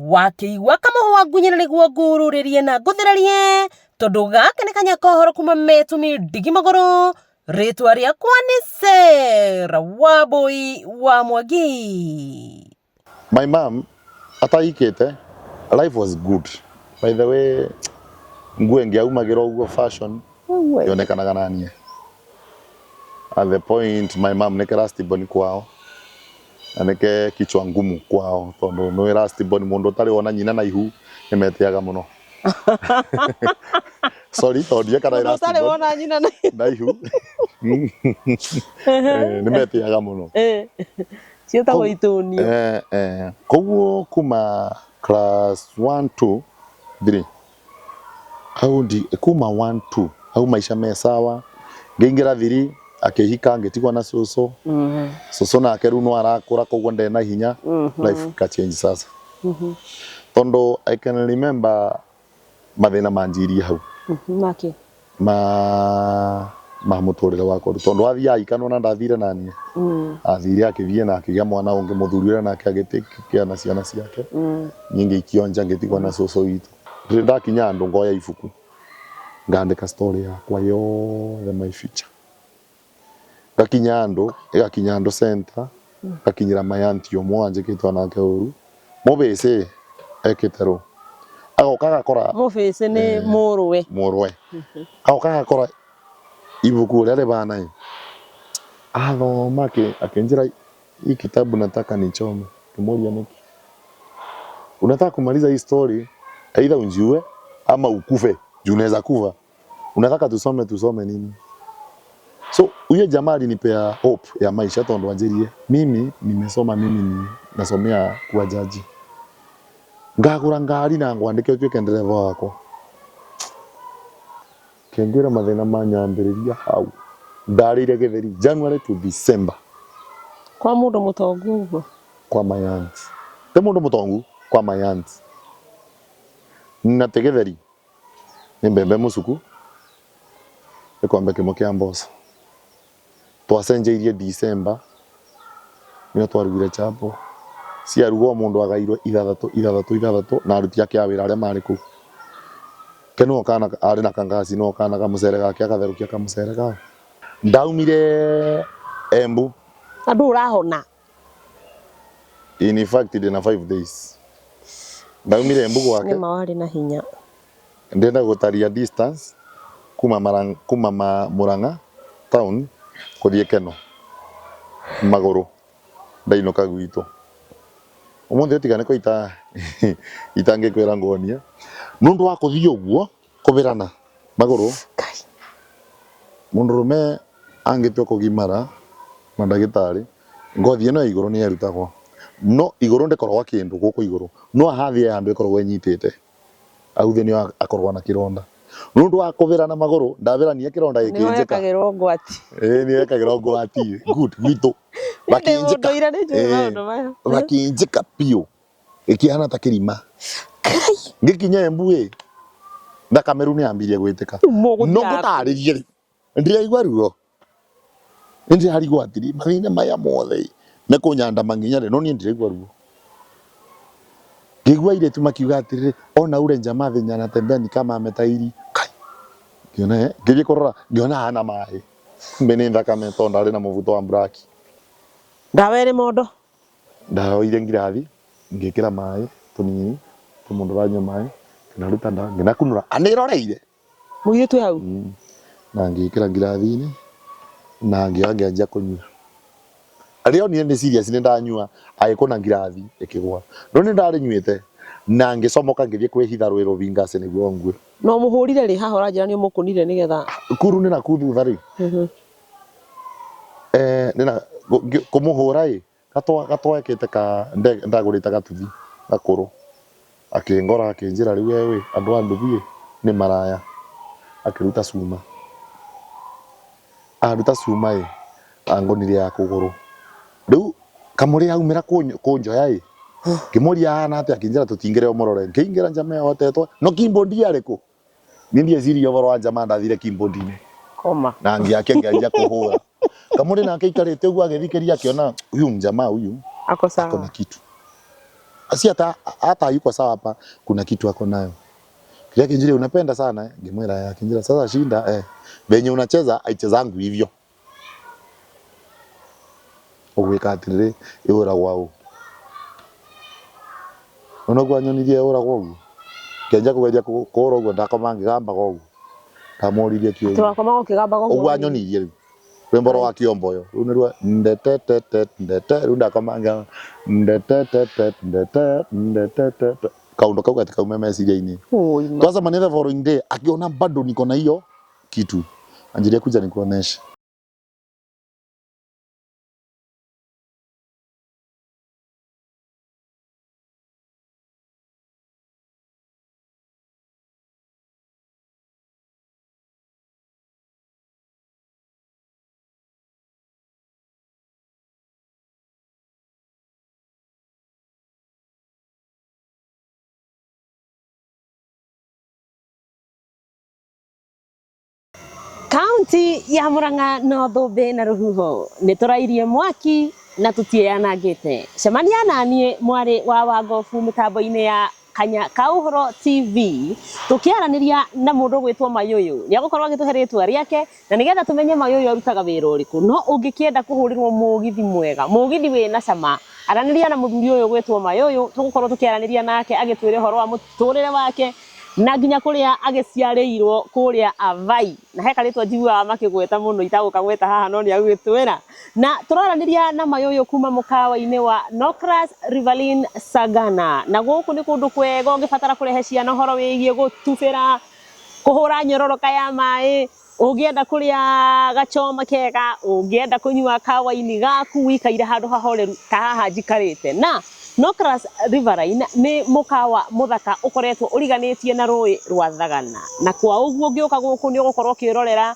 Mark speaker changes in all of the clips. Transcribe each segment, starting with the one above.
Speaker 1: Wakĩigua kamũhwa ngunyĩra nĩguo ngururĩrie na ngũthererie tondũ gaka nĩ kanya kohoro kuma metumi ndigi magũrũ. Rĩtwa rĩakwa nĩ Sarah Wambui wa Mwangi.
Speaker 2: My mom atahikĩte, life was good. By the way, nguo ĩngĩaumagĩra ũguo fashion yonekanaga na niĩ. At the point my mom nĩke last born kwao na nĩke kichwa ngumu kwao tondũ nĩ last born mũndũ ũtarĩ wona nyina na ihu nĩ metĩaga mũno. Sorry tondũ ndiekana
Speaker 3: Mũndũ
Speaker 2: last
Speaker 3: ũtarĩ
Speaker 2: born
Speaker 3: wona nyina na
Speaker 2: na ihu. Eh, nĩ metĩaga mũno.
Speaker 3: Eh, ciĩtagwo itũnio.
Speaker 2: Eh, eh. Koguo kuma class 1 2 3 hau ndi kuma 1 2 hau maisha me sawa, ngĩingĩra thiri akĩhika ngĩtigwo na cũcũ. Cũcũ nake rĩu no arakũra koguo ndena hinya. Life ka change sasa tondu I can remember mathĩna manjirie hau.
Speaker 3: Make
Speaker 2: Ma mũtũrĩre wakwa rĩu tondu athiĩ ahikanwo na ndathire naniĩ, athire akĩthiĩ na akĩgĩa mwana ũngĩ, mũthuri ũrĩa nake agĩtĩkia na ciana ciake nyingĩ ikionja, ngĩtigwo na cũcũ witũ. Ndĩrĩ ndakinya handũ ngoya ibuku ngandĩka story yakwa yothe, my future, ngakinya handũ ĩgakinya handũ center, ngakinyĩra my auntie ũmwe wanjĩkĩte onake ũru mũbĩcĩ ekĩte rũ agoka agakora.
Speaker 3: Mũbĩcĩ nĩ mũrũwe?
Speaker 2: Mũrũwe. Agoka agakora ibuku ũrĩa rĩbana ĩ athoma akĩnjĩra, "Hii kitabu nataka nichome." Ngĩmũria, "Nĩkĩ unataka kumaliza hii story? Either unjiue ama ukufe, juu unaweza kufa. Unataka tusome tusome nini?" So huyo jamaa alinipea hope ya maisha tondu anjĩrie mimi nimesoma, mimi ni nasomea kuwa jaji, ngagũra ngari na ngwandĩke ũtuĩke ndereba wakwa. Kĩngwĩra mathĩna manyambĩrĩria hau, ndarĩire gĩtheri January to December.
Speaker 3: Kwa mũndũ mũtongu ũguo?
Speaker 2: Kwa my aunt, ti mũndũ mũtongu, kwa my aunt, na ti gĩtheri, nĩ mbembe mũcuku, gĩkombe kĩmwe kĩa mboco. Twacenjeirie December nĩo twarugire chapo, ciarugwo mũndũ agairwo ithathatũ ithathatũ ithathatũ na aruti ake a wĩra arĩa marĩ kũu. Ke nĩwe kana arĩ na kangasi no kana kamũcere gake agatherũkia kamũcere kau. Ndaumire Embu.
Speaker 3: Na ndũrĩ ũrahona?
Speaker 2: In fact ndĩna 5 days ndaumire Embu gwake.
Speaker 3: Nĩma warĩ na hinya.
Speaker 2: Ndĩrenda gũtaria distance kuma kuma Murang'a town kũthiĩ Keno magũrũ, ndainũka gwitũ ũmũthĩ tiga nĩ kwa itangĩkwĩra nguonie nũndũ wa kũthiĩ ũguo kũbĩrana magũrũ.
Speaker 3: Ngai.
Speaker 2: Mũndũrũme angĩtua kũgimara na ndagĩtarĩ, ngothi ĩno ya igũrũ nĩ ĩrutagwo, no igũrũ ndĩkoragwo kĩndũ gũkũ igũrũ, no haha thĩ he handũ ĩkoragwo ĩnyitĩte hau thĩ nĩho akoragwo na kĩronda. Nũndũ wa kũbĩrana magũrũ, ndabĩrania kĩronda
Speaker 3: Nĩho
Speaker 2: gĩkĩnjĩka.
Speaker 3: hekagĩrwo ngwati.
Speaker 2: Ĩĩ nĩ hekagĩrwo ngwati. Good gwitũ.
Speaker 3: Ndĩ
Speaker 2: Bakĩnjĩka.
Speaker 3: mũndũire nĩ njũĩ maũndũ maya.
Speaker 2: Bakĩnjĩka biũ. Ĩkĩhana ta kĩrima.
Speaker 3: Ngai.
Speaker 2: Ngĩkinya Embu ĩ, thakame rĩu nĩ yambirie gwĩtĩka.
Speaker 3: Rĩu mũgũthiaga
Speaker 2: No
Speaker 3: kũ?
Speaker 2: ngũtarĩrie rĩ, ndĩraigua ruo. Nĩ ndĩrarigwo atĩrĩ, mathĩna maya mothe ĩ, mekũnyandama nginya rĩ? No niĩ ndiraigua ruo. Ngĩigua airĩtu makiuga atĩrĩrĩ, ona ule jamaa venye anatembea ni kama ametairi. Kai! Ngĩona eh, ngĩthiĩ kũrora, ngĩona hana maĩ. Kumbe nĩ thakame tondũ ndarĩ na mũbuto wa mburaki.
Speaker 3: Ndawa ĩrĩ mondo.
Speaker 2: Ndaroire ngirathi, ngĩkĩra maĩ tũnini, ta mũndũ ũranyua maĩ, ngĩnaruta ndawa, ngĩnakunũra, anĩroreire.
Speaker 3: Mũirĩtu e hau?
Speaker 2: Na ngĩkĩra ngirathi-inĩ, na ngĩoya ngĩanjia kũnyua. Rĩrĩa onire nĩ serious nĩ ndanyua, agĩkũna ngirathi ĩkĩgwa. No nĩ ndarĩnyuĩte, na ngĩcomoka ngĩthiĩ kwĩhitha rũĩ rũbingacĩ nĩguo ngue.
Speaker 3: Na ũmũhũrire rĩ? Haha ũranjĩra nĩ ũmũkũnire nĩgetha.
Speaker 2: Kuru nĩ nakũu thutha rĩ. Eh, nĩ na kũmũhũra ĩ, gatwekete ka ndagũrĩte gatuthi gakũrũ. Akĩngora akĩnjĩra, "Rĩu we wĩ andũ a nduthi ĩ nĩ maraya." Akĩruta cuma. Aruta cuma ĩ, angũnire ya kũgũrũ. Rĩu kamũrĩ aumĩra kũnjoya ĩ, ngĩmũria ahana atĩa, akĩnjĩra tũtingĩre ũmũrore. Ngĩingĩra njama ĩyo hotetwo, no keyboard yarĩ kũ? Niĩ ndieciririe ũhoro wa njama, ndathire keyboard-inĩ.
Speaker 3: Koma.
Speaker 2: Na ngĩakia ngĩanjia kũhũra. Kamũrĩ nake aikarĩte ũguo agĩthikĩria akĩona huyu mjamaa huyu
Speaker 3: Ako
Speaker 2: ako na
Speaker 3: sawa.
Speaker 2: kitu. Si hata hata yuko sawa hapa, kuna kitu ako nayo. Kile kinjili unapenda sana eh? Ngimwira ya kinjira sasa shinda eh. Venye unacheza aichezangu hivyo. Ugwika atiriri ihuragwa ũ Unoguo anyonirie ihuragwa ũguo ngĩanjia kũgeria kũhũra ũguo ndakoma ngĩgambaga ũguo ndamũririe kĩũria
Speaker 3: Tũrakomaga ũkĩgambaga
Speaker 2: ũguo
Speaker 3: ũguo
Speaker 2: anyonirie rĩu rwĩmbo rwa kĩomboyo rĩu nĩruo ndetetete ndete rĩu ndakoma ngĩgamba ndetetete ndete ndetetete kaũndũ kau gatikaume meciria-inĩ.
Speaker 3: Oi, ma.
Speaker 2: Twacemania the following day akiona bado niko na hiyo kitu, anjiria kuja nikuoneshe.
Speaker 1: Kaunti ya Murang'a no thũmbĩ na rũhuho nĩ tũrairie mwaki na tũtiĩyanangĩte. Cemania naniĩ mwarĩ wa Wangobu mĩtambo-inĩ ya Kanya ka Ũhoro TV tũkĩaranĩria na mũndũ ũgwĩtwo Mayũyũ. Nĩ agũkorwo agĩtũhe rĩtwa rĩake na nĩgetha tũmenye Mayũyũ arutaga wĩra ũrĩkũ. No ũngĩkĩenda kũhũrĩrwo mũgithi mwega, mũgithi wĩna cama, aranĩria na mũthuri ũyũ ũgwĩtwo Mayũyũ, tũgũkorwo tũkĩaranĩria nake agĩtwĩra ũhoro wa mũtũrĩre wake na nginya kuria agĩciarĩirwo kũrĩa Avai na he karĩtwa njiguaga makĩgweta mũno itagũkagweta haha no nĩ agwĩtwĩra. Na tũraranĩria na Mayũyũ kuma mũkawa-inĩ wa Nocras Riverine Sagana, na gũkũ nĩ kũndũ kwega ũngĩbatara kũrehe ciana ũhoro wĩgiĩ gũtubĩra, kũhũra nyororoka ya maĩ, ũngĩenda kũrĩa gachoma kega, ũngĩenda kũnyua kawaini gaku wĩikaire handũ hahoreru ta haha njikarĩte. Na Nocras Riverine nĩ mũkawa mũthaka ũkoretwo ũriganĩtie na rũĩ rwa Thagana, na kwa ũguo ũngĩũka gũkũ nĩ ũgũkorwo ũkĩrorera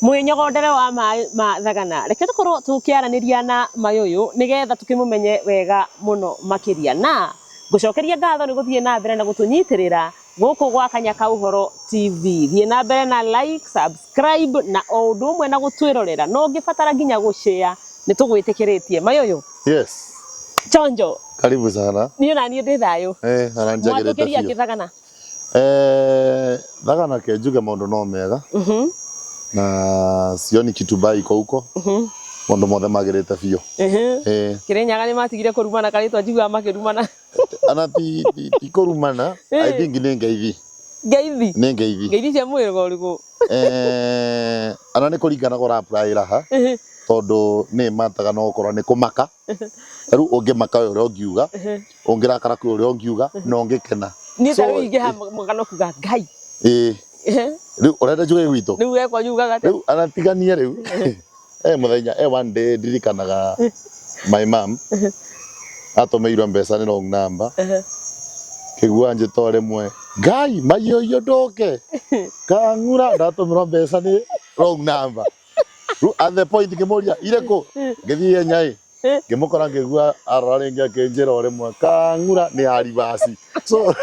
Speaker 1: mwĩnyogondere wa maĩ ma Thagana. Reke tũkorwo tũkĩaranĩria na Mayũyũ nĩgetha tũkĩmũmenye wega mũno makĩria, na ngũcokeria ngatho nĩ gũthiĩ na mbere na gũtũnyitĩrĩra gũkũ gwa Kanya ka Ũhoro TV. Thiĩ na mbere na like, subscribe na o ũndũ ũmwe na gũtwĩrorera, no ũngĩbatara nginya gũ-share nĩ tũgwĩtĩkĩrĩtie. Mayũyũ.
Speaker 2: Yes.
Speaker 1: Chonjo.
Speaker 2: Karibu sana.
Speaker 1: Niĩ na niĩ ndĩ thayũ.
Speaker 2: Eh, aranjagĩrĩte
Speaker 1: Mwatũkĩria
Speaker 2: biũ.
Speaker 1: kĩ Thagana?
Speaker 2: Eh, Thagana ke njuge maũndũ no mega. Na sioni kitu baya iko huko. Maũndũ mothe magĩrĩte biũ. Eh.
Speaker 3: Kĩrĩnyaga nĩ matigire kũrumana karĩtwa njiguaga makĩrumana.
Speaker 2: Ana ti ti, ti kũrumana, I think nĩ ngeithi.
Speaker 3: Ngeithi.
Speaker 2: Nĩ ngeithi.
Speaker 3: Ngeithi cia mwĩrĩga ũrĩkũ?
Speaker 2: Eh, ana nĩ kũringana ũra apply raha tondũ nĩ mataga no ũkorwo nĩ kũmaka. Rĩu ũngĩmaka wĩ ũrĩa ũngiuga, ũngĩrakara kwĩ ũrĩa ũngiuga, na ũngĩkena.
Speaker 3: Niĩ ta
Speaker 2: So,
Speaker 3: rĩu ingĩha mũgano kuga Ngai.
Speaker 2: Ĩĩ. Rĩu ũrenda njuge gwitũ?
Speaker 3: Rĩu we kwanyu ugaga atĩa?
Speaker 2: Rĩu anatiganie rĩu. Eh, mũthenya eh one day ndirikanaga my mom atũmĩirwo mbeca nĩ wrong number. Kĩgua njĩta o rĩmwe Ngai maiyũiyũ ndũke kang'ura ndatũmĩrwo mbeca nĩ wrong number. Rĩu at the point ngĩmũria irĩkũ ngĩthiĩ ihenya ĩ ngĩmũkora ngĩgua arora rĩngĩ akĩnjĩra o rĩmwe kang'ura nĩ ya ribasi. So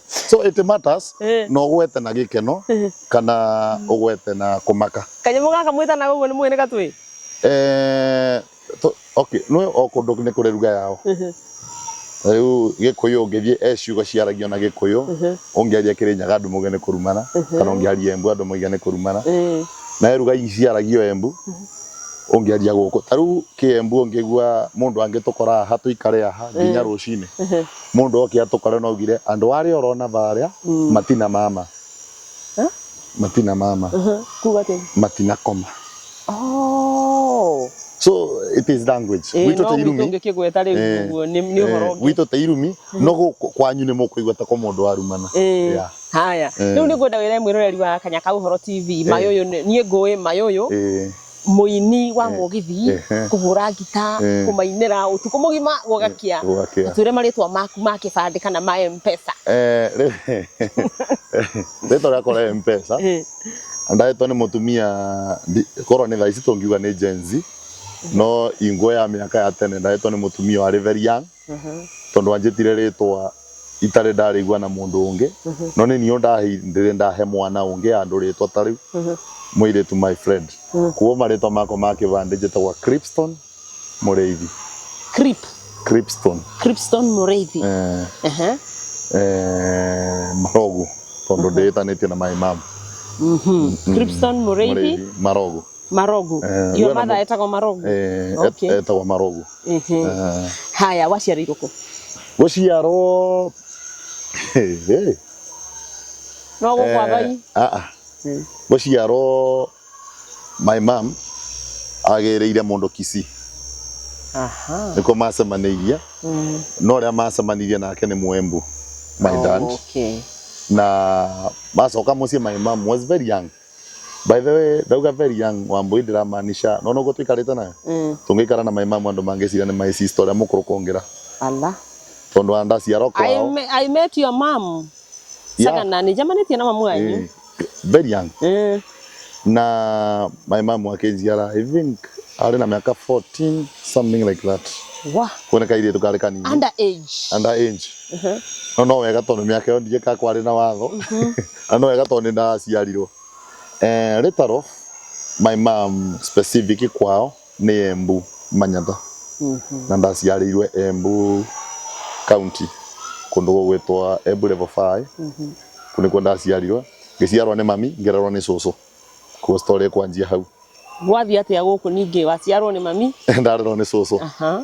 Speaker 2: so it matters no ũgwete na gĩkeno kana ũgwete na kũmaka.
Speaker 3: Kanyamũ gaka mwĩtanaga ũguo nĩ mũĩ nĩ gatwĩ?
Speaker 2: Eh, okay, nĩ o kũndũ nĩ kũrĩ ruga yao. Rĩu Gĩkũyũ ũngĩthiĩ e ciugo ciaragio na Gĩkũyũ, ũngĩaria Kĩrĩnyaga andũ mauge nĩ kũrumana, kana ũngĩaria Embu andũ mauge nĩ kũrumana. Na he ruga ciaragio Embu, ũngĩaria gũkũ. Ta rĩu Kĩembu ũngĩigua mũndũ angĩtũkora haha tũikare haha nginya rũcinĩ, mũndũ oke atũkore no augire andũ arĩa ũrona barĩa matina mama. Matina mama.
Speaker 3: Kuga atĩa?
Speaker 2: Matina koma.
Speaker 3: Oh.
Speaker 2: So it is language.
Speaker 3: Gwitũ
Speaker 2: Gwitũ te irumi.
Speaker 3: Ũngĩkĩgweta rĩu ũguo nĩ ũhoro ũngĩ.
Speaker 2: Gwitũ te irumi no gũkũ kwanyu nĩ mũkũigua ta ko mũndũ arumana. Yeah.
Speaker 3: Haya. Rĩu nĩ ngwenda wĩre mwĩroreri wa Kanya ka Ũhoro TV Mayũyũ niĩ ngũĩ Mayũyũ mũini wa mũgithi kũhũra ngita kũmainĩra ũtukũ mũgima gũgakĩa.
Speaker 2: Gũgakĩa.
Speaker 1: Twĩre marĩtwa maku ma kĩbandĩ kana ma M-Pesa.
Speaker 2: Rĩtwa rĩakwa rĩa M-Pesa ndahetwo nĩ mũtumia korwo nĩ thaa ici tũngiuga nĩ Gen Z no ingo ya mĩaka ya tene ndahetwo nĩ mũtumia warĩ very young tondũ anjĩtire rĩtwa itarĩ ndarĩigua na mũndũ ũngĩ no nĩ niĩ ndĩrĩ ndahe mwana ũngĩ andũ rĩtwa ta rĩu mũirĩtu my friend. Koguo marĩtwa makwa ma kĩbandĩ njĩtagwo Cripston Mũrĩithi.
Speaker 1: Crip.
Speaker 2: Cripston.
Speaker 3: Cripston Mũrĩithi.
Speaker 2: Eh,
Speaker 3: Ehe.
Speaker 2: eh, Marogu tondu ndĩtanĩtie na my mom.
Speaker 3: Cripston Mũrĩithi.
Speaker 2: Mũrĩithi Marogu.
Speaker 3: Marogu.
Speaker 2: Eh,
Speaker 3: Your
Speaker 2: we na
Speaker 3: mother
Speaker 2: mu-
Speaker 3: etagwo Marogu.
Speaker 2: Eh,
Speaker 3: Okay.
Speaker 2: etagwo Marogu. Eh,
Speaker 3: Haya, waciarĩirwo kũ?
Speaker 2: Gũciarwo hey, hey.
Speaker 3: No gũkũ Athai?
Speaker 2: Ah, ah. Gũciarwo my mom agĩrĩire mũndũ Kisii.
Speaker 3: Aha.
Speaker 2: Nĩkuo macemanĩirie. No ũrĩa macemanirie nake nĩ Mwembu, my dad.
Speaker 3: Okay.
Speaker 2: Na macoka mũciĩ my mom was very young. By the way, ndauga very young Wambui ndiramaanisha no noguo tũikarĩte nayo. Tũngĩikara na my mom andũ mangĩciria nĩ my sister ũrĩa mũkũrũ kũngĩra.
Speaker 3: Ala.
Speaker 2: Tondũ andaciarwo
Speaker 3: I,
Speaker 2: kwao.
Speaker 3: I met your mom.
Speaker 2: Yeah.
Speaker 3: Sagana nĩ njamanĩtie na mamu wanyu.
Speaker 2: Eh, very young. Na my mom akĩnjiara I think arĩ na mĩaka 14 something like that.
Speaker 3: Wa.
Speaker 2: Kuona kairĩtu karĩ kanini.
Speaker 3: Under age.
Speaker 2: Under age. No no wega tondũ mĩaka ĩyo ndiĩkaga kwarĩ na watho. Na no wega tondũ nĩ ndaciarirwo. Eh, later off my mom specific kwao nĩ Embu Manyatta. Na ndaciarĩirwe Embu county kũndũ gũgwĩtwo Embu level 5. Kũu nĩkuo ndaciarirwe. Ngĩciarwo nĩ mami ngĩrerwo nĩ cũcũ. Koguo story ĩkwanjia hau.
Speaker 3: Gwathiĩ atĩa gũkũ ningĩ waciarwo nĩ mami?
Speaker 2: Ndarerwo nĩ cũcũ.
Speaker 3: Aha.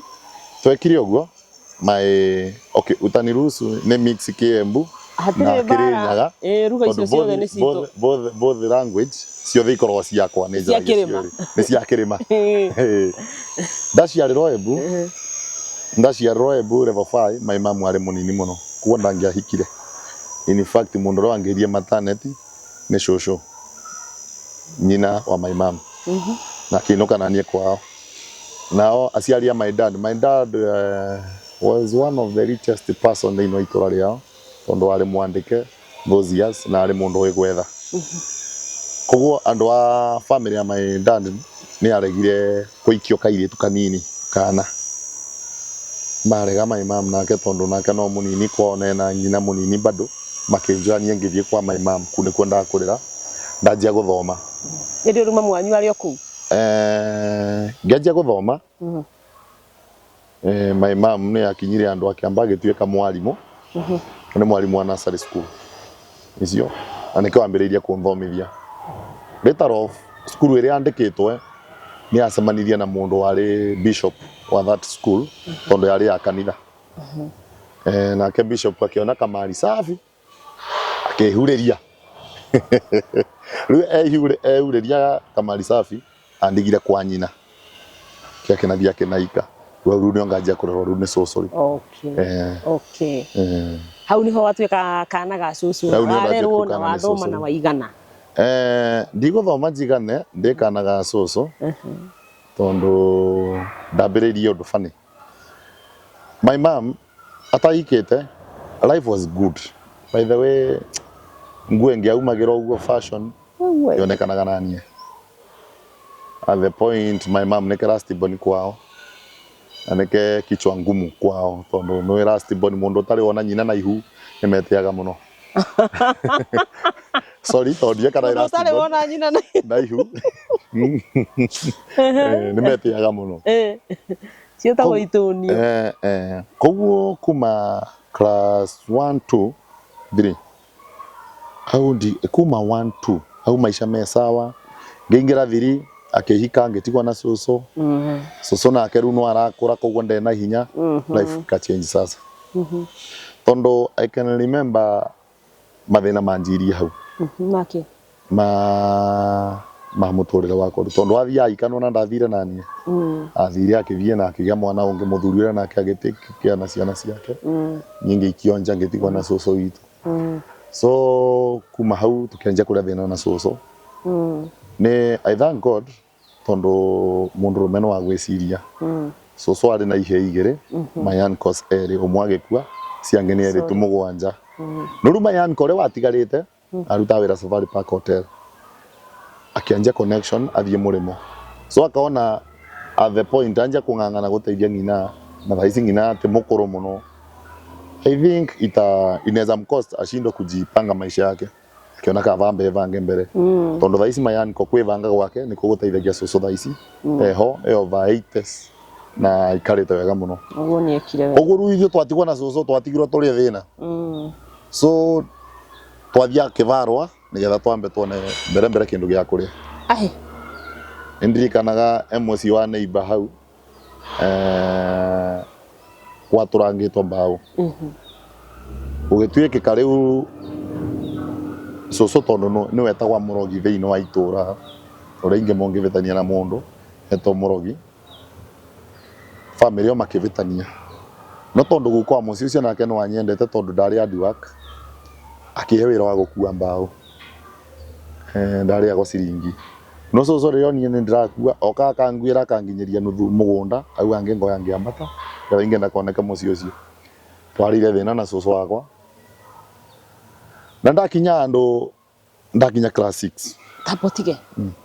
Speaker 2: Twekire ũguo my okay utaniruhusu nĩ mix Kĩembu na
Speaker 3: Hatirĩ mbara.
Speaker 2: Kĩrĩnyaga.
Speaker 3: Ĩ ruga icio
Speaker 2: Tondũ
Speaker 3: ciothe nĩ citũ.
Speaker 2: both language ciothe ikoragwo ciakwa nĩ
Speaker 3: Cia
Speaker 2: njaragia
Speaker 3: kĩrĩma.
Speaker 2: ciothe. Nĩ cia kĩrĩma. Ndaciarĩrwo Embu. Ndaciarĩrwo Embu level 5 my mom arĩ mũnini mũno koguo ndangĩahikire. In fact mũndũ ũrĩa wangĩirie maternity nĩ cũcũ nyina wa my mom. Na akĩinũka na niĩ kwao. Nao aciari a my dad, my dad was one of the richest person thĩinĩ wa itũra rĩao tondũ arĩ mwandĩke those years na arĩ mũndũ wĩ gwetha. Koguo andũ a family ya my dad nĩ aregire kũikio kairĩtu kanini kana. Marega my mom nake tondũ nake no mũnini kwao na ena nyina mũnini bado makĩnjoya niĩ ngĩthiĩ kwa my mom kũu nĩkuo ndakũrĩra ndanjia gũthoma.
Speaker 3: Ĩndĩ rĩu mamu wanyu arĩ o kũu?
Speaker 2: Ngĩanjia gũthoma. My mom nĩ akinyire andũ akĩamba agĩtuĩka mwarimũ. Nĩ mwarimũ wa nursery school icio na nĩkĩo ambĩrĩirie kũnthomithia. Later off cukuru ĩrĩa yandĩkĩtwe nĩ yacemanirie na mũndũ warĩ bishop wa that school tondũ yarĩ ya kanitha. Nake bishop akĩona kamari safi akĩhurĩria. Rĩu ehurĩria kamari safi andigire kwa nyina. Kĩakĩnathia akĩnaika. Rĩu nĩo nganjia kũrerwo rĩu nĩ cũcũ rĩu.
Speaker 3: Okay. Okay. Hau niho watuĩka kana ga cũcũ.
Speaker 2: Hau nĩho
Speaker 3: Warerwo
Speaker 2: ndatuĩka
Speaker 3: na
Speaker 2: kana nĩ
Speaker 3: wathoma
Speaker 2: cũcũ.
Speaker 3: na waigana.
Speaker 2: Ndigũthoma njigane ndĩ kana ga cũcũ tondũ ndambĩrĩirie ũndũ funny. My mom atahikĩte life was good. By the way nguo ĩngĩaumagĩra ũguo fashion yonekanaga na niĩ. At the point my mom nĩke last born kwao na nĩke kichwa ngumu kwao tondũ nĩ last born mũndũ ũtarĩ wona nyina na ihu nĩ metĩaga mũno. Sorry tondũ ndiekana
Speaker 3: Mũndũ
Speaker 2: last
Speaker 3: ũtarĩ
Speaker 2: born
Speaker 3: wona nyina na
Speaker 2: na ihu. Nĩ metĩaga mũno.
Speaker 3: Ciĩtagwo itũnio.
Speaker 2: Koguo kuma class 1 2 3 hau ndi kuma 1 2 hau maica me sawa ngĩingĩra thiri akĩhika ngĩtigwo na cũcũ. Cũcũ nake rĩu no arakũra koguo ndena hinya. Life ka change sasa. Tondũ I can remember mathĩna manjirie hau.
Speaker 3: Make.
Speaker 2: Ma mũtũrĩre wakwa tondũ athiĩ ahikanwo na ndathire na niĩ. Athire akĩthiĩ na akĩgĩa mwana ũngĩ mũthuri ũrĩa nake agĩtĩkia na ciana ciake. Nyingĩ ikionja ngĩtigwo na cũcũ witũ. So kuma hau tũkĩanjia kũrĩa thĩna na cũcũ. Nĩ I thank God tondũ mũndũrũme nĩ wa gwĩciria. Cũcũ arĩ na ihĩĩ igĩrĩ, my uncles erĩ, ũmwe agĩkua, ciangĩ nĩ erĩ tu mũgwanja. No rĩu my uncle ũrĩa watigarĩte arutaga wĩra Safari Park Hotel. Akĩanjia connection athiĩ mũrĩmo. So akaona at the point anjia kũng'ang'ana gũteithia ng'ina na thaa ici ng'ina ti mũkũrũ mũno. I think ita inaweza mcost ashindwe kujipanga maisha yake. Akiona kaba ambe evange mbere. Tondũ thaa ici my uncle kwĩbanga gwake nĩkuo gũteithagia cũcũ thaa ici. Eho, e over 80s. Na aikarĩte wega mũno.
Speaker 3: Ũguo nĩ ekire wega.
Speaker 2: Ũguo rĩu ithuĩ twatigwo na cũcũ twatigirwo tũrĩ thĩna. So twathiaga kĩbarũa nĩgetha twambe tuone mbere mbere kĩndũ gĩa kũrĩa.
Speaker 3: Ai.
Speaker 2: Nĩndirikanaga he mũciĩ wa neighbor hau eh, gwatũrangĩtwo mbaũ. Gũgĩtuĩkĩka rĩu cũcũ tondũ nĩwe etagwa mũrogi thĩinĩ wa itũra, ũrĩa ingĩ mũngĩbĩtania na mũndũ etwo mũrogi. Famĩlĩ ĩyo makĩbĩtania. No tondũ guka wa mũciĩ ũcio nake nĩ wanyendete tondũ ndarĩ hard work, akĩhe wĩra wa gũkua mbaũ. Eh, ndarĩagwo ciringi. No cũcũ rĩrĩa onire nĩ ndĩrakua, oka akanguĩra akanginyĩria nuthu mũgũnda, auga ngĩngoya ngĩambata, nĩgetha ingĩenda koneke mũciĩ ũcio. Twarĩire thĩna na cũcũ wakwa. Na ndakinya handũ ndakinya class 6.
Speaker 3: Tamba ũtige.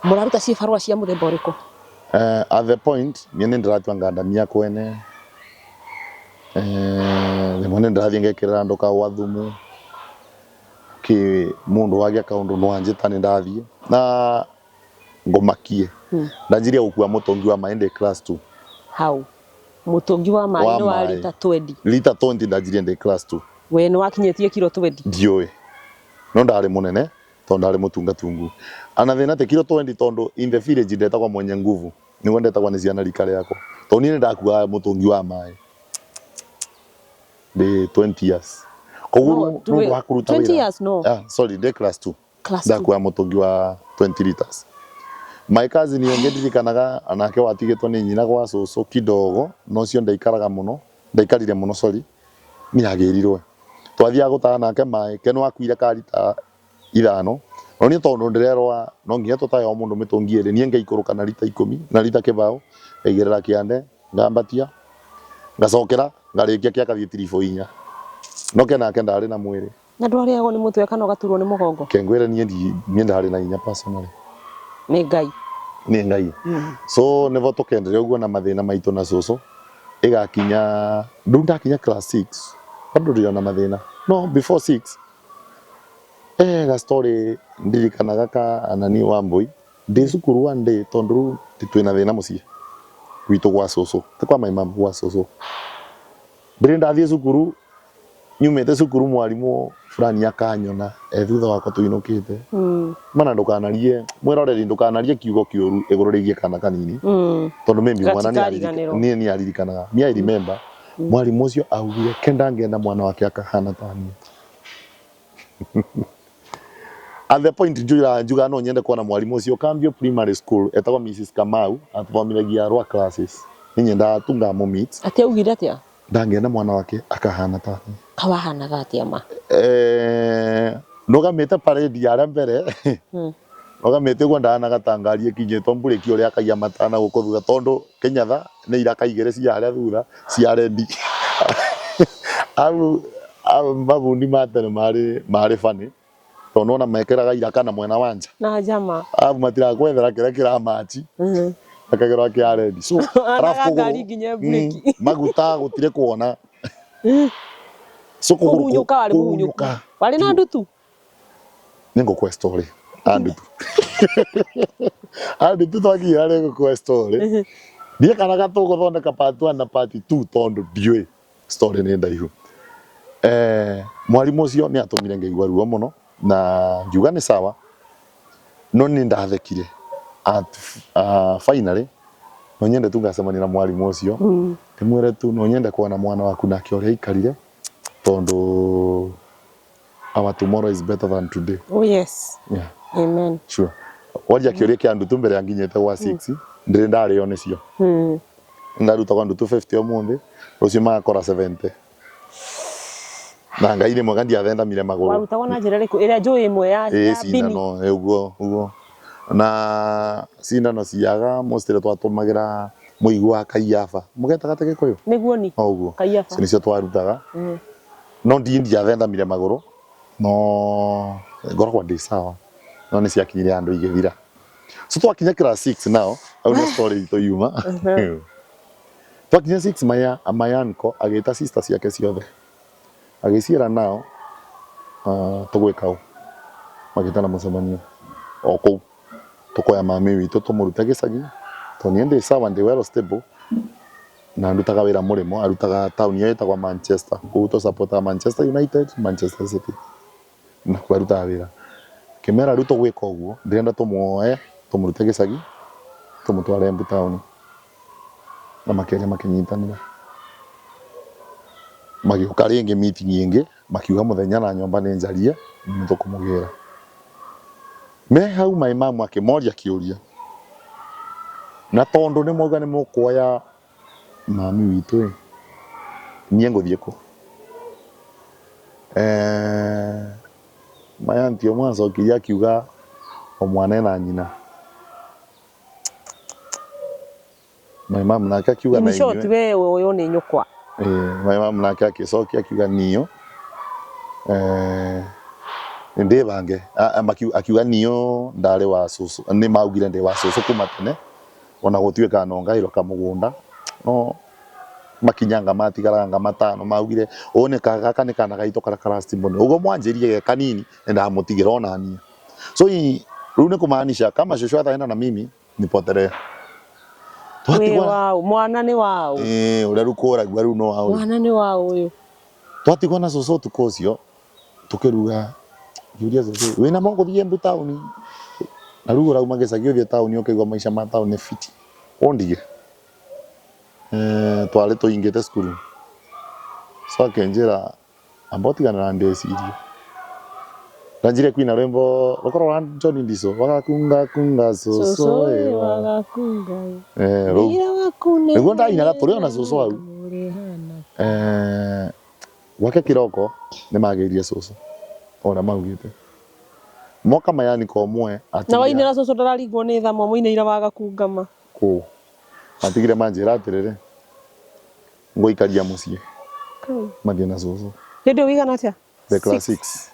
Speaker 3: Mũraruta cibarũa cia mũthemba ũrĩkũ?
Speaker 2: At the point niĩ nĩ ndĩratua ngandamia kwene. Rĩmwe nĩ ndĩrathiĩ ngekĩrĩra andũ kahũa thumu. Kĩ mũndũ wagĩa kaũndũ no anjĩta nĩ ndathiĩ. Na ngũmakie. Ndanjirie gũkua mũtũngi wa maĩ ndĩ class 2.
Speaker 3: Hau. Mũtũngi wa maĩ
Speaker 2: Wa
Speaker 3: nĩ wa
Speaker 2: maĩ.
Speaker 3: lita 20.
Speaker 2: Lita 20 ndanjirie ndĩ class 2.
Speaker 3: We nĩ wakinyĩtie kiro 20?
Speaker 2: Ndiũĩ. No ndarĩ mũnene tondũ ndarĩ mũtungatungu. Ana thĩna ti kiro 20 tondũ in the village ndetagwo mwenye nguvu. Nĩguo ndetagwo nĩ ciana rika rĩakwa. Tondũ niĩ nĩ ndakuaga mũtũngi wa maĩ. Ndĩ 20 years. Koguo
Speaker 3: No,
Speaker 2: nĩ ũndũ wa kũruta
Speaker 3: 20
Speaker 2: wĩra.
Speaker 3: years no.
Speaker 2: Ah, sorry, ndĩ class 2.
Speaker 3: Class 2.
Speaker 2: Ndakuaga mũtũngi wa 20 liters. My cousin ũngĩ ndirikanaga onake watigĩtwo nĩ nyina gwa cũcũ kidogo, no ũcio ndaikaraga mũno, ndaikarire mũno sorry, nĩ agĩrirwe. Twathiaga gũtaha nake maĩ, ke nĩ wakuire ka rita ithano, no niĩ tondũ ndĩrerwa no nginya tũtahe o mũndũ mĩtũngi ĩrĩ, niĩ ngaikũrũka na rita ikũmi, na rita kĩbaũ, ngaigĩrĩra kĩande, ngambatia, ngacokera, ngarĩkia kĩa kathiĩ tiribũ inya. No ke nake ndarĩ na mwĩrĩ.
Speaker 3: Na ndwarĩagwo nĩ mũtwe kana ũgaturwo nĩ mũgongo?
Speaker 2: Ke ngwĩre niĩ ndi niĩ ndarĩ na hinya personally.
Speaker 3: Nĩ Ngai.
Speaker 2: Nĩ Ngai. So nĩvo tũkenderea ũguo na mathĩna maitũ na cũcũ ĩgakinya rĩu ndakinya class 6 bado ndĩrĩ ona mathĩna. No before 6 eh ga story ndirikanaga ka Anani Wambui ndĩ cukuru one day tondũ rĩu twĩna thĩna mũciĩ gwitũ gwa cũcũ ti kwa my mom gwa cũcũ. Ndĩrĩ ndathiĩ cukuru nyumĩte cukuru mwarimũ fulani akanyona e thutha wakwa tũinũkĩte. Mana ndũkanarie mwĩroreri ndũkanarie kiugo kĩũru igũrũ rĩgiĩ kana kanini tondũ maybe mwana
Speaker 3: Gatikariganĩrwo.
Speaker 2: niĩ nĩ aririkanaga. Me I remember mwarimũ ũcio augire ke ndangĩenda mwana wake akahana ta niĩ. At the point njugaga njugaga no nyende kuona mwarimũ ũcio Kambio Primary School etagwo Mrs Kamau atuthomithagia rwa classes. Nĩ nyendaga tu ngamũ meet.
Speaker 3: Atĩ augire atĩa?
Speaker 2: Ndangĩenda mwana wake akahana ta niĩ.
Speaker 3: Kawahanaga atĩa ma?
Speaker 2: Eh, ndũgamĩte parade ya arĩa mbere ndũgamĩte ũguo ndahanaga ta ngari ĩkinyĩtwo mburĩki ũrĩa akaiya matana gũkũ thutha tondũ Kenyatta nĩ iraka igĩrĩ cia harĩa thutha cia rendi. Au au mabundi ma tene marĩ marĩ funny tondũ nĩwona mekĩraga iraka na mwena wa nja.
Speaker 3: Na njama.
Speaker 2: Arabu matirakwethera kĩrĩa kĩramachi akagĩrwo kĩa rendi. So
Speaker 3: Anaga
Speaker 2: arabu
Speaker 3: ngari nginya mburĩki.
Speaker 2: Maguta gũtirĩ kuona. So kũgũrũ
Speaker 3: Kũhunyũka warĩ mũhunyũku.
Speaker 2: kũhunyũka.
Speaker 3: Warĩ na ndutu?
Speaker 2: Nĩngũkũhe story. Andutu. Andutu twakinya nĩngũkũhe story. Ndiĩ kana gatũgũthondeka part 1 na part 2 tondũ ndiũĩ story nĩ ndaihu. Eh, mwarimũ ũcio nĩ atũmire ngĩigua ruo mũno na ngiuga nĩ sawa no nĩ ndathekire at finally no nyende tu ngacemania na mwarimũ ũcio ndĩmwĩre tu no nyende kuona mwana waku nake ũrĩa aikarire tondũ our tomorrow is better than today.
Speaker 3: Oh yes.
Speaker 2: Yeah.
Speaker 3: Amen.
Speaker 2: Sure. Waria kĩũria kĩa ndutu mbere ya nginyĩte gwa 6 ndĩrĩ ndarĩo nĩcio. Ndarutagwo ndutu 50 ũmũthĩ rũciũ magakora 70. Na Ngai nĩ mwega ndiathendamire magũrũ.
Speaker 3: Warutagwo na njĩra ĩrĩkũ? Ĩrĩa njũĩ ĩmwe ya
Speaker 2: Ĩĩ
Speaker 3: ya bini.
Speaker 2: cindano ĩ ũguo ũguo. Na cindano ciaga mostly twatũmagĩra mũigua wa Kaiafa. Mũgetaga atĩa Gĩkũyũ?
Speaker 3: Nĩguo ni.
Speaker 2: O ũguo.
Speaker 3: Kaiafa.
Speaker 2: Icio nĩcio twarutaga. No ndiĩ ndiathendamire magũrũ no ngoragwo ndĩ sawa no nĩ ciakinyire handũ igĩthira. So twakinya class 6 now, hau nĩ story itũ yuma. Twakinya 6 my uncle agĩta sister ciake ciothe agĩciĩra now tũgwĩka ũũ magĩtana mũcemanio o kũu tũkoya mami witũ tũmũrute gĩcagi tondũ niĩ ndĩ sawa ndĩ well stable. Na ndutaga wĩra mũrĩmo, arutaga taũni ĩyo ĩtagwo Manchester. Kũu tũ supportaga Manchester United, Manchester City. Na kuo arutaga wĩra. Ngĩmera rĩu tũgwĩka ũguo, ndĩrenda tũmuoe tũmũrute gĩcagi tũmũtware Embu taũni. Na makĩaria makĩnyitanĩra. Magĩũka rĩngĩ meeting ĩngĩ, makiuga mũthenya na nyũmba nĩ njarie, nĩ tũkũmũgĩra. Me hau my mum akĩmoria kĩũria. Na tondũ nĩ mwauga nĩ mũkuoya mami witũ ĩ, niĩ ngũthiĩ kũ? Eh, my auntie ũmwe acokirie akiuga o mwana ena nyina. My mum nake akiuga
Speaker 3: In na short inyuĩ. we ũyũ nĩ nyũkwa.
Speaker 2: Eh, my mum nake agĩcokia akiuga niyo eh, ndĩbange. Akiuga niyo ndarĩ wa cũcũ, nĩ maugire ndĩ wa cũcũ kuma tene ona gũtuĩka no ngaĩrwo kamũgũnda no makinyanga matigaraga matano maugire ũũ nĩ gaka nĩ kana gaitũ karĩa karastiboni ũguo mwanjĩrie ge kanini nĩ ndamũtigĩra ona niĩ. So hii rĩu nĩ kumaanisha kama shosho ataenda na mimi nipotelee.
Speaker 3: Wĩ waũ mwana nĩ waũ.
Speaker 2: Eh, ũrĩa rĩu kũragua rĩu no waũ.
Speaker 3: Mwana nĩ waũ ũyũ.
Speaker 2: Twatigwo na cũcũ ũtukũ ũcio tũkĩruga, ngĩũria cũcũ wĩna ma ũgũthiĩ Embu taũni? Na rĩu ũrauma gĩcagi ũthiĩ taũni ũkaigua maica ma taũni nĩ fiti, ũndige. Eh, twarĩ tũingĩte cukuru. So akĩnjĩra amba ũtigane na ndĩcirie. Ndanjirie kwina rwĩmbo rũkorwo rwa John Ndiso, wagakunga kunga
Speaker 3: cũcũ
Speaker 2: Cũcũ
Speaker 3: ĩ wagakunga ĩ.
Speaker 2: Eh, rũu.
Speaker 3: Wĩra waku nĩ
Speaker 2: Nĩguo ndainaga tũrĩ ona cũcũ hau.
Speaker 3: ũrĩhana.
Speaker 2: Eh, gwake kĩroko nĩ magĩirie cũcũ ũrĩa maugĩte. Moka mayaniko ũmwe
Speaker 3: Na
Speaker 2: atigire
Speaker 3: wainĩra cũcũ ndararingwo nĩ tha mwamũinĩire wagakunga ma.
Speaker 2: kũ matigire manjĩra atĩrĩrĩ ngũikaria mũciĩ mathiĩ na cũcũ.
Speaker 3: Hĩndĩ ĩyo wĩigana atĩa?
Speaker 2: The class 6.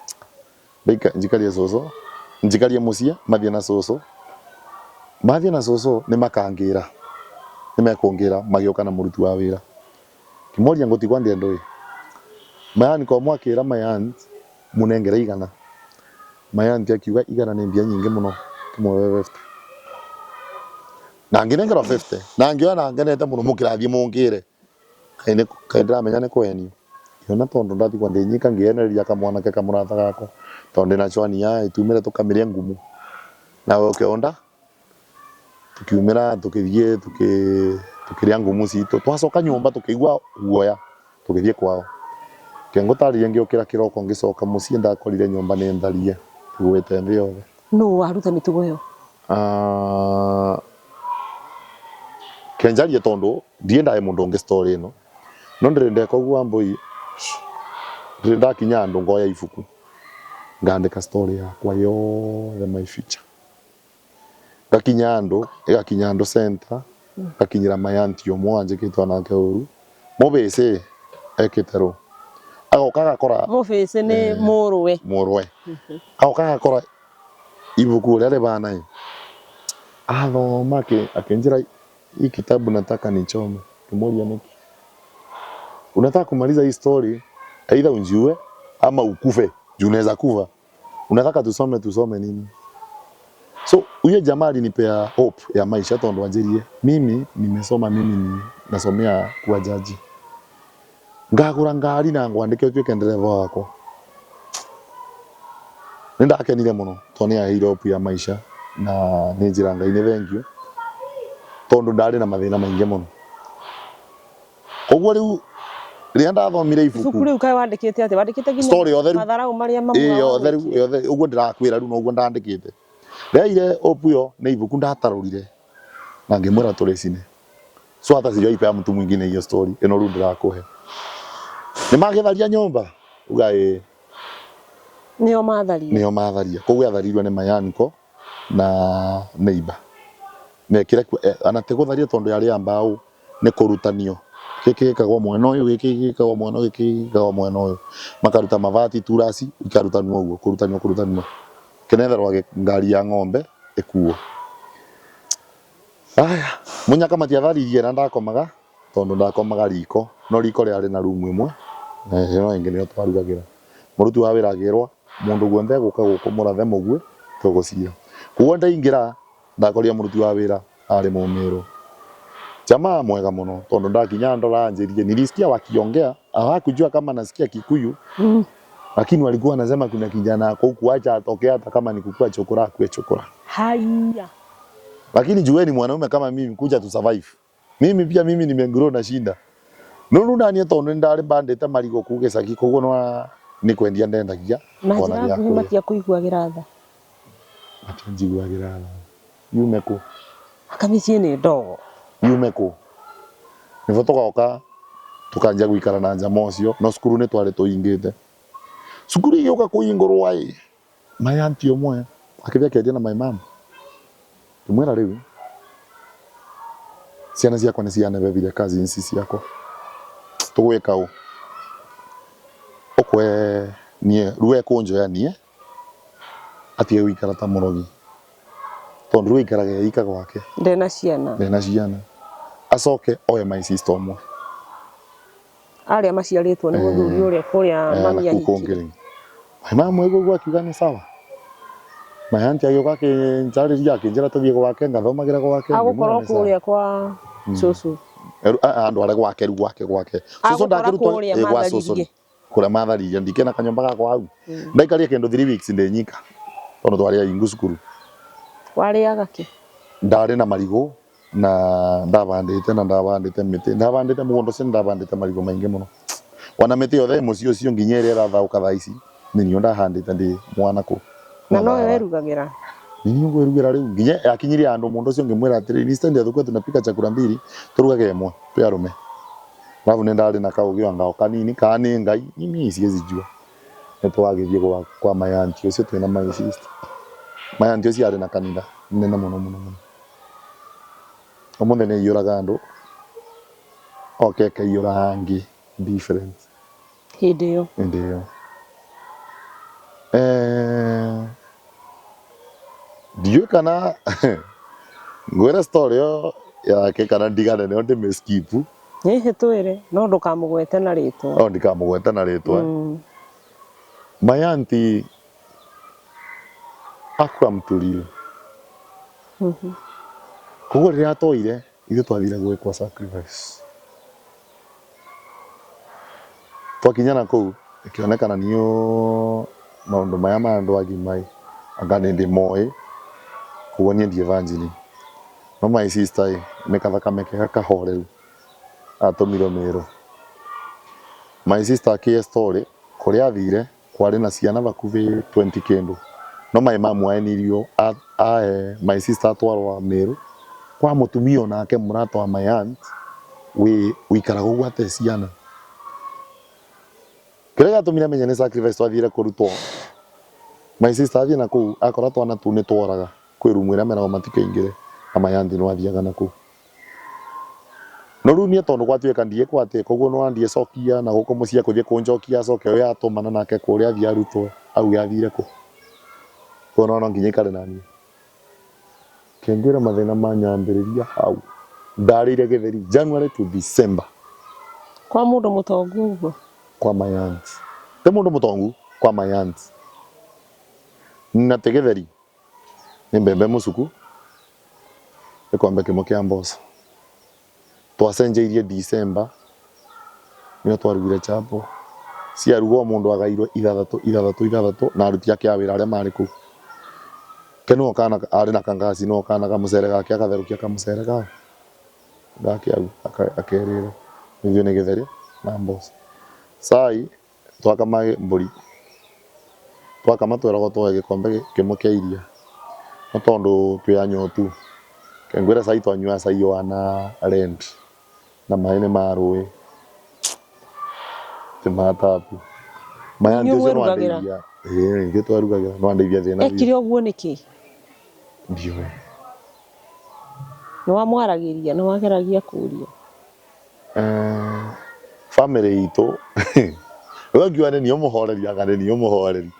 Speaker 2: Ndaika njikarie cũcũ, njikarie mũciĩ mathiĩ na cũcũ. Mathiĩ na cũcũ nĩ makangĩra, nĩ mekũngĩra magĩũka na mũruti wa wĩra. Ngĩmoria ngũtigwo ndĩ ndũĩ. My uncle ũmwe akĩra my aunt mũnengere igana. My aunt akiuga igana nĩ mbia nyingĩ mũno tũmũhe 50. Na ngĩnengerwo 50 na ngĩoya na ngenete mũno mũkĩrathiĩ mũngĩre. Kaĩ nĩ kaĩ ndĩramenya nĩ kũhenio. Ngĩona tondũ ndatigwo ndĩ nyika ngĩenereria kamwanake kamũrata gakwa tondũ ndĩna chwani ya tumĩre tũkamĩrĩe ngumu. Nawe ũkĩonda tukiumĩra tũkĩthiĩ tũkĩrĩa ngumu citũ. Twacoka nyũmba tũkĩigua guoya tũgĩthiĩ kwao. Reke ngũtarĩrie ngĩũkĩra kĩroko ngĩcoka mũciĩ ndakorire nyũmba nĩ tharie ĩgwĩte thĩ yothe.
Speaker 3: Nũ waruta mĩtugo ĩyo?
Speaker 2: Ah, ke njarie tondũ ndiĩ ndahe mũndũ ũngĩ story ĩno no ndĩrĩ ndeka ũguo Wambũi, ndĩrĩ ndakinya handũ ngoya ibuku ngandĩka story yakwa yothe my future. Ngakinya handũ ĩgakinya handũ center ngakinyĩra my auntie ũmwe wanjĩkĩte onake ũru mũbĩcĩ ekĩte rũ agoka agakora
Speaker 3: Mũbĩcĩ nĩ mũrũwe.
Speaker 2: Mũrũwe agoka agakora ibuku ũrĩa rĩbana ĩ athoma akĩnjĩra hii kitabu nataka nichome. Ngĩmũria nĩkĩ? Unataka kumaliza hii story either unjiue ama ukufe juu unaweza kufa. Unataka tusome tusome nini? So huyo jamaa alinipea hope ya maisha tondu anjirie mimi nimesoma, mimi ni nasomea kuwa jaji, ngagura ngari na ngwandike utuike ndereba wakwa. Nĩ ndakenire mũno tondũ nĩ aheire hope ya maisha na nĩ njĩra Ngai nĩ thengiũ tondũ ndarĩ na mathĩna maingĩ mũno. Koguo rĩu rĩrĩa ndathomire
Speaker 3: ibuku
Speaker 2: Ibuku
Speaker 3: rĩu kaĩ wandĩkĩte atĩa? Wandĩkĩte nginya
Speaker 2: story yothe rĩu
Speaker 3: matharaũ marĩa mamu
Speaker 2: ĩĩ
Speaker 3: wao
Speaker 2: yothe rĩu
Speaker 3: agwĩkire?
Speaker 2: Yothe ũguo ndĩrakwĩra rĩu noguo ndandĩkĩte. Ndeire hope ĩyo nĩ ibuku ndatarũrire na ngĩmwĩra tũrĩcine. So hata sijawahi pea mtu mwingine hiyo story ĩno rĩu ndĩrakũhe. Nĩ magĩtharia nyũmba? Uga ĩĩ.
Speaker 3: Nĩo matharia?
Speaker 2: Nĩo matharia. Koguo yatharirwo nĩ my uncle na neighbor. Mekire ana ti gũtharia tondũ yarĩ ya mbaũ nĩ kũrutanio. Gĩkĩ gĩkagwo mwena ũyũ, gĩkĩ gĩkagwo mwena ũyũ, gĩkĩ gĩkagwo mwena ũyũ. Makaruta mabati turasi ikarutanwo ũguo, kũrutanio kũrutanio. Kĩnetherwo ngari ya ng'ombe ĩkuo. Aya, mũnyaka matiatharirie na ndakomaga tondũ ndakomaga riko, no riko rĩarĩ na rumu ĩmwe na ĩno ĩngĩ nĩyo twarugagĩra. Mũruti wa wĩra akĩrwo mũndũ guothe egũka gũkũ mũrathe mũgue tũgũcira. Koguo ndaingĩra ndakorire mũruti wa wĩra arĩ mũmĩrũ. Jamaa mwega muno tondu ndakinya ndora anjirie nilisikia wakiongea hawakujua kama nasikia Kikuyu lakini walikuwa wanasema kuna kijana ako huku acha atokee hata kama ni kukua chokora akue chokora.
Speaker 3: Haya.
Speaker 2: Lakini jueni mwanaume kama mimi kuja tu survive. Mimi pia mimi nimegrow na shinda. Nuru nanie tondu ndari bandite marigo kuu gicagi koguo no ni kwendia ndendagia
Speaker 3: Na
Speaker 2: ona
Speaker 3: njĩra
Speaker 2: gĩa
Speaker 3: nguhĩ
Speaker 2: kũrĩa.
Speaker 3: matiakũiguagĩra tha.
Speaker 2: Matianjiguagĩra tha. Yume kũ?
Speaker 3: Akamĩciĩ nĩ ndogo.
Speaker 2: Yume kũ? Nĩvo tũgoka tũkanjia gũikara na njama ũcio no cukuru nĩ twarĩ tũingĩte. Cukuru ĩgĩũka kũhingũrwo ĩ my auntie ũmwe akĩthiĩ akĩaria na my mom ngĩmwĩra rĩu ciana ciakwa nĩ cianebebire cousins ciakwa tũgwĩka ũ ũkwe niĩ rĩu ekũnjoya niĩ atige gũikara ta mũrogi tondũ rĩu aikaraga e ika gwake
Speaker 3: Ndena ciana.
Speaker 2: ndena ciana acoke oe my sister ũmwe
Speaker 3: Arĩa maciarĩtwo nĩ mũthuri ũrĩa kũrĩa
Speaker 2: Eh,
Speaker 3: mami
Speaker 2: na kũu
Speaker 3: ahikire.
Speaker 2: kũngĩ rĩ my mom aigua ũguo akiuga nĩ sawa my auntie agĩũka akĩnjarĩria akĩnjĩra tũthiĩ gwake ngathomagĩra gwake ngĩmwĩra
Speaker 3: Agũkorwo
Speaker 2: nĩ sawa.
Speaker 3: kũrĩa kwa cũcũ.
Speaker 2: Andũ arĩa gwake rĩu gwake gwake cũcũ
Speaker 3: Agũkora
Speaker 2: ndakĩrutwo
Speaker 3: kũrĩa
Speaker 2: ĩ, gwa cũcũ
Speaker 3: matharirie.
Speaker 2: kũrĩa matharirie ndikena kanyũmba gakwa hau ndaikarie kĩndũ 3 weeks ndĩ nyika tondũ twarĩ aingũ cukuru
Speaker 3: Warĩaga kĩ?
Speaker 2: ndarĩ na marigũ na ndabandĩte na ndabandĩte mĩtĩ ndabandĩte mũgũnda ũcio ndabandĩte marigũ maingĩ mũno ona mĩtĩ yothe ĩ mũciĩ ũcio nginya ĩrĩa ĩrathaũka thaa ici nĩ niĩ ndahandĩte ndĩ mwana kũ
Speaker 3: Na nowe werugagĩra.
Speaker 2: nĩ niĩ ngwĩrugĩra rĩu nginya yakinyirie handũ mũndũ ũcio ngĩmwĩra atĩrĩ instead ya tũkue tunapika chakula mbili tũrugage ĩmwe twĩ arũme alafu nĩ ndarĩ na kaũgĩ anga o kanini kana nĩ Ngai mimi siwezi jua nĩ twagĩthiĩ gwa kwa my auntie ũcio twĩna my sister my auntie ũcio arĩ na kanitha nene mũno mũno mũno ũmũthĩ nĩ aiyũraga andũ oke akaiyũra angĩ different
Speaker 3: Hĩndĩ ĩyo.
Speaker 2: hĩndĩ ĩyo ndiũĩ kana ngwĩre story ĩyo yake kana ndigane nayo ndĩmĩ skip
Speaker 3: Ĩhĩ twĩre no ndũkamũgwete na rĩtwa.
Speaker 2: no ndikamũgwete na rĩtwa my auntie akua mtulile koguo rĩrĩa atoire ithuĩ twathire gwĩkwo sacrifice twakinya na kũu ĩkĩonekana niũ maũndũ maya ma andũ agima ĩ anga nĩ ndĩmoĩ koguo niĩ ndiĩ virgin no my sister ĩ nĩ kathakame kega kahoreru atũmirwo Mĩrũ my sister akĩhe story kũrĩa athire kwarĩ na ciana bakubĩ 20 kĩndũ no my mom aenirio ae my sister atwarwa Mĩrũ kwa mũtumia onake mũrata wa my aunt wĩ wĩikaraga ũguo ate ciana kĩrĩa gĩatũmire menye nĩ sacrifice twathire kũrutwo my sister athiĩ na kũu akora twana tũu nĩ tworaga kwĩ rumu ĩrĩa meragwo matikaingĩre na my auntie no athiaga na kũu no rĩu niĩ tondũ gwatuĩka ndiĩkwo atĩ koguo no andiĩcokia na gũkũ mũciĩ akũthiĩ kũnjokia acoke ũyũ atũmana nake kũrĩa athiĩ arutwo auge athire kũ koguo no nginya aikare na niĩ kĩngwĩra mathĩna manyambĩrĩria hau ndarĩire gĩtheri January to December
Speaker 3: Kwa mũndũ mũtongu ũguo.
Speaker 2: kwa my aunt ti mũndũ mũtongu kwa my aunt na ti gĩtheri nĩ mbembe mũcuku gĩkombe kĩmwe kĩa mboco twacenjeirie December nĩo twarugire chapo ciarugwo mũndũ agairwo ithathatũ ithathatũ ithathatũ na aruti ake a wĩra arĩa marĩ kũu ke nĩwe kana arĩ na kangasi nĩwe kana kamũcere gake agatherũkia kamũcere kau gake hau akerĩra ithuĩ nĩ gĩtheri na mboco cai twakama mbũri twakama tweragwo tuoe gĩkombe kĩmwe kĩa iria no tondũ twĩ anyotu kengwĩra cai twanyuaga cai wana red na maĩ nĩ ma rũĩ ti ma tapu maya
Speaker 3: Inyuĩ
Speaker 2: ũcio no
Speaker 3: mwerugagĩra?
Speaker 2: andeithia ĩĩ ithuĩ twarugagĩra no andeithia thĩna biũ
Speaker 3: Ekire ũguo nĩkĩ?
Speaker 2: ndiũĩ
Speaker 3: Nĩ wamwaragĩria nĩ wageragia kũria.
Speaker 2: Family itũ we ngiuga nĩ niĩ mũhoreri anga nĩ niĩ mũhoreri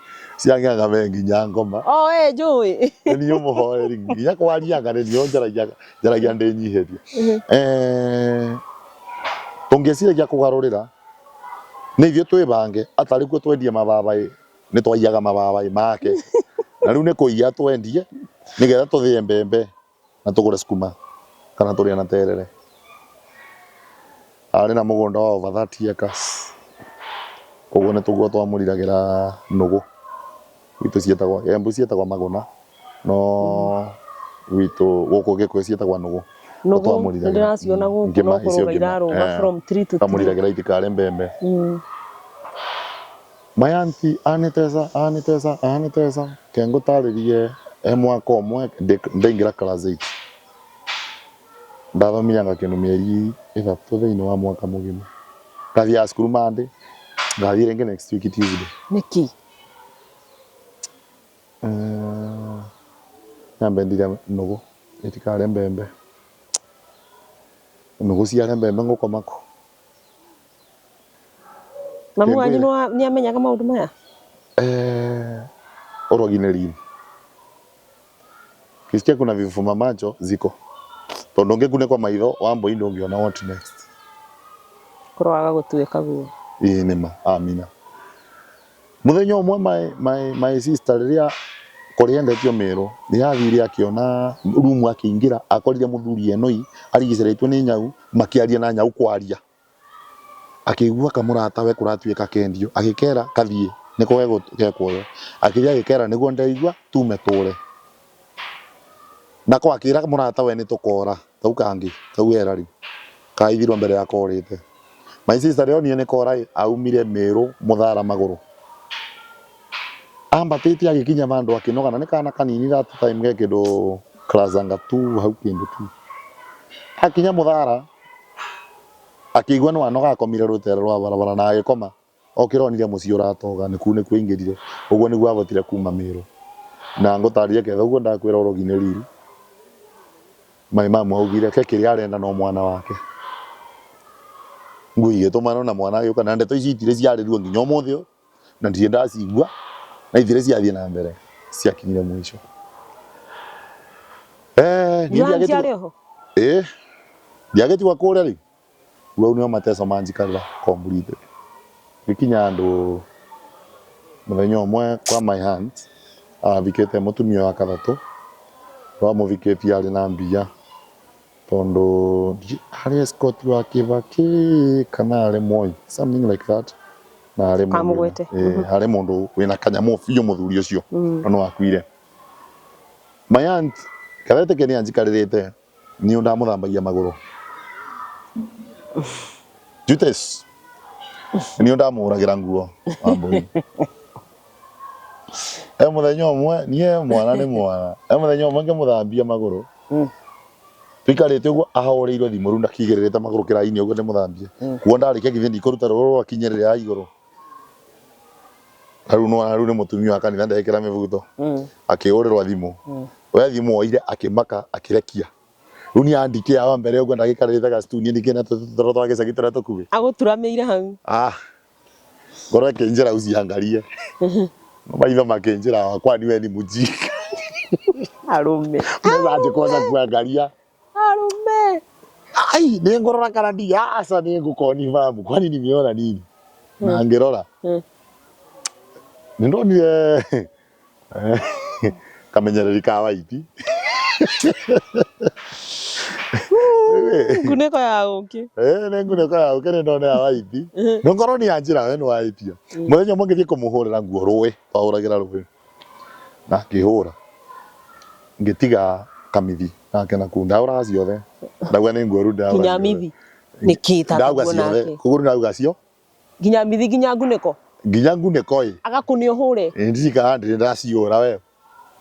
Speaker 2: ciang'ang'a me nginya ngoma
Speaker 3: O we njũĩ.
Speaker 2: nĩ niĩ mũhoreri nginya kwaria anga nĩ niĩ njaragia njaragia ndĩnyihĩrie tũngĩciragia kũgarũrĩra nĩ ithuĩ twĩbange atarĩ kuo twendie mababaĩ nĩ twaiyaga mababaĩ make na rĩu nĩ kũiya twendie nĩgetha tũthĩe mbembe na tũgũre sukuma kana tũrĩe na terere Arĩ na mũgũnda wa over 30 acres. Koguo nĩ tũguo twamũriragĩra nũgũ. Gwitũ ciĩtagwo, Embu ciĩtagwo magũna, no gwitũ gũkũ Gĩkũyũ ciĩtagwo nũgũ.
Speaker 3: Nũgũ nĩ ndĩraciona gũkũ no kũrũga irarũga from tree to tree.
Speaker 2: Twamũriragĩra itikarĩe mbembe. My auntie anitesa anitesa anitesa ke ngũtarĩrie he mwaka ũmwe ndaingĩra class 8 ndathomire anga kĩndũ mĩeri ĩthatũ thĩinĩ wa mwaka mũgima. Ngathiaga cukuru Monday, ngathiĩ rĩngĩ next week Tuesday.
Speaker 3: Nĩkĩ?
Speaker 2: Nyambe ndire nũgũ itikarĩe mbembe. Nũgũ ciarĩa mbembe ngũkoma kũ?
Speaker 3: Mamu wanyu nĩ amenyaga maũndũ maya?
Speaker 2: Ũrogi nĩ riri. Ukisikia kuna vifumba macho ziko. Tondũ ũngĩkunĩkwo maitho wambũi ndũngĩona what next.
Speaker 3: Kũroaga gũtuĩka guo.
Speaker 2: Ĩĩ nĩma, amina. Mũthenya ũmwe my, my, my sister rĩrĩa kũrĩa endetio Mĩrũ, nĩ athire akĩona rumu akĩingĩra akorire mũthuri enoi arigicĩrĩtwo nĩ nyau makĩaria na nyau kwaria. Akĩigua kamũratawe kũratuĩka kendio, agĩkera kathiĩ nĩko gekuoywo. Akĩthiĩ agĩkera nĩguo ndeigua tume tũre. Nako akĩra mũratawe nĩ tũkora, kau kangĩ, kau era rĩu, kaithirwo mbere ya korĩte. My sister rĩrĩa onire nĩ kora ĩ, aumire Mĩrũ mũthara magũrũ. Ambatĩte agĩkinya vandũ akĩnoga, na nĩ kana kanini that time ge kĩndũ class anga two hau kĩndũ two. Akinya mũthara, Akĩigua nĩ wanoga akomire rũtere rwa barabara na agĩkoma. Okĩra onire mũciĩ ũratoga nĩ kuu nĩkuo aingĩrire. Ũguo nĩguo ahotire kuuma Mĩrũ. Na ngũtarĩrie ketha ũguo ndakwĩra ũrogi nĩ riri. My mum augire ke kĩrĩa arenda no mwana wake. Ngui igĩtũmanwo na mwana agĩũka na ndeto ici itirĩ ciarĩrio nginya ũmũthĩ ũyũ na ndirĩ ndacigua na itirĩ ciathiĩ na mbere ciakinyire mũico. Eh, niĩ
Speaker 3: Your auntie
Speaker 2: ndiagĩtigwo
Speaker 3: arĩ oho?
Speaker 2: Ĩĩ, ndiagĩtigwo kũrĩa rĩu. Rĩu hau nĩho mateso manjikarĩra completely. Ngĩkinya handũ mũthenya ũmwe kwa my aunt, athikĩte mũtumia wa gatatũ, wamũthikĩtie arĩ na mbia tondũ arĩ escort wa Kĩbakĩ kana arĩ Moi, something like that. Na arĩ mũndũ wĩna,
Speaker 3: Kamũgwete.
Speaker 2: ĩĩ, arĩ mũndũ wĩna kanyamũ biũ mũthuri ũcio, no nĩwakuire. My aunt karete ke nĩ anjikarĩrĩte niĩ ndamũthambagia magũrũ Jutes niĩ ndamũhũragĩra nguo Wambũi e mũthenya ũmwe niĩ mwana nĩ mwana e mũthenya ũmwe ngĩmũthambia magũrũ tũikarĩte ũguo ahũrĩirwo thimũ rĩu ndakigĩrĩrĩte magũrũ kĩrainĩ ũguo ndĩmũthambie kuo ndarĩkia githĩ ndikũruta rũrũ rwakinyĩrĩra haha igũrũ rĩu nĩwona rĩu nĩ mũtumia wa kanitha ndekĩra mĩbuto akĩhũrĩrwo thimũ we thimũ oire akĩmaka akĩrekia rĩu niĩ andikĩ haha mbere ũguo ndagĩkarĩte gacitu niĩ ndikĩna tũtoro twa gĩcagi tũrĩa tũkuhĩ
Speaker 3: Agũturamĩire hau.
Speaker 2: ah ngoro ĩkĩnjĩra usiangalie maitho makĩnjĩra kwani we ni mjinga
Speaker 3: Arũme.
Speaker 2: unawezaje kosa kuangalia
Speaker 3: Arũme.
Speaker 2: ai nĩ ngũrora kana ndi aca nĩ ngũkonifamu kwani nimeona nini na ngĩrora nĩ ndonire kamenyereri ka waiti
Speaker 3: Ngunĩko ya ũkĩ.
Speaker 2: Eh, nĩ ngunĩko ya ũkĩ nĩ ndona ya waiti no ngorwo nĩ yanjĩra we nĩ wahĩtia mũthenya ũmwe ngĩthiĩ kũmũhũrĩra nguo rũĩ twahũragĩra rũĩ na ngĩhũra ngĩtiga kamithi nake na kuu ndahũraga ciothe ndauga nĩ nguo rĩu ndahũra
Speaker 3: Nginya
Speaker 2: ciothe.
Speaker 3: mithi. Nĩkĩ tata
Speaker 2: ndauga
Speaker 3: nguo
Speaker 2: ciothe
Speaker 3: nake?
Speaker 2: koguo ndauga cio
Speaker 3: Nginya mithi nginya ngunĩko.
Speaker 2: nginya ngunĩko ĩ
Speaker 3: Agakũne ũhũre.
Speaker 2: ndirikana ndĩrĩ ndaciũra we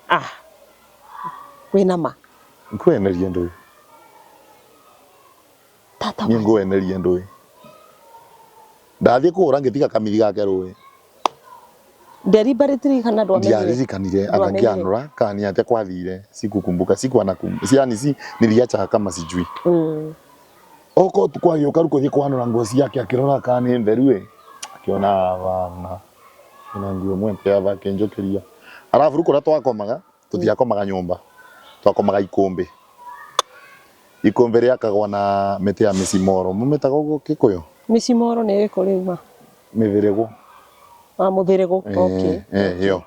Speaker 3: Ah. Wĩna ma.
Speaker 2: ngwenerie ndũĩ
Speaker 3: Tata
Speaker 2: niĩ
Speaker 3: wa.
Speaker 2: ngwenerie ndũĩ ndathiĩ kũhũra ngĩtiga kamithi gake rũĩ
Speaker 3: Deliberately kana ndwamenyire?
Speaker 2: ndiaririkanire anga
Speaker 3: Ndwamenyire.
Speaker 2: ngĩanũra kana ni atĩa kwathire sikukumbuka sikuwa na kum, yani si niliacha kama sijui oko tukwa agĩũka rĩu kũthiĩ kwanũra nguo ciake akĩrora kana nĩ theru ĩ akĩona bana ina nguo ĩmwe aba akĩnjũkĩria arabu rĩu kũrĩa twakomaga tũtiakomaga nyũmba twakomaga ikũmbĩ ikũmbĩ rĩakagwo na mĩtĩ ya mĩcimoro mũmĩtaga ũguo Kĩkũyũ
Speaker 3: Mĩcimoro nĩ ĩrĩkũ rĩu ma?
Speaker 2: mĩthĩrĩgũ
Speaker 3: Ah, mũthĩrĩgũ. Okay.
Speaker 2: Eh, ĩyo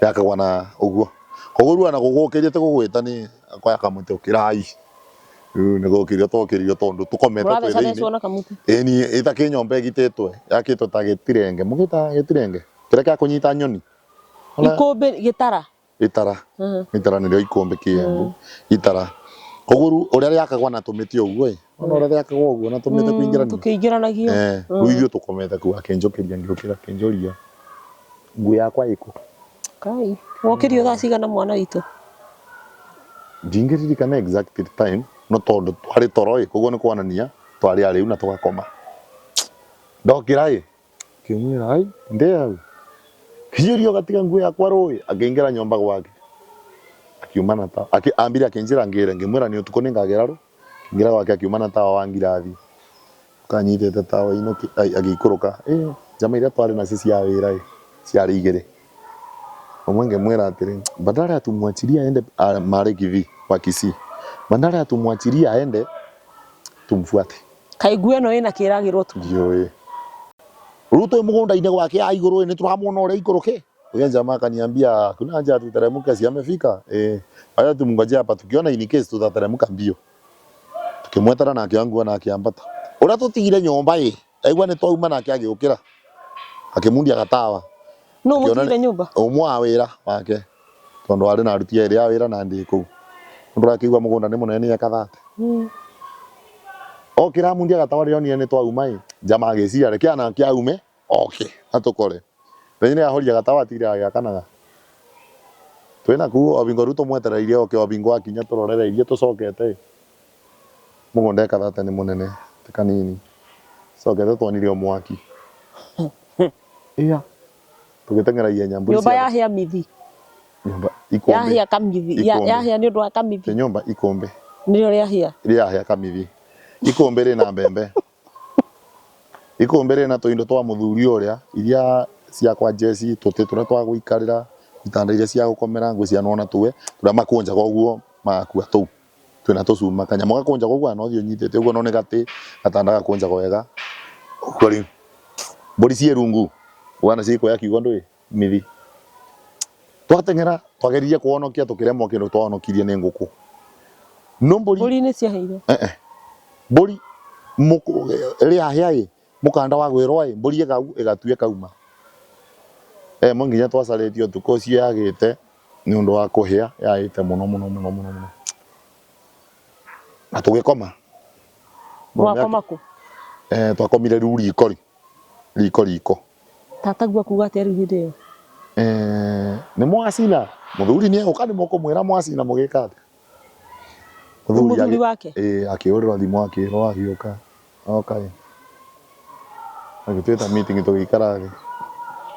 Speaker 2: yakagwo na ũguo koguo rĩu ona gũgũkĩria ti gũgwĩta nĩ akoya kamũtĩ ũkĩrai Rĩu nĩ gũkĩrio twokĩrio tondũ tũkomete twĩ
Speaker 3: Mũrathecacecwo
Speaker 2: thĩinĩ
Speaker 3: na kamũtĩ.
Speaker 2: Ĩni ĩta kĩnyomba ĩgitĩtwe yakĩtwo ta gĩtirenge mũgĩtaga gĩtirenge kĩrĩa kĩa kũnyita nyoni Ona-
Speaker 3: Ikũmbĩ gĩtara.
Speaker 2: Itara. Itara nĩrĩo ikũmbĩ kĩembu. Itara. Koguo rĩu ũrĩa rĩakagwo na tũmĩtĩ ũguo ĩ. Ona ũrĩa rĩakagwo ũguo na tũmĩtĩ kũingĩranio.
Speaker 3: Tũkĩingĩranagio.
Speaker 2: Eh, rĩu ithuĩ tũkomete kũu akĩnjũkĩria ngĩũkĩra akĩnjũria nguo yakwa ĩkũ.
Speaker 3: Kai. Wokĩrio thaa cigana mwana witũ?
Speaker 2: Ndingĩririkana exact time no tondũ twarĩ toro ĩ koguo nĩ kuonania twarĩ arĩu na tũgakoma. Ndokĩra ĩ Ngĩmwĩra, ai, ndĩ hau. Kinyĩria ũgatiga nguo yakwa rũĩ. Akĩingĩra nyũmba gwake. Akiuma na tawa. Akĩ, ambire akĩnjĩra ngĩre, ngĩmwĩra nĩ ũtukũ nĩngagĩra rũ. Akĩingĩra gwake akiuma na tawa wa ngirathi. Kanyitĩte tawa inũki, ai, agĩikũrũka. Ĩ, njama iria twarĩ nacio cia wĩra ĩ, ciarĩ igĩrĩ. Ũmwe ngĩmwĩra atĩrĩ, badala ya tumwachilie aende, ah, marĩ Kisii, wa Kisii. Badala ya tumwachilie aende, tumfuate.
Speaker 3: Kaĩ nguo ĩno ĩna kĩ ĩragĩrwo ũtukũ?
Speaker 2: Ndiũĩ. Rĩu twĩ mũgũnda-inĩ gwake haha igũrũ ĩ, nĩtũramuona ũrĩa aikũrũke. Huyo jamaa akaniambia kuna haja tuteremke, si amefika? Eh, wacha tumngojee hapa, tukiona in case tutateremka mbio. Tukimwetera na akĩoya nguo na akĩambata. Ũrĩa tũtigire nyũmba ĩ, aigua nĩ twauma nake agĩũkĩra. Akĩmundia gatawa.
Speaker 3: Nũ
Speaker 2: Akĩona
Speaker 3: mũtigire nyũmba?
Speaker 2: Ũmwe wa wĩra wake. Tondũ arĩ na aruti erĩ a wĩra na ndĩ kũu. Mũndũ ũrakĩigua mũgũnda nĩ mũnene nĩ ekathate. Okĩra amundia gatawa rĩrĩa onire nĩ twauma ĩ, njama agĩciria reke anake aume oke atũkore. Rĩu nĩ ahoria gatawa atigire agĩakanaga. Twĩna kuu o bingo rĩu tũmwetereire oke o bingo akinya tũrorereirie tũcokete ĩ. Mũgũnda ekathate nĩ mũnene ti kanini. Tũcokete tuonire o mwaki. Iya. Tũgĩteng'era ihenya mbũri
Speaker 3: Nyũmba
Speaker 2: ciothe.
Speaker 3: yahĩa mithi.
Speaker 2: Nyũmba ikũmbĩ.
Speaker 3: Yahĩa kamithi.
Speaker 2: Ikũmbĩ.
Speaker 3: Yahĩa nĩ ũndũ wa kamithi.
Speaker 2: Ti nyũmba ikũmbĩ.
Speaker 3: Nĩrĩo rĩahĩa.
Speaker 2: Rĩahĩa kamithi. Ikũmbĩ rĩna mbembe. Ikũmbĩ rĩna tũindo twa mũthuri ũrĩa iria cia kwa jeci tũtĩ tũrĩa twa gũikarĩra itanda iria cia gũkomera nguo cia nona tuwe tũrĩa makũnjaga ũguo magakua tũu twĩna tũcuma kanyamũ gakũnjagwo ũguo na ũthiĩ ũnyitĩte ũguo no nĩ gatĩ gatanda gakũnjagwo wega ũguo rĩu mbũri ciĩ rungu wana ciĩkuoya kiugo ndũĩ mithi twateng'era twageririe kũhonokia tũkĩremwo kĩndũ twahonokirie nĩ ngũkũ no mbũri
Speaker 3: Mbũri nĩ ciaheire.
Speaker 2: eh eh mbũri rĩahĩa ĩ mũkanda wa gwĩrwo ĩ mbũri ĩgau ĩgatua ĩkauma eh mo nginya twacarĩtie ũtukũ ũcio yagĩte nĩ ũndũ wa kũhĩa yahĩte mũno mũno mũno mũno mũno na tũgĩkoma
Speaker 3: Mwakoma kũ?
Speaker 2: eh twakomire rĩu riko rĩ riko riko
Speaker 3: Tataguo akuga atĩa rĩu hĩndĩ ĩyo?
Speaker 2: Eh, nĩ mwacina mũthuri nĩ egũka nĩ mũkũmwĩra mwacina mũgĩka atĩa
Speaker 3: Mũthuri wake?
Speaker 2: Ĩĩ akĩhũrĩrwo thimũ akĩrwo agĩũka oka ĩ agĩtwĩta meeting tũgĩikara thĩ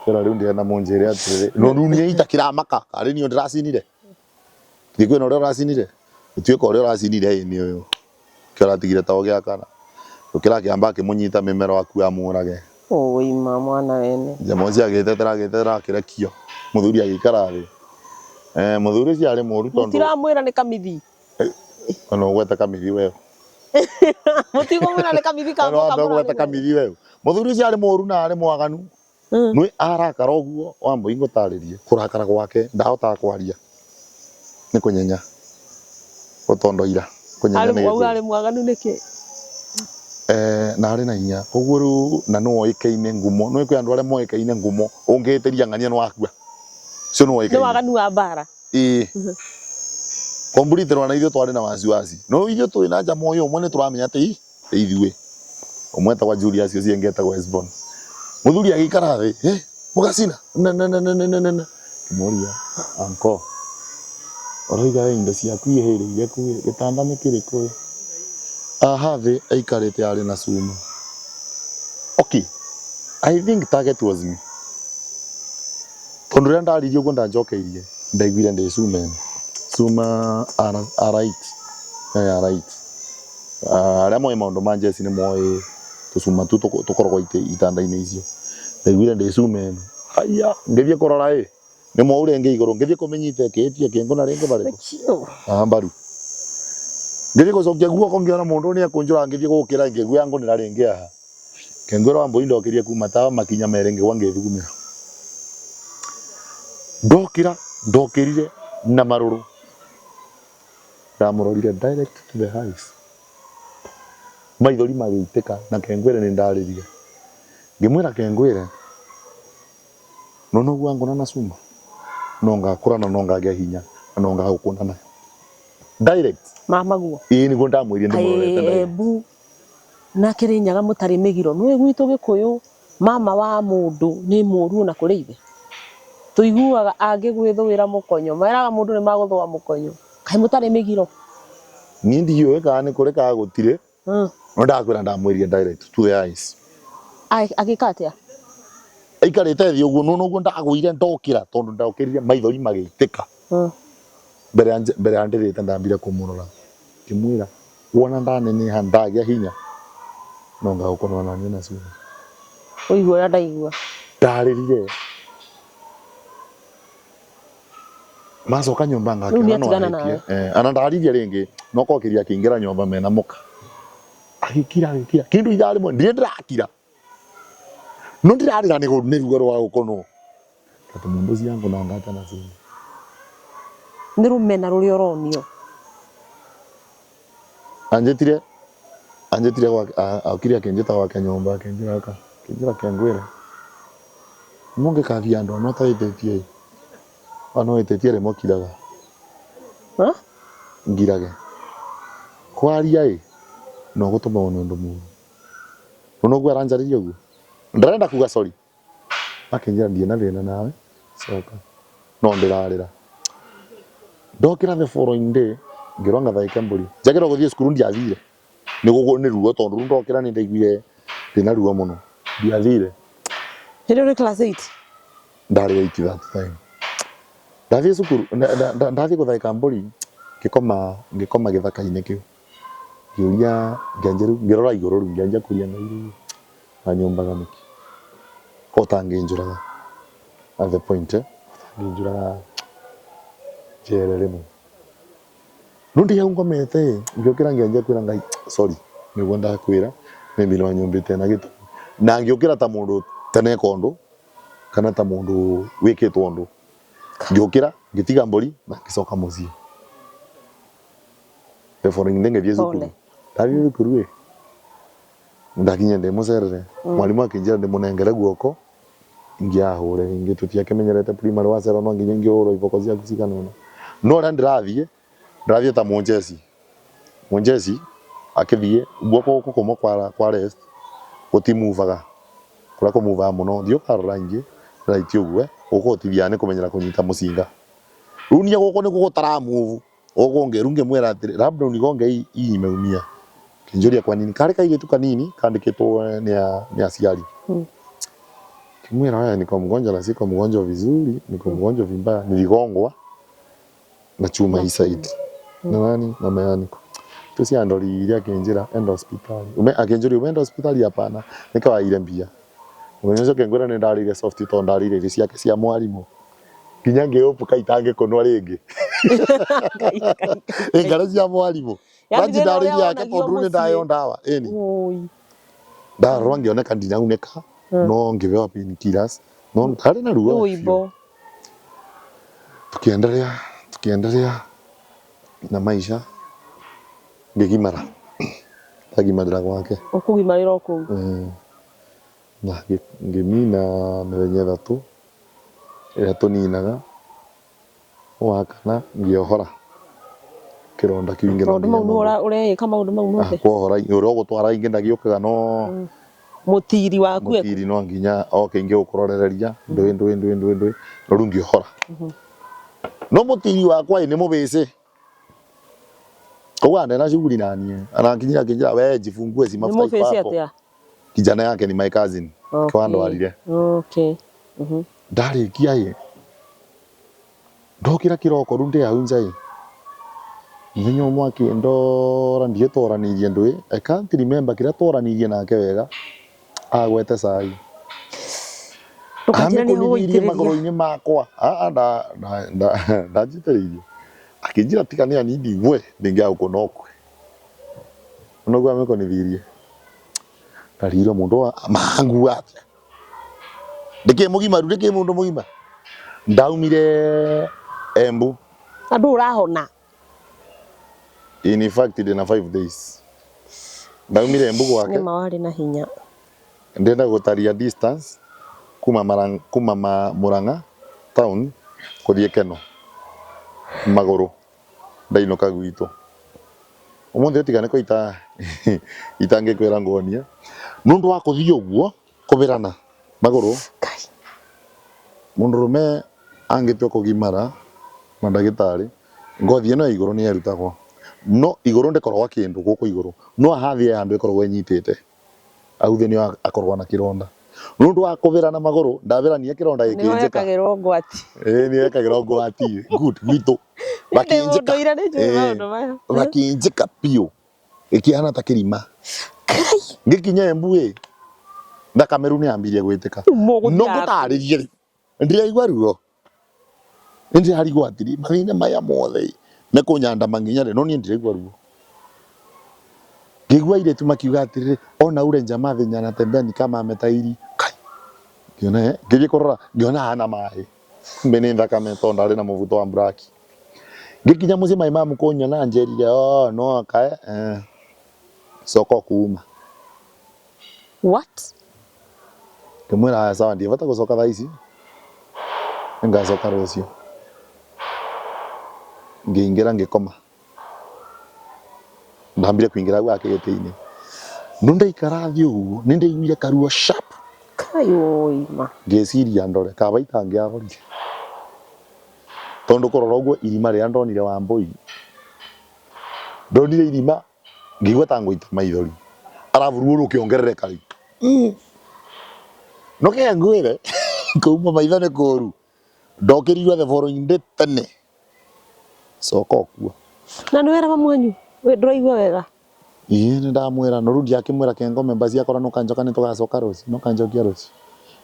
Speaker 2: twĩra rĩu ndĩrenda mũnjĩre atĩrĩrĩ no rĩu niĩ itakĩramaka karĩ niĩ ndĩracinire Githĩ kwĩna ũrĩa ũracinire? Gũtuĩka ũrĩa ũracinire ĩ nĩ ũyũ. Nĩkĩo aratigire ta ũgĩakana. Ũkĩra akĩamba akĩmũnyita mĩmero akue amũrage.
Speaker 3: Ũi ma mwana wene.
Speaker 2: Njama ũcio agĩtetera agĩtetera akĩrekio. Mũthuri agĩikara thĩ. Eh, mũthuri ũcio arĩ mũru tondũ.
Speaker 3: Mũtiramwĩra nĩ kamithi.
Speaker 2: Ona ũgwete kamithi wewe.
Speaker 3: Mũtikũmwĩra nĩ kamithi ka
Speaker 2: Ona wambe ũgwete kamithi wewe. Mũthuri ũcio arĩ mũru na arĩ mwaganu. Nĩ arakara ũguo Wambũi ngũtarĩrie kũrakara gwake ndahotaga kwaria nĩ kũnyenya gũtondoira kũnyenya nĩ
Speaker 3: Wauga arĩ mwaganu nĩkĩ?
Speaker 2: Eh, na arĩ na hinya koguo rĩu na nĩ woĩkaine ngumo nĩ kwĩ andũ arĩa moĩkaine ngumo ũngĩhĩtĩria ng'ania nĩ wakua ũcio nĩ
Speaker 3: Nĩ
Speaker 2: woĩkaine
Speaker 3: waganu wa mbara.
Speaker 2: ĩĩ completely ona ithuĩ twarĩ na wasiwasi no ithuĩ twĩ na njama ũyũ ũmwe nĩ tũramenya atĩ ii nĩ ithuĩ ũmwe etagwa Julius ũcio ũngĩ etagwo Hesbon mũthuri agĩikara thĩ eh mũgacina na na na na na na na kĩmũria anko ũroiga we indo ciaku ihĩrĩire kũ ĩ gĩtanda nĩ kĩrĩkũ ĩ aha thĩ aikarĩte arĩ na cuma okay I think target was me tondũ rĩrĩa ndaririe ũguo ndanjokeirie ndaiguire ndĩ cuma ĩno cuma R8 eh, R8 Arĩa moĩ maũndũ ma njeci nĩ moĩ tũcuma tu tũkoragwo itanda-inĩ icio. Ndaiguire ndĩ cuma ĩno, haiya, ngĩthiĩ kũrora ĩ, nĩ mwau rĩngĩ igũrũ, ngĩthiĩ kũmĩnyita ĩkĩhĩtia ĩkĩngũna rĩngĩ barĩkũ? Haha mbaru. Ngĩthiĩ gũcokia guoko ngĩona mũndũ ũyũ nĩ ekũnjũraga, ngĩthiĩ gũkĩra ngĩigua yangũnĩra rĩngĩ haha. Kĩngwĩra Wambũi ndokĩrire kuma tawa makinya merĩ ngĩgwa ngĩthugumĩra. Ndokĩra, ndokĩrire na marũrũ. Ndamũrorire direct to the eyes. Maithori magĩitĩka na kengwĩre nĩ ndarĩrire. Ngĩmwĩra kengwĩre nona ũguo angũna na cuma no ngakũra na no ngagĩa hinya na no ngagũkũna nayo. Direct.
Speaker 3: Mamaguo.
Speaker 2: Ĩĩ nĩguo ndamwĩrire ndĩmũrorete
Speaker 3: Kaĩ
Speaker 2: direct.
Speaker 3: Embu na Kĩrĩnyaga mũtarĩ mĩgiro. Nĩũĩ gwitũ Gĩkũyũ mama wa mũndũ nĩ mũru ona kũrĩ ithe. Tũiguaga angĩgwĩthũĩra mũkonyo, meraga mũndũ nĩ magũthũa mũkonyo. Kaĩ mũtarĩ mĩgiro?
Speaker 2: Niĩ ndiũĩ kana nĩ kũrĩ kana gũtirĩ. No ndakwĩra ndamwĩrire direct to the eyes.
Speaker 3: Agĩka atĩa?
Speaker 2: Aikarĩte thĩ ũguo nona ũguo ndagũire ndokĩra tondũ ndokĩrire maithori magĩitĩka. Mbere ya mbere ya ndĩrĩte ndambire kũmũrora ngĩmwĩra wona ndaneneha ndagĩa hinya no ngagũkorwo naniĩ na cuma.
Speaker 3: Ũigue ũrĩa ndaigua.
Speaker 2: Ndarĩrire. Macoka nyũmba
Speaker 3: Rĩu
Speaker 2: ngakĩona no
Speaker 3: nĩatigana
Speaker 2: ahĩtie.
Speaker 3: nawe.
Speaker 2: Eh, ana ndaririe rĩngĩ no kokiria akĩingĩra nyũmba mena mũka. Agĩkira agĩkira kĩndũ ithaa rĩmwe ndirĩ ndĩrakira. No ndirarĩra nĩ nĩ ruo rwa gũkonwo. Tondũ mũndũ ũcio angũnanga atĩa na cuma.
Speaker 3: Nĩ rũmena rũrĩa ũronio.
Speaker 2: Anjĩtire anjĩtire gwake okire akĩnjĩta gwake nyũmba akĩnjĩra aka akĩnjĩra kengwĩre mũngĩkathia andũ ano ũtaĩtĩtie ĩ ano wĩtĩtie rĩ mũkiraga
Speaker 3: Ha?
Speaker 2: ngirage kwaria ĩ no gũtũme wone ũndũ mũru ũno ũguo aranjarĩria ũguo ndarenda kuga sorry Akĩnjĩra ndirĩ na thĩna nawe, coka. No ndĩrarĩra. Ndokĩra the following day, ngĩrwo ngathaĩke mbũri. Njagĩrĩirwo gũthiĩ cukuru ndiathire. Nĩ nĩ ruo tondũ rĩu ndokĩra nĩ ndaiguire ndĩna ruo mũno. Ndiathire.
Speaker 3: Hĩndĩ ĩyo ũrĩ class 8?
Speaker 2: Ndarĩ 8 that time. Ndathiĩ cukuru, ndathiĩ gũthaĩka mbũri, ngĩkoma ngĩkoma gĩthaka-inĩ kĩu. Ngĩũria, ngĩanjia rĩu, ngĩrora igũrũ rĩu, ngĩanjia kũria Ngai rĩu anyumbaga nĩkĩ ko ũtangĩnjũraga at the point eh ũtangĩnjũraga njere rĩmwe no ndĩ hau ngomete ĩ ngĩũkĩra ngĩanjia kwĩra Ngai sorry nĩguo ndakwĩra maybe nĩ wanyũmbĩte na gĩtũmi na ngĩũkĩra ta mũndũ teneka ũndũ kana ta mũndũ wĩkĩtwo ũndũ ngĩũkĩra ngĩtiga mbũri na ngĩcoka mũciĩ the following day ngĩthiĩ cukuru
Speaker 3: Pole.
Speaker 2: ndathiĩ cukuru ĩ Ndakinya ndĩ mũcerere, mwarimũ akĩnjĩra ndĩmũnengere guoko ingĩahũre ingĩ tũtiakĩmenyerete primary wacererwo no nginya ingĩhũrwo iboko ciaku cigana ũna. No ũrĩa ndĩrathiĩ, ndĩrathiĩ ta mũnjeci, mũnjeci akĩthiĩ guoko gũkũ kũmwe kwa left gũtimuvaga, kũrĩa kũmuvaga mũno, thiĩ ũkarora ingĩ right ũguo gũkũ gũtithiaga nĩ kũmenyera kũnyita mũcinga. Rĩu niĩ gũkũ nĩkuo gũtara move. Gũkũ rĩu ngĩmwĩra atĩrĩ labda unigonge hii hii imeumia. Kĩnjũria kwa nini karĩ kairĩtu kanini kandĩkĩtwo nĩ nĩ aciari. Ngĩmwĩra wewe niko mgonjwa na siko mgonjwa vizuri, niko mgonjwa vibaya, niligongwa na chuma hii side. Na nani na meaniko. Tuciandoririe akĩnjĩra enda hospitali. Ume akĩnjũria umeenda hospitali hapana. Nĩkawaire mbia. Mũthenya ũcio akĩngwĩra nĩ ndarĩire soft tondũ ndarĩire irio ciake cia mwarimũ. Nginya ngĩũpũka itangĩkũnwa rĩngĩ. Ngari cia mwarimũ.
Speaker 3: Yaani
Speaker 2: Lanji
Speaker 3: thĩna ũrĩa
Speaker 2: ndarĩirie yake
Speaker 3: wonagio
Speaker 2: tondũ rĩu nĩ
Speaker 3: mũciĩ.
Speaker 2: ndaheo ndawa. Ĩni.
Speaker 3: Ũi.
Speaker 2: Ndarorwo ngĩoneka ndinaunĩka no ngĩheo painkillers no ndarĩ na ruo
Speaker 3: Nĩ
Speaker 2: biũ.
Speaker 3: ũimbo.
Speaker 2: Tukiendelea tukiendelea na maisha ngĩgimara ndagimarĩra gwake.
Speaker 3: Ũkũgimarĩra o kũu.
Speaker 2: Na ngĩnina mĩthenya ĩthatũ ĩrĩa tũninaga, wa kana ngĩohora kĩronda kĩu ingĩ no
Speaker 3: Maũndũ
Speaker 2: nginya
Speaker 3: mau nĩwe
Speaker 2: mũndũ
Speaker 3: ũreĩka maũndũ mau mothe?
Speaker 2: Kuohora ũrĩa ũgũtwara ingĩ ndagĩũkaga no
Speaker 3: Mũtiri waku eku?
Speaker 2: Mũtiri no nginya oke ingĩ gũkũrorereria ndũĩ ndũĩ ndũĩ ndũĩ ndũĩ no rĩu ngĩohora. No mũtiri wakwa ĩ nĩ mũbĩcĩ koguo ndena shughuli naniĩ ananginyĩra akĩnjĩra we jifungue si
Speaker 3: Nĩ
Speaker 2: mafuta iko
Speaker 3: mũbĩcĩ
Speaker 2: hapo.
Speaker 3: atĩa?
Speaker 2: Kijana yake ni my cousin
Speaker 3: Okay.
Speaker 2: wandwarire.
Speaker 3: Okay.
Speaker 2: Ndarĩkia ĩ ndokĩra kĩroko rĩu ndĩ hau nja ĩ mũthenya ũmwe akĩndora ndiũĩ twaranĩirie ndũĩ I can't remember kĩrĩa twaranĩirie nake wega agwete cai
Speaker 3: Ndũkanjĩre nĩ
Speaker 2: amĩkũnithirie
Speaker 3: agũgũitĩrĩria.
Speaker 2: magũrũ-inĩ makwa ndanjitĩrĩirie akĩnjĩra tiga nĩ anini we ndingĩagũkũna ũkue Noguo amĩkũnithirie ndarigirwo mũndũ wa mangua atĩa ndĩkĩ mũgimaru ndĩkĩ mũndũ mũgima ndaumire Embu
Speaker 3: Na ndũrahona.
Speaker 2: in fact ndĩna 5 days Ndaumire Embu gwake.
Speaker 3: Nĩma warĩ na hinya.
Speaker 2: Ndĩrenda gũtaria distance kuma Marang, kuma ma, Murang'a town kũthiĩ Keno magũrũ ndainũka gwitũ. Ũmũthĩ tiga nĩ kũita itangĩkwĩra nguonie nũndũ wa kũthiĩ ũguo kũbĩrana magũrũ.
Speaker 3: Ngai.
Speaker 2: Mũndũrũme angĩtua kũgimara na ndagĩtarĩ ngothi ĩno ya igũrũ nĩ ĩrutagwo no igũrũ ndĩkoragwo kĩndũ gũkũ igũrũ no haha thĩ he handũ ĩkoragwo ĩnyitĩte hau thĩ nĩho akoragwo na kĩronda nũndũ wa kũbĩra na magũrũ ndabĩrania kĩronda
Speaker 3: Nĩho
Speaker 2: gĩkĩnjĩka
Speaker 3: ekagĩrwo ngwati.
Speaker 2: ĩĩ nĩyo ĩkagĩrwo ngwati good gwitũ
Speaker 3: Ndĩ
Speaker 2: bakĩnjĩka
Speaker 3: mũndũire nĩ njũĩ
Speaker 2: Ĩĩ.
Speaker 3: maũndũ maya.
Speaker 2: bakĩnjĩka biũ ĩkĩhana ta kĩrima
Speaker 3: Ngai.
Speaker 2: ngĩkinya Embu ĩ thakame rĩu nĩyambirie gwĩtĩka
Speaker 3: Rĩu mũgũthiaga
Speaker 2: no
Speaker 3: kũ?
Speaker 2: ngũtarĩrie rĩ ndĩraigua ruo nĩndĩrarigwo atĩrĩ mathĩna maya mothe mekũnyandama nginya rĩ no niĩ ndĩraigua ruo ngĩigua airĩtu makiuga atĩrĩrĩ ona ule jamaa venye anatembea ni kama ametairi kai ngĩona eh, ngĩthiĩ kũrora ngĩona hana maĩ kumbe nĩ thakame tondũ ndarĩ na mũbuto wa mburaki ngĩkinya mũciĩ mai mamu kũnyona anjĩrire oh no kae eh, coka kuma
Speaker 3: What?
Speaker 2: Ngĩmwĩra haya sawa ndirĩ bata gũcoka thaa ici nĩngacoka rũciũ. Ngĩingĩra ngĩkoma. Ndambire kũingĩra hau gake gĩtĩ-inĩ. No ndaikara thĩ ũguo nĩ ndaiguire karuo sharp.
Speaker 3: Kai ũi ma.
Speaker 2: Ngĩciria ndore kaba itangĩahorire. Tondũ kũrora ũguo irima rĩrĩa ndonire Wambũi, ndonire irima ngĩigua ta ngũita maithori. Arabu ruo rũkĩongerereka rĩu. No kĩe ngwĩre kũuma maitho nĩ kũru. Ndokĩrirwo the following day tene. Coka ũkua.
Speaker 3: Na nĩ wera mamu wanyu? Ndũraigua wega?
Speaker 2: Ĩĩ nĩ ndamwĩra no rĩu ndiakĩmwĩra kengome basi akorwo nĩ ũkanjoka nĩ tũgacoka rũciũ nĩ ũkanjokia rũciũ.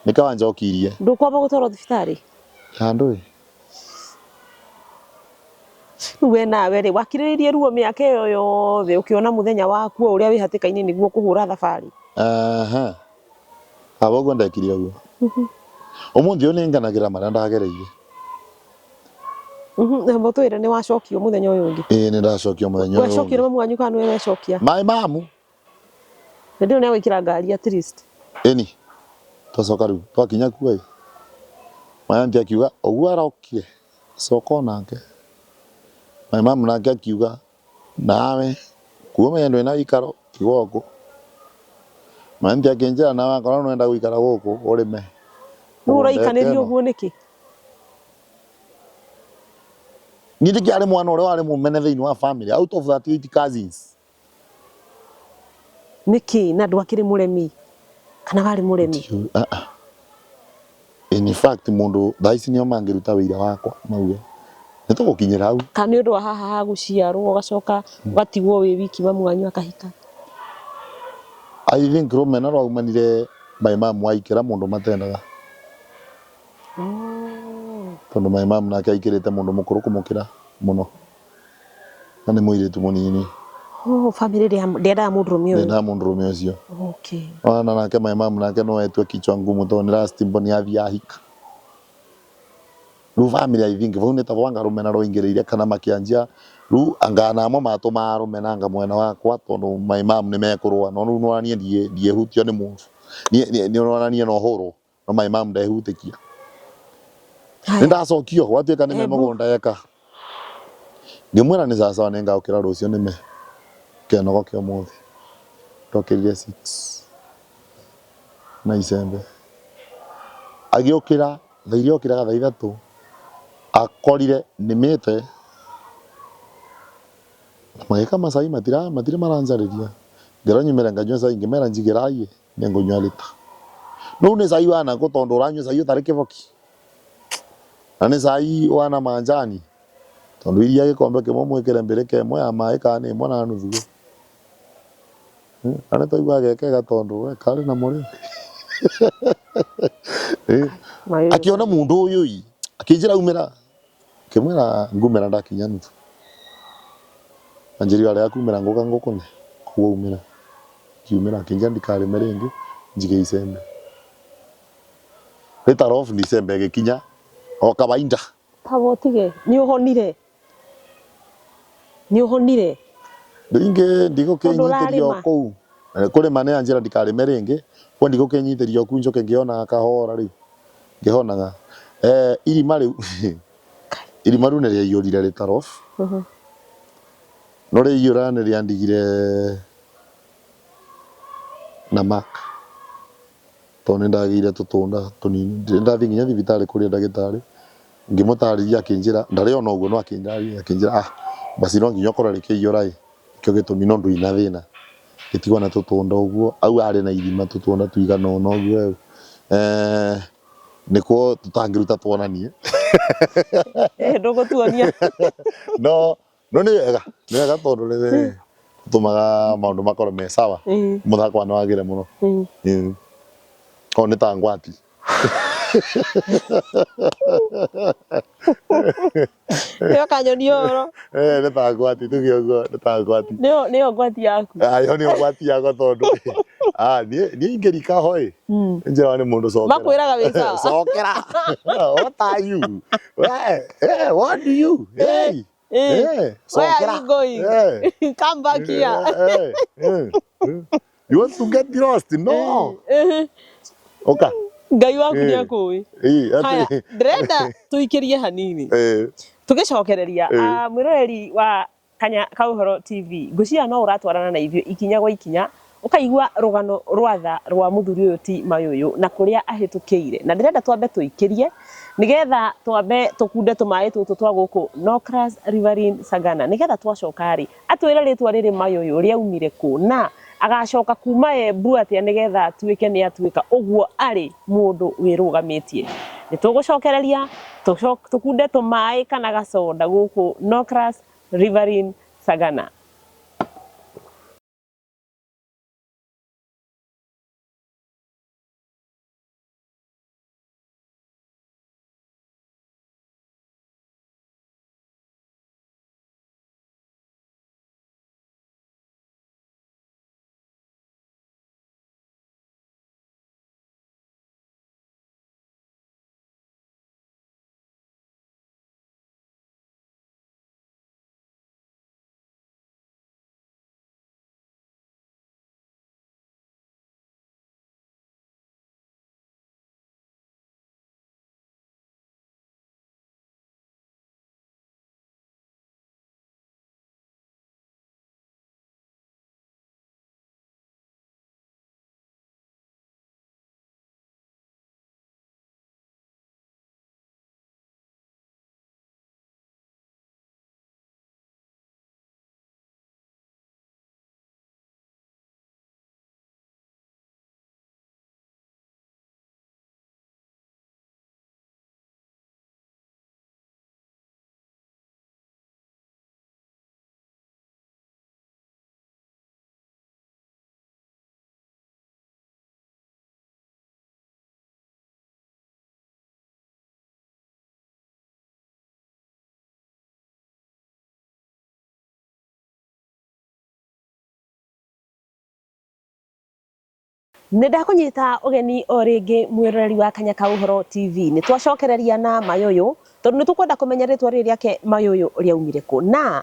Speaker 2: Nĩkĩo wanjokirie.
Speaker 3: Ndũkwamba gũtwarwo thibitarĩ?
Speaker 2: Handũ ĩ.
Speaker 3: Rĩu we nawe rĩ wakirĩrĩirie ruo mĩaka ĩyo yothe ũkĩona mũthenya waku o ũrĩa wĩ hatĩka-inĩ nĩguo kũhũra thabarĩ?
Speaker 2: Aha. Baba ũguo ndekire ũguo. Ũmũthĩ ũyũ nĩ ngenagĩra marĩa ndagereire.
Speaker 3: Na mũtwĩre nĩ wacokio mũthenya ũyũ ũngĩ.
Speaker 2: Ĩĩ nĩ ndacokio mũthenya ũyũ
Speaker 3: Wecokio nĩ
Speaker 2: ũngĩ.
Speaker 3: mamu wanyu kana nĩwe wecokia?
Speaker 2: My mamu.
Speaker 3: Hĩndĩ ĩyo nĩ agwĩkĩra ngari at least.
Speaker 2: Ĩni. Twacoka rĩu twakinya kuo ĩ. My auntie akiuga ũguo arokire coka onake. My mom nake akiuga nawe kuo menya ndwĩna wĩikaro tigwo gũkũ. My auntie akĩnjĩra nawe akorwo nĩũrenda gũikara gũkũ ũrĩme.
Speaker 3: Rĩu
Speaker 2: Mũgũnda ĩka
Speaker 3: ũraikanĩria
Speaker 2: ĩno.
Speaker 3: ũguo nĩkĩ?
Speaker 2: Niĩ ndikĩarĩ mwana ũrĩa warĩ mũmene thĩinĩ wa family out of 38 cousins.
Speaker 3: Nĩkĩ na ndwakĩrĩ mũremi kana warĩ mũremi?
Speaker 2: Ndiũĩ, ah, ah. In fact mũndũ thaa ici nĩo mangĩruta wĩira wakwa mauge nĩ tũgũkinyĩra hau.
Speaker 3: Kana nĩ ũndũ wa haha ha gũciarwo ũgacoka ũgatigwo wĩ wiki mamu wanyu akahika?
Speaker 2: I think rũmena rwaumanire my mom aikĩra mũndũ matendaga.
Speaker 3: Oh.
Speaker 2: Tondũ my mom nake aikĩrĩte mũndũ mũkũrũ kũmũkĩra mũno. Na nĩ mũirĩtu mũnini.
Speaker 3: Oh, family ndĩendaga mũndũrũme ũyũ.
Speaker 2: Ndĩendaga mũndũrũme ũcio.
Speaker 3: Okay.
Speaker 2: Ona nake my mom nake no etue kichwa ngumu tondũ nĩ last born athiĩ ahika. Rĩu family I think vau nĩ ta anga rũmena rwaingĩrĩire kana makĩanjia rĩu anga namo matũmaga rũmena anga mwena wakwa tondũ my mom nĩ mekũrũa no rĩu nĩwona niĩ ndiĩhutio nĩ mũndũ. Niĩ nĩũrona niĩ no hũrwo. No my mom ndehutĩkia.
Speaker 3: Haya.
Speaker 2: Nĩndacokio gwatuĩka nĩme
Speaker 3: Embu.
Speaker 2: mũgũnda eka. Ngĩmwĩra nĩ sawasawa nĩngokĩra rũciũ nĩme kĩnogo kĩa ũmũthĩ. Ndokĩrire 6 na icembe. Agĩũkĩra thaa iria okĩraga thaa ithatũ akorire nĩmĩte magĩka macai matira matirĩ maranjarĩria. Ngĩrwo nyumĩre nganyue cai ngĩmera njigĩrai ĩ. Nĩngũnyua lita. Rĩu nĩ cai wa nakũ tondũ ũranyua cai ũtarĩ kĩboki? Na nĩ cai wa na manjani? Tondũ iria gĩkombe kĩmwe mwĩkĩre mbĩrĩka ĩmwe ya maĩ kana nĩ ĩmwe na nuthu. Na nĩ twaiguaga ge kega tondũ we karĩ na mũrĩo. Akĩona mũndũ ũyũ ĩ, akĩnjĩra umĩra. Ngĩmwĩra ngumĩra ndakinya nuthu. Anjĩrire arega kumĩra ngũka ngũkũne, koguo umĩra. Ngiumĩra akĩnjĩra ndikarĩme rĩngĩ njige icembe. Later off icembe ĩgĩkinya o kawaida.
Speaker 3: Kaba ũtige, nĩ ũhonire? Nĩ ũhonire?
Speaker 2: Rĩngĩ
Speaker 3: Tondũ
Speaker 2: ndigũkĩnyitĩria o
Speaker 3: ũrarĩma.
Speaker 2: kũu. Kũrĩma nĩ anjĩra ndikarĩme rĩngĩ, kwa ndigũkĩnyitĩria oku njoke ngĩonaga kahora rĩu ngĩhonaga. Irima rĩu irima rĩu nĩ rĩaiyũrire rĩtarof no rĩaiyũra nĩ rĩandigire na mark tondũ nĩ ndagĩire tũtũnda tũnini. Nĩ ndathiĩ nginya thibitarĩ kũrĩa ndagĩtarĩ ngĩmũtarĩria akĩnjĩra ndarĩ ona ũguo no akĩnjarĩria akĩnjĩra ah basi no nginya ũkorwo rĩkĩiyũra ĩ. Nĩkĩo gĩtũmi no ndũrĩ na thĩna. Ngĩtigwo na tũtũnda ũguo, hau harĩ na irima tũtũnda tũigana ũna ũguo nĩkuo tũtangĩruta tuonanie.
Speaker 3: Ndũgũtuonia.
Speaker 2: No no nĩ wega, nĩ wega tondũ nĩ tũmaga maũndũ makorwo me sawa. Mũthako wa nĩ wagĩre mũno. Korwo nĩ ta ngwati.
Speaker 3: Nĩyo kanyoni oro.
Speaker 2: Eh, nĩ ta ngwati tuge ũguo nĩ ta ngwati.
Speaker 3: Nĩyo nĩyo ngwati yaku.
Speaker 2: Ah, ĩyo nĩyo ngwati yakwa tondũ ah, niĩ niĩ ingĩrika ho ĩ njĩraga nĩ mũndũ cokera.
Speaker 3: Makwĩraga wĩ sawa.
Speaker 2: Cokera. What are you? Eh, eh, what do you? Hey.
Speaker 3: Eh,
Speaker 2: Eh,
Speaker 3: where are
Speaker 2: cokera.
Speaker 3: you going?
Speaker 2: Eh.
Speaker 3: Come back here.
Speaker 2: Eh, eh, eh. You want to get lost? No.
Speaker 3: Eh,
Speaker 2: Oka.
Speaker 3: Ngai waku
Speaker 2: Eh.
Speaker 3: nĩ akũĩ.
Speaker 2: Eh,
Speaker 3: Haya,
Speaker 2: atĩ.
Speaker 3: ndĩrenda tũikĩrie hanini.
Speaker 2: Eh,
Speaker 3: Tũgĩcokereria
Speaker 2: Eh.
Speaker 3: ah, mwĩroreri wa Kanya ka Ũhoro TV, ngwĩciria no ũratwarana na ithuĩ ikinya gwa ikinya ũkaigua rũgano rwa tha rwa mũthuri ũyũ ti Mayũyũ na kũrĩa ahĩtũkĩire. Na ndĩrenda twambe tũikĩrie nĩgetha twambe tũkunde tũmaĩ tũtũ twa gũkũ Nocras Riverine Sagana, nĩgetha twacoka rĩ atwĩre rĩtwa rĩrĩ Mayũyũ rĩaumire kũ na agacoka kuma Embu atĩa nĩgetha atuĩke nĩ atuĩka ũguo arĩ mũndũ wĩrũgamĩtie. Nĩ tũgũcokereria tũkunde tũmaĩ kana gacoda gũkũ Nocras Riverine Sagana. Nĩ ndakũnyita ũgeni o rĩngĩ mwĩroreri wa Kanya ka Ũhoro TV. Nĩ twacokereria na Mayũyũ tondũ nĩ tũkwenda kũmenya rĩtwa rĩrĩ rĩake Mayũyũ rĩaumire kũ na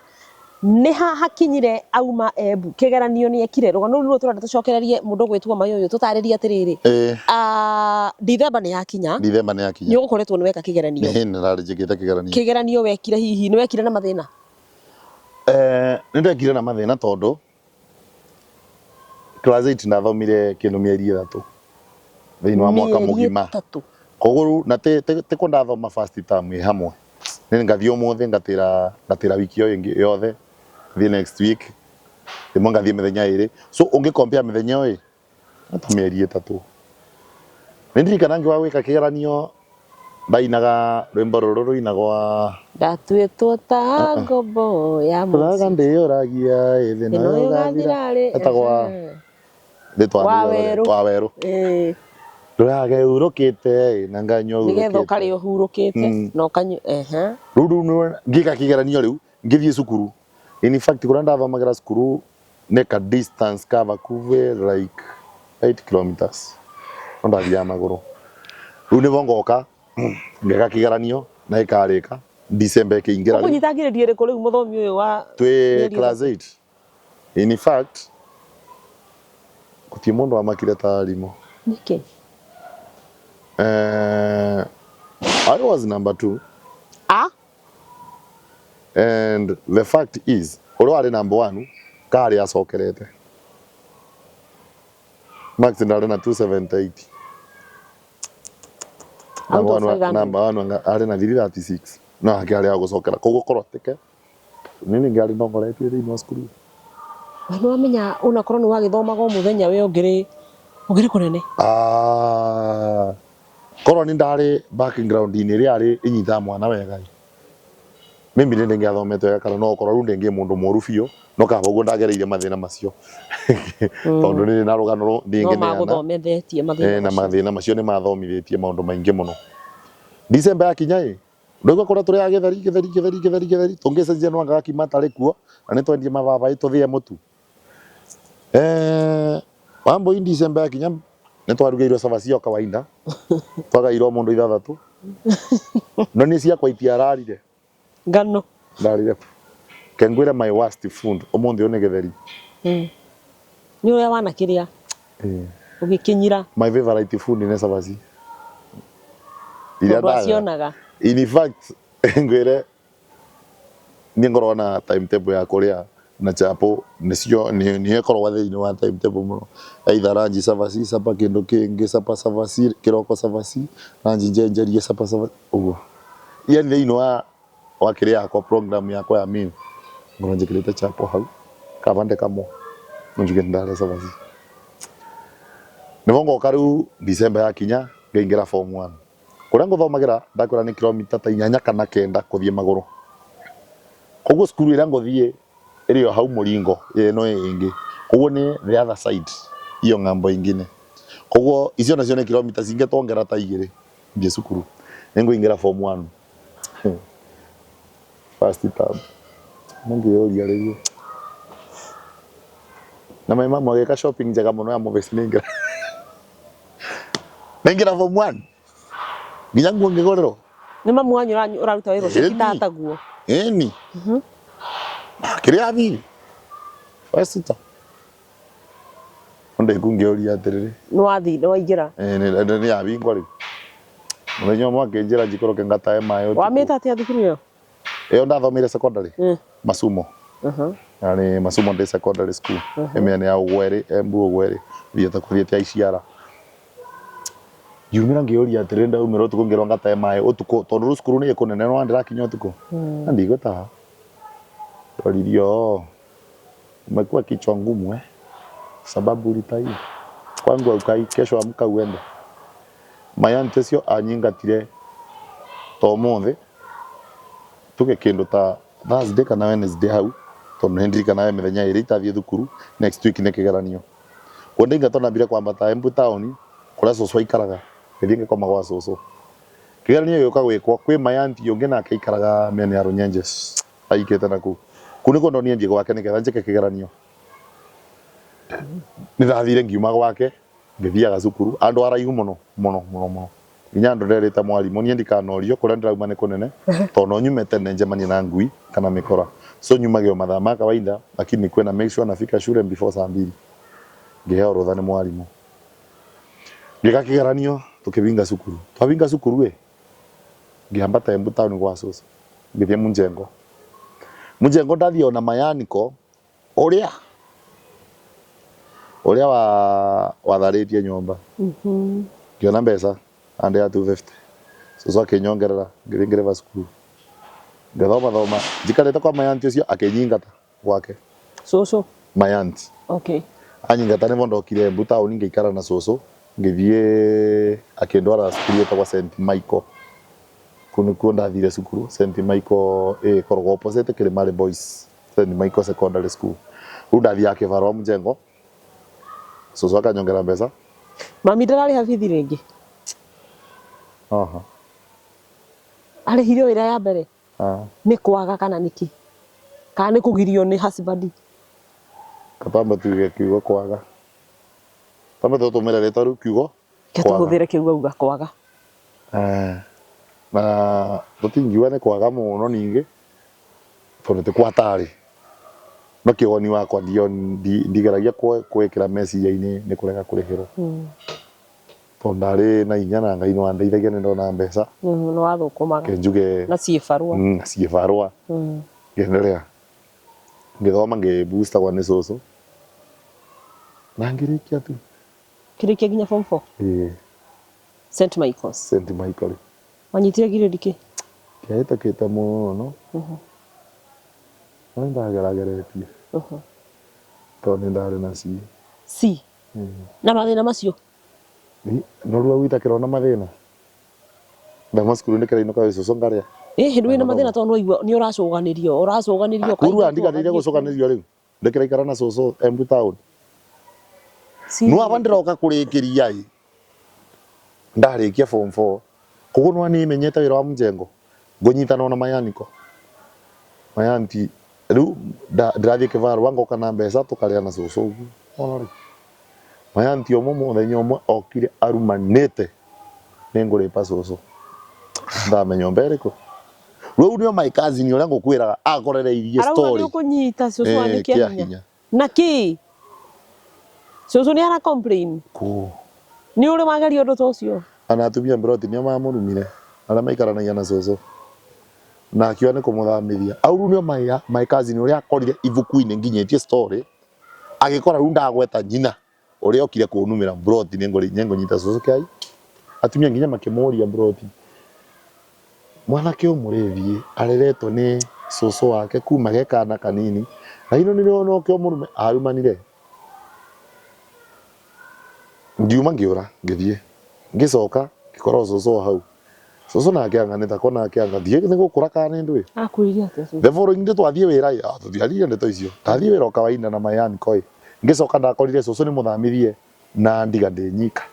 Speaker 3: nĩ ha hakinyire auma Embu. Kĩgeranio nĩ ekire. Rũgano rũu nĩruo tũrenda tũcokererie mũndũ ũgwĩtwo Mayũyũ tũtarĩrie atĩrĩrĩ. Dithemba nĩ yakinya.
Speaker 2: Dithemba nĩ yakinya.
Speaker 3: Nĩ ũgũkoretwo nĩ weka kĩgeranio.
Speaker 2: Nĩ ndarĩ njĩkĩte kĩgeranio.
Speaker 3: Kĩgeranio wekire hihi nĩ wekire na mathĩna?
Speaker 2: Nĩ ndekire na mathĩna tondũ class 8 ndathomire kindu mieri ithatu thiini wa mwaka
Speaker 3: Mĩeri
Speaker 2: mugima.
Speaker 3: ĩtatũ.
Speaker 2: Koguo riu na ti ko ndathoma first term i hamwe, ni ngathii umuthi ngatira ngatira wiki iyo ingi yothe, thii next week rimwe ngathii mithenya iri, so ungi compare mithenya iyo i no ta mieri itatu. Ni ndirikana ngiuga gwika kigeranio ndainaga rwimbo ruru ruinagwa
Speaker 3: Ndatuĩtwo ta ngombo ya
Speaker 2: Tũraga
Speaker 3: mũciĩ.
Speaker 2: ndĩyũragia ĩ thĩna
Speaker 3: Thĩna
Speaker 2: ũyũ
Speaker 3: ũyũ
Speaker 2: ũgathira
Speaker 3: ũgathira rĩ?
Speaker 2: etagwa rĩtwa
Speaker 3: Wa werũ.
Speaker 2: wa werũ. Ndũrage hurũkĩte ĩ na nganyua
Speaker 3: Nĩgetha
Speaker 2: hurũkĩte.
Speaker 3: ũkarĩa ũhurũkĩte na ũkanyua ehe.
Speaker 2: Rĩu rĩu nĩwe ngĩka kĩgeranio rĩu ngĩthiĩ cukuru. In fact kũrĩa ndathomagĩra cukuru nĩ ka distance ka hakuhĩ like 8 kilometers. No ndathiaga magũrũ. Rĩu nĩho ngoka ngeka kĩgeranio na gĩkarĩka December ĩkĩingĩra rĩu.
Speaker 3: Ũkũnyita ngirĩndi ĩrĩkũ rĩu mũthomi ũyũ wa
Speaker 2: Twĩ
Speaker 3: mĩeri
Speaker 2: class
Speaker 3: ĩtatũ?
Speaker 2: 8. In fact Gutirĩ mundu wamakire ta arimũ.
Speaker 3: Nĩkĩ?
Speaker 2: I was number two.
Speaker 3: Ah?
Speaker 2: And the fact is, ũrĩa warĩ number one karĩ acokerete. Max ndarĩ na 278.
Speaker 3: Out
Speaker 2: Number
Speaker 3: of
Speaker 2: one,
Speaker 3: 500.
Speaker 2: number one arĩ na 336. No ake arĩ agũcokera. Koguo korwo tike nĩ ningĩ arĩ ndongoretie thĩinĩ wa cukuru.
Speaker 3: We nĩ wamenya onakorwo nĩ wagĩthomaga o mũthenya we ũngĩrĩ ũngĩrĩ kũnene.
Speaker 2: Ah, korwo nĩ ndarĩ background-inĩ ĩrĩa arĩ ĩnyitaga mwana wega ĩ. Maybe nĩ ndĩngĩathomete wega kana no okorwo rĩu ndĩngĩ mũndũ mũru biũ no kaba ũguo ndagereire mathĩna macio tondũ nĩ na rũgano
Speaker 3: No
Speaker 2: ndĩngĩneana.
Speaker 3: magũthomethetie mathĩna
Speaker 2: Na
Speaker 3: macio.
Speaker 2: mathĩna macio nĩ mathomithĩtie maũndũ maingĩ mũno. December yakinya ĩ ndũigua kũrĩa tũrĩaga gĩtheri gĩtheri gĩtheri gĩtheri gĩtheri tũngĩcenjia no anga gakima tarĩ kuo na nĩ twendie mababaĩ tũthĩe mũtu. Wambũi December yakinya nĩ twarugĩirwo cabaci o kawaida twagairwo mũndũ ithathatũ no niĩ ciakwa itiararire.
Speaker 3: Ngano.
Speaker 2: Ndarire kengwĩre my worst food ũmũthĩ ũyũ nĩ gĩtheri.
Speaker 3: Nĩ ũrĩa wanakĩrĩa ũgĩkĩnyira.
Speaker 2: My favorite food nĩ cabaci. Iria
Speaker 3: Tondũ
Speaker 2: ndarĩa.
Speaker 3: acionaga.
Speaker 2: In fact ngwĩre niĩ ngoragwo na timetable ya kũrĩa na chapo nĩcio nĩyo ĩkoragwo thĩinĩ wa timetable mũno. Either lunch cabaci, supper kĩndũ kĩngĩ, supper cabaci, kĩroko cabaci, lunch njenjerie supper cabaci ũguo. Yani thĩinĩ wa kĩrĩa yakwa program yakwa ya meal ngoragwo njĩkĩrĩte chapo hau kabande kamwe no njuge nĩ ndarĩa cabaci. Nĩho ngoka rĩu December yakinya ngaingĩra form one. Kũrĩa ngũthomagĩra ndakwĩra nĩ kilomita ta 8 kana 9 kũthiĩ magũrũ. Koguo cukuru ĩrĩa ngũthiĩ ĩrĩ o hau mũringo ĩno ĩngĩ. Koguo nĩ the other side iyo ng'ambo ingine. Koguo icio nacio nĩ kilomita cingĩtwongera ta 2 thiĩ cukuru. Nĩ ngũingĩra form one. First term. Nĩ ngĩyũria rĩu. Na my mama agĩka shopping njega mũno ya mũbĩci nĩingĩra. Naingĩra form one. Nginya nguo ngĩgũrĩrwo.
Speaker 3: Nĩ mamu wanyu ũraruta wĩra ũcio ti
Speaker 2: Ĩni.
Speaker 3: tataguo.
Speaker 2: Ĩni. Kĩrĩa athire. First term. Ndĩku ngĩũria atĩrĩrĩ.
Speaker 3: Nĩ wathiĩ nĩ waingĩra.
Speaker 2: Nĩ yabingwa rĩu. Mũthenya ũmwe akĩnjĩra njikũrũke ngatahe maĩ ũtukũ.
Speaker 3: Wamĩta atĩa thukuru ĩyo?
Speaker 2: Ĩyo ndathomeire secondary. Masumo. Yarĩ Masumo ndĩ secondary school. Ĩmĩena ya Ũgwerĩ, Embu Ũgwerĩ. Thiĩte kũthiĩte Aiciara. Ngiumĩra ngĩũria atĩrĩrĩ ndaumĩra ũtukũ ngĩrwo ngatahe maĩ ũtukũ tondũ rĩu cukuru nĩ kũnene no ndĩrakinya ũtukũ. Na ndigũtaha. Ndoririo umekuwa kichwa ngumu eh? Sababu ulitai kwangu haukai, kesho amka uende. My aunt ũcio anyingatire ta ũmũthĩ tuge kĩndũ ta Thursday kana Wednesday hau tondũ nĩ ndirikanaga mĩthenya ĩrĩ itathiĩ thukuru next week nĩ kĩgeranio. Kuo ndaingatwo ndambire kwambata Embu town kũrĩa cũcũ aikaraga ngĩthiĩ ngĩkoma gwa cũcũ. Kĩgeranio gĩũka gwĩkwo kwĩ my aunt ũngĩ nake aikaraga mĩena ya Rũnyenje aikĩte na kũu. Kũu nĩkuo ndonire thiĩ gwake nĩgetha njĩke kĩgeranio. Nĩ ndathire ngiuma gwake ngĩthiaga cukuru andũ araihu mũno mũno mũno mũno nginya andũ nderĩte mwarimũ niĩ ndikanorio kũrĩa ndĩrauma nĩ kũnene tondũ no nyume tene njemanie na ngui kana mĩkora so nyumage o mathaa ma kawaida lakini nikuwe na make sure nafika shule before saa mbili. Ngĩheo rũtha nĩ mwarimũ ngĩka kĩgeranio tũkĩbinga cukuru twabinga cukuru ĩ ngĩambata Embu town gwa cũcũ ngĩthiĩ Mjengo. Mjengo ndathiĩ ona mayaniko ũrĩa ũrĩa wa watharĩtie nyũmba ngĩona mbeca ande ya 250 cũcũ akĩnyongerera ngĩthiĩ ngĩrĩba cukuru ngĩthoma thoma njikarĩte kwa my aunt ũcio akĩnyingata gwake.
Speaker 3: Cũcũ?
Speaker 2: My aunt.
Speaker 3: Okay.
Speaker 2: Anyingata nĩvo ndokire Embu town ngĩikara na cũcũ ngĩthiĩ akĩndwara cukuru ĩtagwo St Michael. Kũu nĩkuo ndathire cukuru St Michael ĩkoragwo opposite Kĩrĩmarĩ Boys St Michael Secondary School. Rĩu ndathiaga kĩbarũa mjengo cũcũ akanyongera mbeca.
Speaker 3: Mami ndararĩha bithi rĩngĩ?
Speaker 2: Aha.
Speaker 3: Arĩhire o ĩrĩa ya mbere? Nĩ kwaga kana nĩkĩ? Kana nĩ kũgirio nĩ husband?
Speaker 2: Twambe tuge kiugo kwaga. Twambe tũtũmĩre rĩtwa rĩu kiugo
Speaker 3: Reke tũhũthĩre kiugo uga kwaga.
Speaker 2: Na tũtingiuga nĩ kwaga mũno ningĩ tondũ ti kwa tarĩ. No kĩwoni wakwa ndigeragia kwĩkĩra meciria-inĩ nĩ kũrega kũrĩhĩrwo. Tondũ ndarĩ na hinya na Ngai nĩ wandeithagia nĩ ndona mbeca.
Speaker 3: Nĩ wathũkũmaga.
Speaker 2: Reke njuge
Speaker 3: Na ciĩbarũa.
Speaker 2: Na ciĩbarũa. Ngĩenderea ngĩthoma ngĩ boostagwo nĩ cũcũ na ngĩrĩkia tu.
Speaker 3: Ũkĩrĩkia nginya form four?
Speaker 2: Ĩĩ.
Speaker 3: St Michael's.
Speaker 2: St Michael.
Speaker 3: Wanyitire girĩndi kĩ?
Speaker 2: Ndiahĩtũkĩte mũno. No nĩ ndagerageretie. Tondũ nĩ ndarĩ na C.
Speaker 3: C? Na mathĩna macio?
Speaker 2: No rĩu witakĩra ona mathĩna. Ndauma cukuru ndĩkĩrainũka wĩ cũcũ ngarĩa.
Speaker 3: Ĩhĩ ndwĩ na mathĩna tondũ nĩwaigua nĩ ũracũganĩrio, ũracũganĩrio
Speaker 2: Kũrua ndiganĩire gũcũganĩrio rĩu. Ndĩkĩraikara na cũcũ Embu town. No aba ndĩroka kũrĩkĩria ĩ, ndarĩkia form 4 koguo nĩwona niĩ menyete wĩra wa mjengo ngũnyitana ona mayaniko mayanti rĩu ndĩrathiĩ kĩbarũa ngoka na mbeca tũkarĩa na cũcũ ũguo wona rĩ mayanti ũmwe mũthenya ũmwe okire arumanĩte nĩ ngũrĩpa cũcũ ndamenya nyũmba ĩrĩkũ rĩu nĩo my cousin ũrĩa ngũkwĩraga akorereirie
Speaker 3: Arauga
Speaker 2: story
Speaker 3: nĩ ũkũnyita cũcũ
Speaker 2: Eh,
Speaker 3: wanyu
Speaker 2: kĩa
Speaker 3: kĩa hinya.
Speaker 2: hinya.
Speaker 3: Na kĩ? Cũcũ nĩ ara complain.
Speaker 2: Kũ.
Speaker 3: Nĩ ũrĩ wageria ũndũ ta ũcio?
Speaker 2: Ana atumia mbroti nĩo mamũrumire arĩa maikaranagia na cũcũ na akiuga nĩ kũmũthamithia. Au rĩu nĩo my cousin ũrĩa akorire ibuku-inĩ nginyĩtie story agĩkora rĩu ndagweta nyina ũrĩa okire kũnumĩra mbroti nĩngũnyita cũcũ kĩai. Atumia nginya makĩmũria mbroti mwanake ũyũ mũrĩthiĩ areretwo nĩ cũcũ wake kuma ge kana kanini na ino nĩ noke mũrume arumanire. Ngiuma ngiura ngithie ngicoka ngikora cucu o hau cucu nake anga nitako nake anga ndiũĩ nĩ gũkũra kana nĩ ndũĩ.
Speaker 3: Akwĩrire atĩa cucu?
Speaker 2: The following day twathiĩ wĩra ĩ, ah, tũtiaririe ndeto icio ndathiĩ wĩra o kawaida na my uncle ĩ ngĩcoka ndakorire cucu nĩ mũthamithie na ndiga ndĩ nyika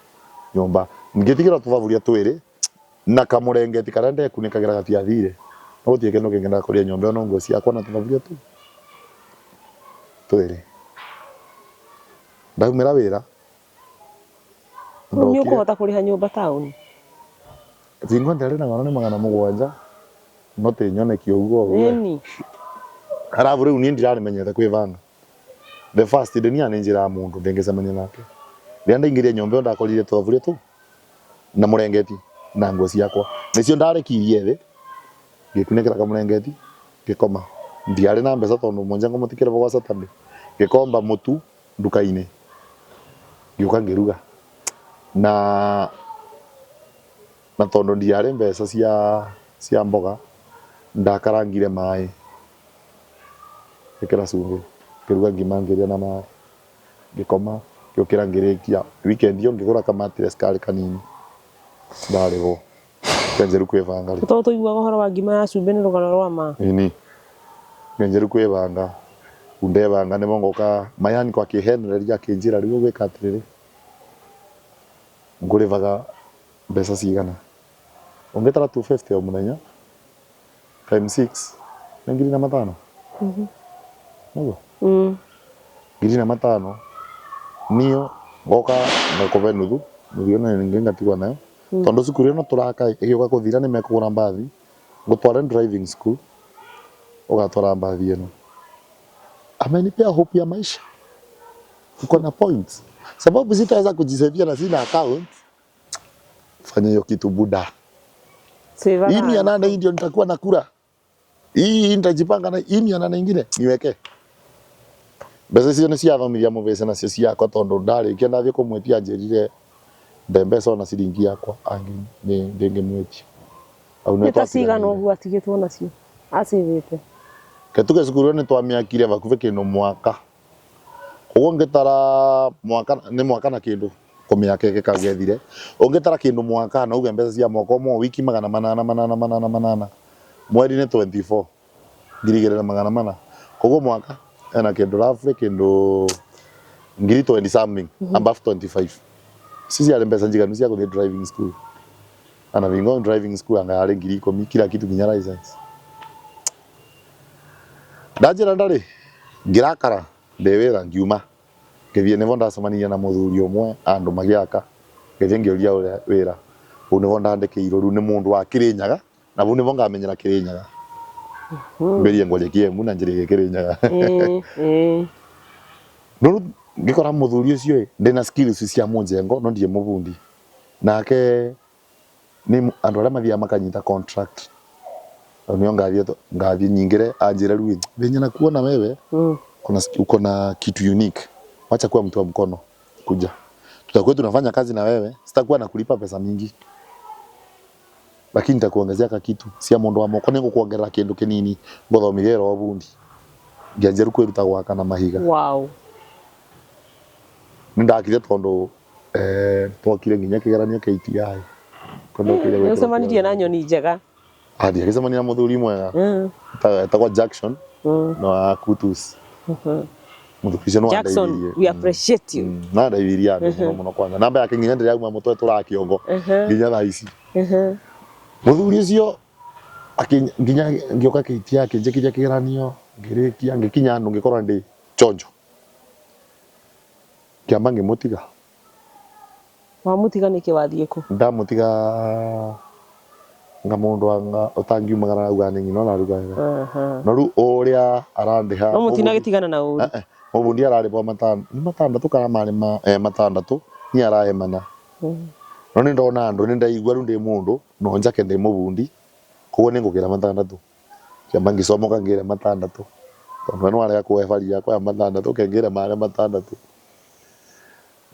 Speaker 2: nyũmba ngĩtigĩrwo tũthaburia twĩrĩ na kamũrengeti karĩa ndekunĩkagĩra gatiathire no gũtirĩ kĩndũ kĩngĩ ndakorire nyũmba ĩyo no nguo ciakwa na tũthaburia tũu twĩrĩ. Ndaumĩra wĩra
Speaker 3: Rĩu nĩ
Speaker 2: ndokire
Speaker 3: ũkũhota kũrĩha nyũmba taũni?
Speaker 2: Hingo ndĩarĩ na ng'ano nĩ 700 no ti nyoneki ũguo ũguo.
Speaker 3: Ĩni.
Speaker 2: Arabu rĩu niĩ ndirarĩmenyete kwĩbanga. The first day niĩ nĩnjĩraga mũndũ ndĩngĩcemania nake. Rĩrĩa ndaingĩrire nyũmba ĩyo ndakorire tũthaburia tũu na mũrengeti na nguo ciakwa. Nĩcio ndarekirie thĩ ngĩkunĩkĩra kamũrengeti ngĩkoma. Ndiarĩ na mbeca tondũ mũnjengo mũtikĩrĩhagwo gwa Saturday. Ngĩkomba mũtu nduka-inĩ ngĩũka ngĩruga na na tondũ ndiarĩ mbeca cia cia mboga ndakarangire maĩ ngĩkĩra cumbĩ ngĩruga ngima ngĩrĩa na maĩ ngĩkoma ngĩũkĩra ngĩrĩkia weekend ĩyo ngĩgũra ka mattress karĩ kanini ndarĩhwo. Ngenjeru kwĩbanga rĩ.
Speaker 3: Tondũ tũiguaga ũhoro wa ngima ya cumbĩ nĩ rũgano rwa ma.
Speaker 2: Ĩni. Ngenjeru kwĩbanga. Rĩu ndebanga nĩmo ngoka mayani kwa akĩhenereria akĩnjĩra rĩu ũgwĩka atĩrĩrĩ, ngũrĩhaga mbeca cigana? Ũngĩtara 250 o mũthenya times 6 nĩ 4,500. Nĩguo? 4,500 niyo ngoka ngakũbe nuthu, nuthu ĩno ĩngĩ ngatigwo nayo. Tondu cukuru ĩno tũraka ĩgĩũka kũthira nĩ mekũgũra mbathi ngũtware driving school ũgatwara mbathi ĩno. Amenipea hope ya maisha. Uko na points. Sababu sitaweza kujisaidia na sina account. Fanya hiyo kitu buda.
Speaker 3: Save
Speaker 2: Hii 800 hii ndio nitakuwa nakula. Hii nitajipanga na hii 800 ingine niweke. Mbeca icio nĩ ciathomithia mũbĩce nacio ciakwa tondũ ndarĩkia ndathiĩ kũmwĩtia anjĩrire nde mbeca ona ciringi yakwa ndĩngĩmwĩtia. Hau nĩho
Speaker 3: Nĩ ta cigana
Speaker 2: twatiganĩire.
Speaker 3: ũguo atigĩtwo nacio acĩvĩte?
Speaker 2: Reke tuge cukuru ĩyo nĩ twamĩakire hakuhĩ kĩndũ mwaka. Koguo ngĩtara mwaka nĩ mwaka na kĩndũ kũmĩaka ĩgĩkagethire. Ũngĩtara kĩndũ mwaka na uge mbeca cia mwaka ũmwe o wiki 800 manana manana manana mweri nĩ 24 2400. Koguo mwaka ena kĩndũ roughly kĩndũ ngiri 20 something above 25. Icio ciarĩ mbeca njiganu cia gũthiĩ driving school. Ana bingo driving school anga yarĩ 10,000 kila kitu nginya license. Ndanjĩra ndarĩ ngĩrakara ndĩ wĩra ngiuma ngĩthiĩ nĩvo ndacemanirie na mũthuri ũmwe andũ magĩaka ngĩthiĩ ngĩũria ũrĩa wĩra hau nĩvo ndandĩkĩirwo rĩu nĩ mũndũ wa Kĩrĩnyaga na hau nĩvo ngamenyera Kĩrĩnyaga. Mbirie ngwaria Kiembu na njirigie Kirinyaga.
Speaker 3: Ĩĩ.
Speaker 2: No ngikora muthuri ucio ĩ, ndina skills cia munjengo no ndie mubundi. Nake ni andu aria mathiaga makanyita contract. Nio ngathie ngathie nyingire anjire riu venye nakuona wewe kuna uko na kitu unique, wacha kuwa mtu wa mkono, kuja tutakuwa tunafanya kazi na wewe, sitakuwa nakulipa pesa mingi lakini nitakuongezea ka kitu cia mundu wa moko ningukuongerera kindu kinini nguthomithia ro bundi ngianjia riu kwiruta gwaka na mahiga.
Speaker 3: Wow.
Speaker 2: Nindakire tondu twokire nginya kigeranio KTI.
Speaker 3: Nĩ ũcemanirie na nyoni njega.
Speaker 2: Athi agĩcemania na mũthuri mwega etagwo Jackson no wa Kutus. Mũthuri ũcio no
Speaker 3: Jackson,
Speaker 2: andeithirie.
Speaker 3: we appreciate you.
Speaker 2: Na andeithirie andũ mũno mũno kwanza namba yake nginya ndĩrauma mũtwe tũrakĩongo nginya thaa ici. Mũthuri ũcio nginya ngĩũka KTI akĩnjĩkithia kĩgeranio ngĩrĩkia ngĩkinya handũ ngĩkorwo ndĩ chonjo ngĩamba ngĩmũtiga.
Speaker 3: Wamũtiga nĩkĩ wathiĩ kũ?
Speaker 2: Ndamũtiga nga mundu anga utangiumagara auga nĩ ng'ina ũraruga wega. No rĩu ũrĩa arandĩha
Speaker 3: No mũtinagĩtigana na ũru.
Speaker 2: Mũbundi ararĩhwo matano nĩ matandatũ kana marĩ ma matandatũ niĩ arahe mana. No nĩ ndona andũ nĩ ndaigua rĩu ndĩ mũndũ no njake ndĩ mũbundi koguo nĩ ngũkĩra matandatũ. Kĩamba ngĩcomoka ngĩre matandatũ tondũ we nĩwarega kuoya bari yakwa ya matandatũ kengĩre marĩa matandatũ.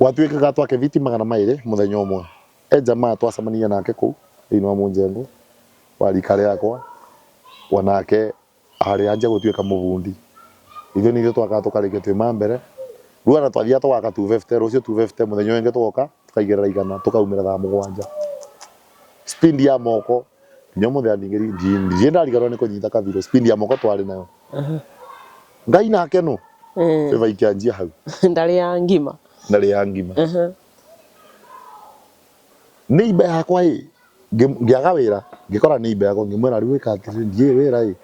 Speaker 2: Gwatuĩkaga twake viti 200 mũthenya ũmwe. E jamaa twacemania nake kũu thĩinĩ wa mũnjengo wa rika rĩakwa wanake arĩ anjia gũtuĩka mũbundi. Ithuĩ nithuĩ twakaga tũkarĩkia twĩ ma mbere. Rĩu ona twathiaga tũgaka 250 rũciũ 250 mũthenya ũyũ ũngĩ tũgoka tũkaigĩrĩra 100 tũkaumĩra thaa 7. Speed ya moko nginya ũmũthĩ andingĩri ndirĩ ndariganĩrwo nĩ kũnyita kabirũ speed ya moko twarĩ nayo. Ngai nake nũ favor ikĩanjia hau.
Speaker 3: Ndarĩ ya ngima.
Speaker 2: Ndarĩ ya ngima. Neighbor yakwa ĩ ngĩaga wĩra ngĩkora neighbor yakwa ngĩmwĩra rĩu ĩka atĩrĩrĩ ndiĩ wĩra ĩ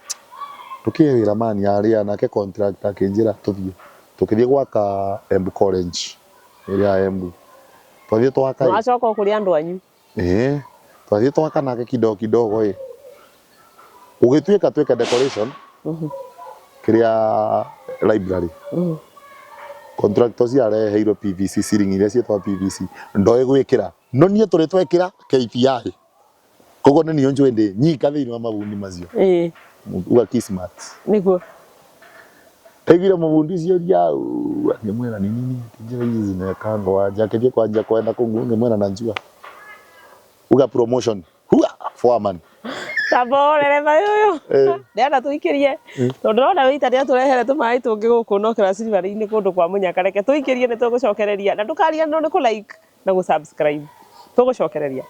Speaker 2: tũkĩe wĩra mani arĩa nake contractor akĩnjĩra tũthiĩ tũkĩthiĩ gwaka Embu College ĩrĩa ya Embu twathiĩ twaka ĩ.
Speaker 3: Wacoka kũrĩ andũ anyu.
Speaker 2: Ĩĩ twathiĩ twaka nake kidogo kidogo ĩ gũgĩtuĩka twĩke decoration kĩrĩa library. Contractor ũcio areheirwo PVC ceiling iria ciĩtagwo PVC ndoĩ gwĩkĩra no niĩ tũrĩ twekĩra KPI koguo nĩ niĩ njũĩ ndĩ nyika thĩinĩ wa mabundi macio. Uga Kismat
Speaker 3: Nĩguo.
Speaker 2: Ndaiguire mũbundi ũcio ria akĩmwĩra ni nini njĩra ici zinekangwo aje akĩthiĩ kwanja kwenda kũngu ngĩmwĩra na njua uga promotion hua foreman.
Speaker 3: Tamborere maĩ ũyũ. Ndĩrenda tũikĩrie tondũ ndĩrona wĩita nĩatũrehere tũmaĩ tũngĩ gũkũ no kĩracibarĩ-inĩ kũndũ kwa mũnyaka. Reke tũikĩrie nĩ tũgũcokereria na ndũkariganĩrwo nĩ kũ like na gũ subscribe. Tũgũcokereria.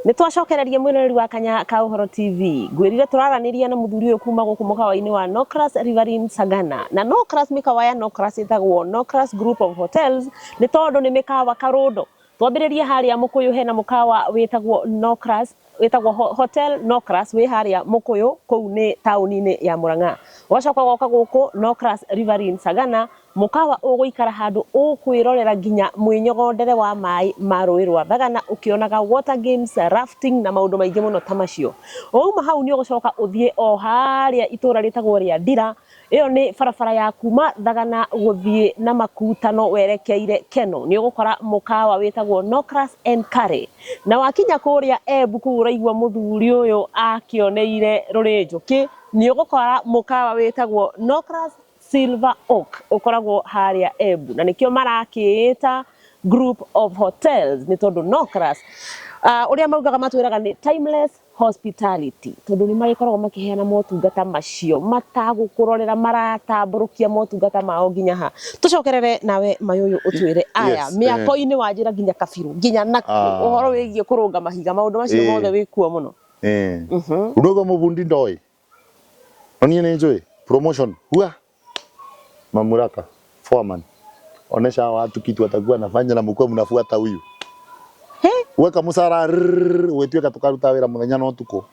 Speaker 3: Nĩ twacokereria mwĩroreri wa Kanya ka Ũhoro TV. Ngwĩrire tũraranĩria na mũthuri ũyũ kuma gũkũ mũkawa-inĩ wa Nocras Riverine Sagana. Na Nocras mĩkawa ya Nocras ĩtagwo Nocras Group of Hotels nĩ tondũ nĩ mĩkawa karũndo. Twambĩrĩrie harĩa Mũkũyũ hena mũkawa wĩtagwo Nocras wĩtagwo Hotel Nocras wĩ harĩa Mũkũyũ kũu nĩ taũni-inĩ ya Mũrang'a. Ũgacoka ũgoka gũkũ Nocras Riverine Sagana Mũkawa ũgũikara handũ ũkwĩrorera nginya mwĩnyogondere wa maĩ ma rũĩ rwa Thagana ũkĩonaga water games, rafting na maũndũ maingĩ mũno ta macio. Wauma hau nĩ ũgũcoka ũthiĩ o harĩa itũra rĩtagwo rĩa Ndira, ĩyo nĩ barabara ya kuma Thagana gũthiĩ na Makutano werekeire Keno, nĩ ũgũkora mũkawa wĩtagwo Nocras and Curry. Na wakinya kũrĩa Embu kũu ũraigua mũthuri ũyũ akĩoneire rũrĩ njũkĩ, nĩ ũgũkora mũkawa wĩtagwo Nocras Silver Oak ũkoragwo harĩa Embu na nĩkĩo marakĩĩta Group of Hotels nĩ tondũ Nocras ũrĩa maugaga matwĩraga nĩ timeless hospitality tondũ nĩ magĩkoragwo makĩheana motungata macio matagũkũrorera maratambũrũkia motungata mao nginya ha. Tũcokerere nawe Mayũyũ ũtwĩre aya
Speaker 2: Yes, eh.
Speaker 3: mĩako-inĩ wanjĩra nginya kabirũ nginya nakũ
Speaker 2: Ah.
Speaker 3: ũhoro wĩgiĩ kũrũnga mahiga maũndũ macio
Speaker 2: Eh.
Speaker 3: mothe wĩkuo mũno.
Speaker 2: Eh. Udogo mubundi ndoĩ no niĩ nĩ njũĩ promotion hua mamuraka foreman onesha watu kitu atakuwa anafanya na mkuwa mnafuata huyu
Speaker 3: He?
Speaker 2: weka musara rrrr, wetweka tukaruta wira muthenya na utuku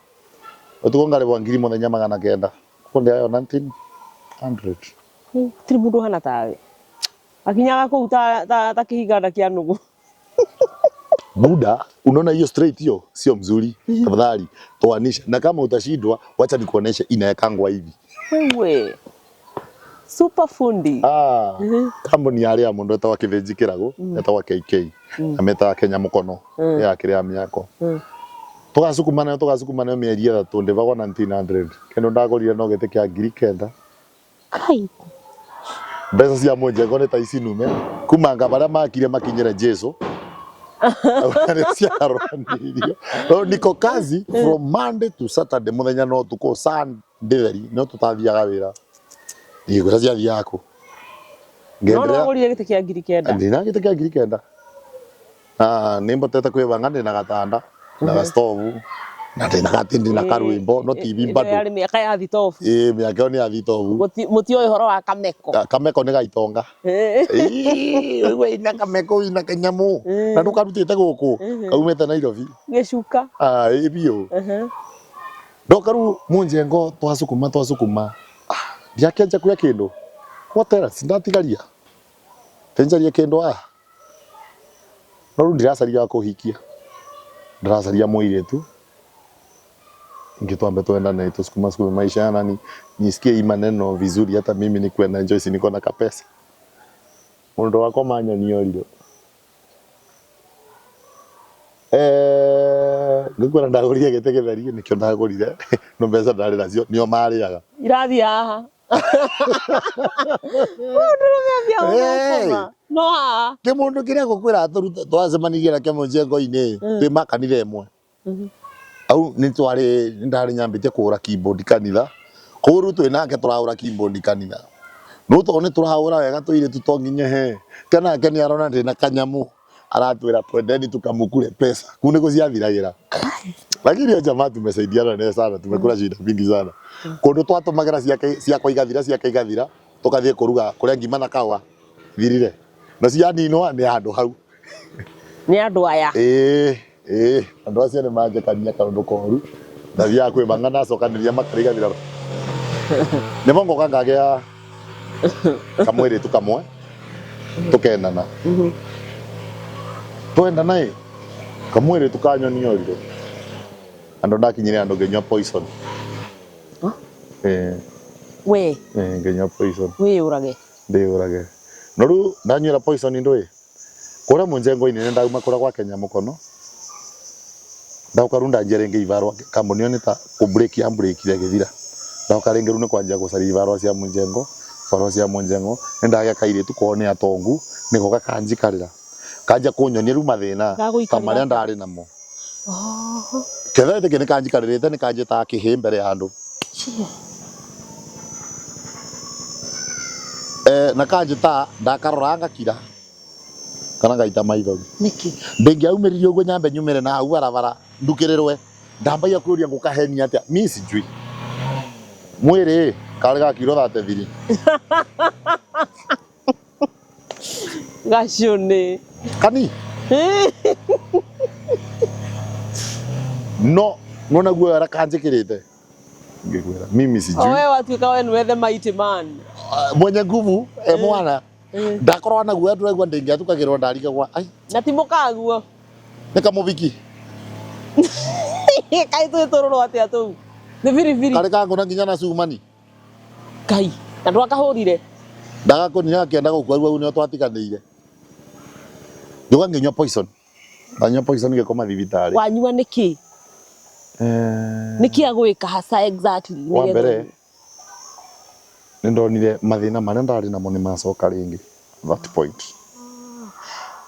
Speaker 2: utuku ngaribwa ngiri muthenya 900 kundi ayo 1900
Speaker 3: Gũtirĩ mũndũ ũhana tawe akinyaga kũu ta, ta, ta kĩhinganda kĩa nũgũ.
Speaker 2: Buda, unaona hiyo straight hiyo sio mzuri. Tafadhali toanisha, na kama utashindwa, wacha nikuoneshe inawekangwa hivi.
Speaker 3: Wewe super fundi.
Speaker 2: Ah, kambuni yaria mundu etagwa Kithinji Kiragu, etagwa KK, na metaga Kenya Mukono, ya kiria miako. Tugacukuma nayo tugacukuma nayo mĩeri ĩtatũ ndĩvagwo 1900 kĩndũ ndagũrire no gĩtĩ kĩa 9,000.
Speaker 3: Kai.
Speaker 2: Mbeca cia mũnjengo nĩ ta ici nume kumanga barĩa makire makinyĩre Jesu nĩ ciarwanirio. No niko kazi from Monday to Saturday mũthenya no ũtukũ Sunday theri no tũtathiaga wĩra igũra ciathiaga kũ
Speaker 3: No no ũgũrire gĩtĩ kĩa 9,000.
Speaker 2: Ndĩna gĩtĩ kĩa 9,000 na nĩ mbotete kwĩbanga ndĩna gatanda na gastovu na ndĩna gatĩ ndĩna karwĩmbo no TV
Speaker 3: Ĩno
Speaker 2: bado
Speaker 3: yarĩ mĩaka ya thitobu.
Speaker 2: ĩĩ mĩaka ĩyo nĩ ya thitobu.
Speaker 3: Mũtioĩ ũhoro wa kameko.
Speaker 2: Kameko nĩ gaitonga. Ĩĩ, ũigua ina kameko ina kanyamu na ndũkarutĩte gũkũ kaumĩte Nairobi.
Speaker 3: Gĩcuka.
Speaker 2: Ah, ĩ biũ. Ndoka rĩu mũnjengo twacukuma twacukuma ndiakĩanjia kuoya kĩndũ what else ndatigaria tinjarie kĩndũ haha no rĩu ndiracaria wa kũhikia ndiracaria mũirĩtu ingĩ twambe twendane tusukuma sukume maisha na nisikie hii maneno vizuri hata mimi nikuwe na enjoy si niko na kapesa mundu wakwa manyoni oriro ngĩkwĩra ndagũrire gĩtĩ gĩtheri nĩkĩo ndagũrire no mbeca ndarĩ nacio nĩo marĩaga.
Speaker 3: Irathiĩ haha. Mũndũrũme athiaga
Speaker 2: Hey!
Speaker 3: gũkoma. No haha.
Speaker 2: Kĩmũndũ kĩrĩa ngũkwĩra twacemanirie nakĩo mũjengo-inĩ twĩ ma kanitha ĩmwe au nĩ twarĩ nĩ ndarĩ nyambĩtie kũhũra keyboard kanitha koguo rĩu twĩ nake tũrahũra keyboard kanitha no tondũ nĩ tũrahũra wega tũirĩtu to nginya he kana nake nĩ arona ndĩna kanyamũ aratwĩra twendeni tukamukure pesa kuu nĩkuo ciathiragĩra lakini hiyo jamaa tumesaidiana naye sana tumekula shida mingi sana kundu twatũmagĩra ciake ciakwa igathira ciake igathira tũkathiĩ kũruga kũrĩa ngima na kawa thirire na cianinwa nĩ handũ hau.
Speaker 3: Nĩ andũ aya.
Speaker 2: Ĩĩ ĩĩ andũ acio nĩ manjĩkania kaũndũ koru ndathiaga kwĩbanga ndacokanĩria makara igathira nĩmo ngoka ngagĩa kamwĩrĩtu kamwe tũkendana twendana ĩ kamwĩrĩtu kanyoni oriro andũ ndakinyire andũ ngĩnyua poison. Ĩĩ.
Speaker 3: We.
Speaker 2: Ĩĩ ngĩnyua poison.
Speaker 3: Wĩyũrage.
Speaker 2: Ndĩyũrage no rĩu ndanyuĩra poison ndũĩ kũrĩa mũnjengo-inĩ nĩ ndauma kũrĩa gwa Kenya mũkono ndauka rĩu ndanjia rĩngĩ ibarũa kambuni ĩyo nĩ ta kũ break ya break ĩgĩthira ndauka rĩngĩ rĩu nĩ kwanjia gũcaria ibarũa cia mũnjengo ibarũa cia mũnjengo nĩ ndagĩa kairĩtu kwao nĩ atongu nĩko gakanjikarĩra kanjia kũnyonia rĩu mathĩna ta
Speaker 3: Gagũikarĩra
Speaker 2: marĩa
Speaker 3: atĩa?
Speaker 2: ndarĩ namo ketha gĩtĩ nĩ kanjikarĩrĩte nĩ kanjĩtaga kĩhĩ mbere ya andũ na kanjĩtaga ndakarora ngakira Kana ngaita maithori.
Speaker 3: Nĩkĩ?
Speaker 2: Ndĩngĩaumĩririe ũguo nyambe nyumĩre na hau barabara ndukĩrĩrwe. Ndambagia kwĩũria ngũkahenia atĩa. Mi sijui. Mwĩrĩ karĩ ga kiro 33.
Speaker 3: Gacũnĩ.
Speaker 2: Kani? No nona guoya ũrĩa kanjĩkĩrĩte. Ngĩkwĩra mimi sijui.
Speaker 3: O we watuĩka we nĩwe the mighty man.
Speaker 2: Ah, mwenye nguvu e mwana. Ndakorwo na guoya ndũraigua ndĩngĩathukagĩrwo ndarigagwa ai.
Speaker 3: Na ti mũkaguo.
Speaker 2: Nĩ kamũbiki.
Speaker 3: Kaĩ twĩ tũrũrũ atĩa tũu? Nĩ biribiri.
Speaker 2: Karĩ kangũna nginya na cumani.
Speaker 3: Ngai, na ndwakahũrire?
Speaker 2: Ndagakũnire akĩenda gũkua rĩu hau nĩho twatiganĩire. Ngĩũka ngĩnyua poison. Ndanyua poison ngĩkoma thibitarĩ.
Speaker 3: Wanyua nĩkĩ?
Speaker 2: Eh.
Speaker 3: Nĩkĩ agwĩka hasa exactly?
Speaker 2: Wa mbere nĩ ndonire mathĩna marĩa ndarĩ namo nĩ macoka rĩngĩ that point.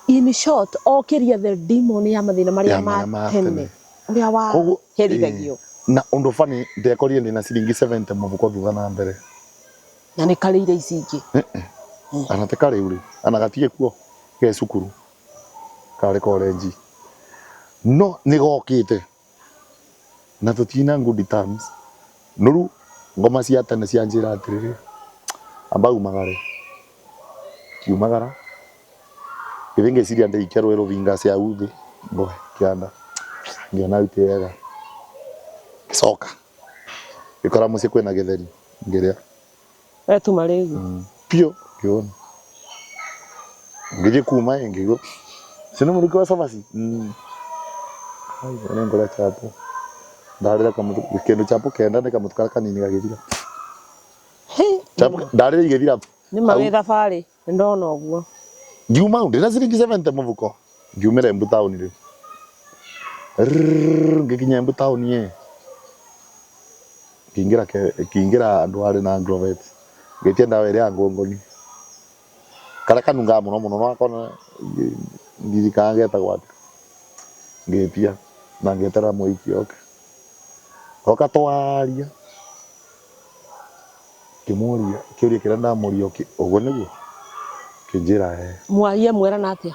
Speaker 3: In short, okĩria the demon ya mathĩna marĩa
Speaker 2: Ya marĩa
Speaker 3: ma
Speaker 2: ma
Speaker 3: tene
Speaker 2: tene.
Speaker 3: ũrĩa
Speaker 2: Koguo
Speaker 3: waherithagio.
Speaker 2: Na ũndũ funny ndekorire ndĩna ciringi 70 mũhuko thutha na mbere.
Speaker 3: Na nĩ karĩire ici ingĩ.
Speaker 2: Ana te karĩu rĩ, ana gatirĩ kuo ge cukuru karĩ korenji. No nĩ gokĩte na tũtina good terms. Nũru ngoma cia tene cianjĩra atĩrĩrĩ, amba umagare. Ngiumagara ngĩthiĩ ngĩciria ndĩikia rũĩ rũthinga cia uthi ngoe kĩanda ngĩona hau ti wega ngĩcoka ngĩkora mũciĩ kwĩna gĩtheri ngĩrĩa.
Speaker 3: Wetuma rĩgu.
Speaker 2: Biũ ngĩhũna. Ngĩthiĩ kuma ĩ ngĩigua ũcio nĩ mũrukĩ wa cabaci? Ai nĩ ngũrĩa chapo. Ndarĩra kamũtu kĩndũ chapo kenda nĩ kamũtu karĩa kanini gagĩthira. Chapo ndarĩra igĩthira.
Speaker 3: Nĩ ma wĩ thabarĩ nĩ ndona ũguo.
Speaker 2: Ngiuma hau ndĩna ciringi 70 mũhuko ngiumĩra Embu taũni rĩu. Rrrr ngĩkinya Embu taũni ĩ ngĩingĩra ngĩingĩra handũ harĩ na Agrovet ngĩtia ndawa ĩrĩa ya ngũngũni karĩa kanungaga mũno mũno nĩwakona ndirikanaga getagwo atĩa. Ngĩtia na ngĩeterera mũhiki oke. Oka twaria. Ngĩmũria kĩũria kĩrĩa ndamũria ũguo nĩguo? Akĩnjĩra ĩĩ.
Speaker 3: Mwaria mwerana atĩa?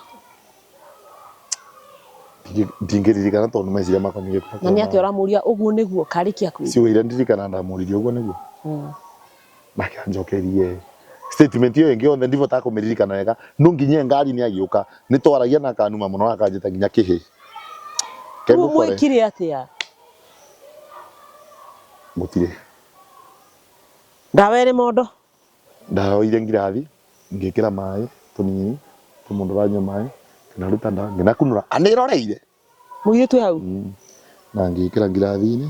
Speaker 2: Ndingĩririkana tondũ meciria makwa nĩ gĩkuũ.
Speaker 3: Na nĩ atĩa ũramũria ũguo nĩguo? Karĩkia kwĩra.
Speaker 2: Ciugo iria ndirikanaga ndamũririe ũguo nĩguo? Nake anjokeirie ĩĩ. Statement ĩyo ĩngĩ yothe ndibotaga kũmĩririkana wega no nginya ngari-inĩ agĩũka nĩ twaragia na akanuma mũno na akanjĩta nginya kĩhĩĩ.
Speaker 3: Rĩu mwĩkire atĩa?
Speaker 2: Gũtirĩ.
Speaker 3: Ndawa ĩrĩ mondo.
Speaker 2: Ndaoire ngirathi ngĩkĩra maĩ tũnini ta mũndũ ũranyua maĩ, ngĩnaruta ndawa ngĩnakunũra anĩroreire.
Speaker 3: Mũirĩtu e hau?
Speaker 2: Na ngĩkĩra ngirathi-inĩ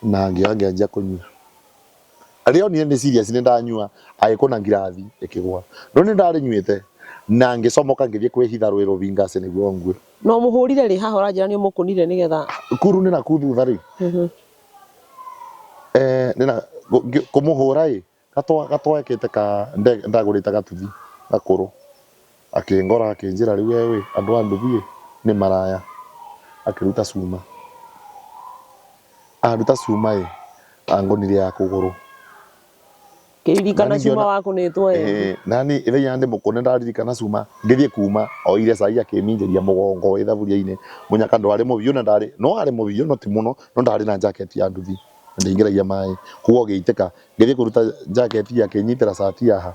Speaker 2: na ngĩoya ngĩanjia kũnyua. Rĩrĩa onire nĩ serious nĩ ndanyua agĩkũna ngirathi ĩkĩgwa. No nĩ ndarĩnyuĩte na ngĩcomoka ngĩthiĩ kwĩhitha rũĩ rũbingacĩ nĩguo ngue.
Speaker 3: Na ũmũhũrire rĩ haha ũranjĩra nĩ ũmũkũnire nĩgetha.
Speaker 2: Kuru nĩ nakũu thutha rĩ. Eh, nĩ na kũmũhũra ĩ gatwekĩte ka ndagũrĩte gatuthi gakũrũ. Akĩngora akĩnjĩra rĩu we ĩ andũ a nduthi ĩ nĩ maraya. Akĩruta cuma. Aruta cuma ĩ angũnire ya kũgũrũ.
Speaker 3: Ngĩririkana cuma wakũnĩtwo ĩ.
Speaker 2: Ĩĩ, nani ithenya ndĩmũkũne ndaririkana cuma ngĩthiĩ kuma oire cai akĩminjĩria mũgongo wĩ thaburia-inĩ mũnyaka ndwarĩ mũbiũ na ndarĩ no arĩ mũbiũ no ti mũno no ndarĩ na jacket ya nduthi na ndĩaingĩragia maĩ koguo gĩitĩka ngĩthiĩ kũruta jacket akĩnyitĩra cati haha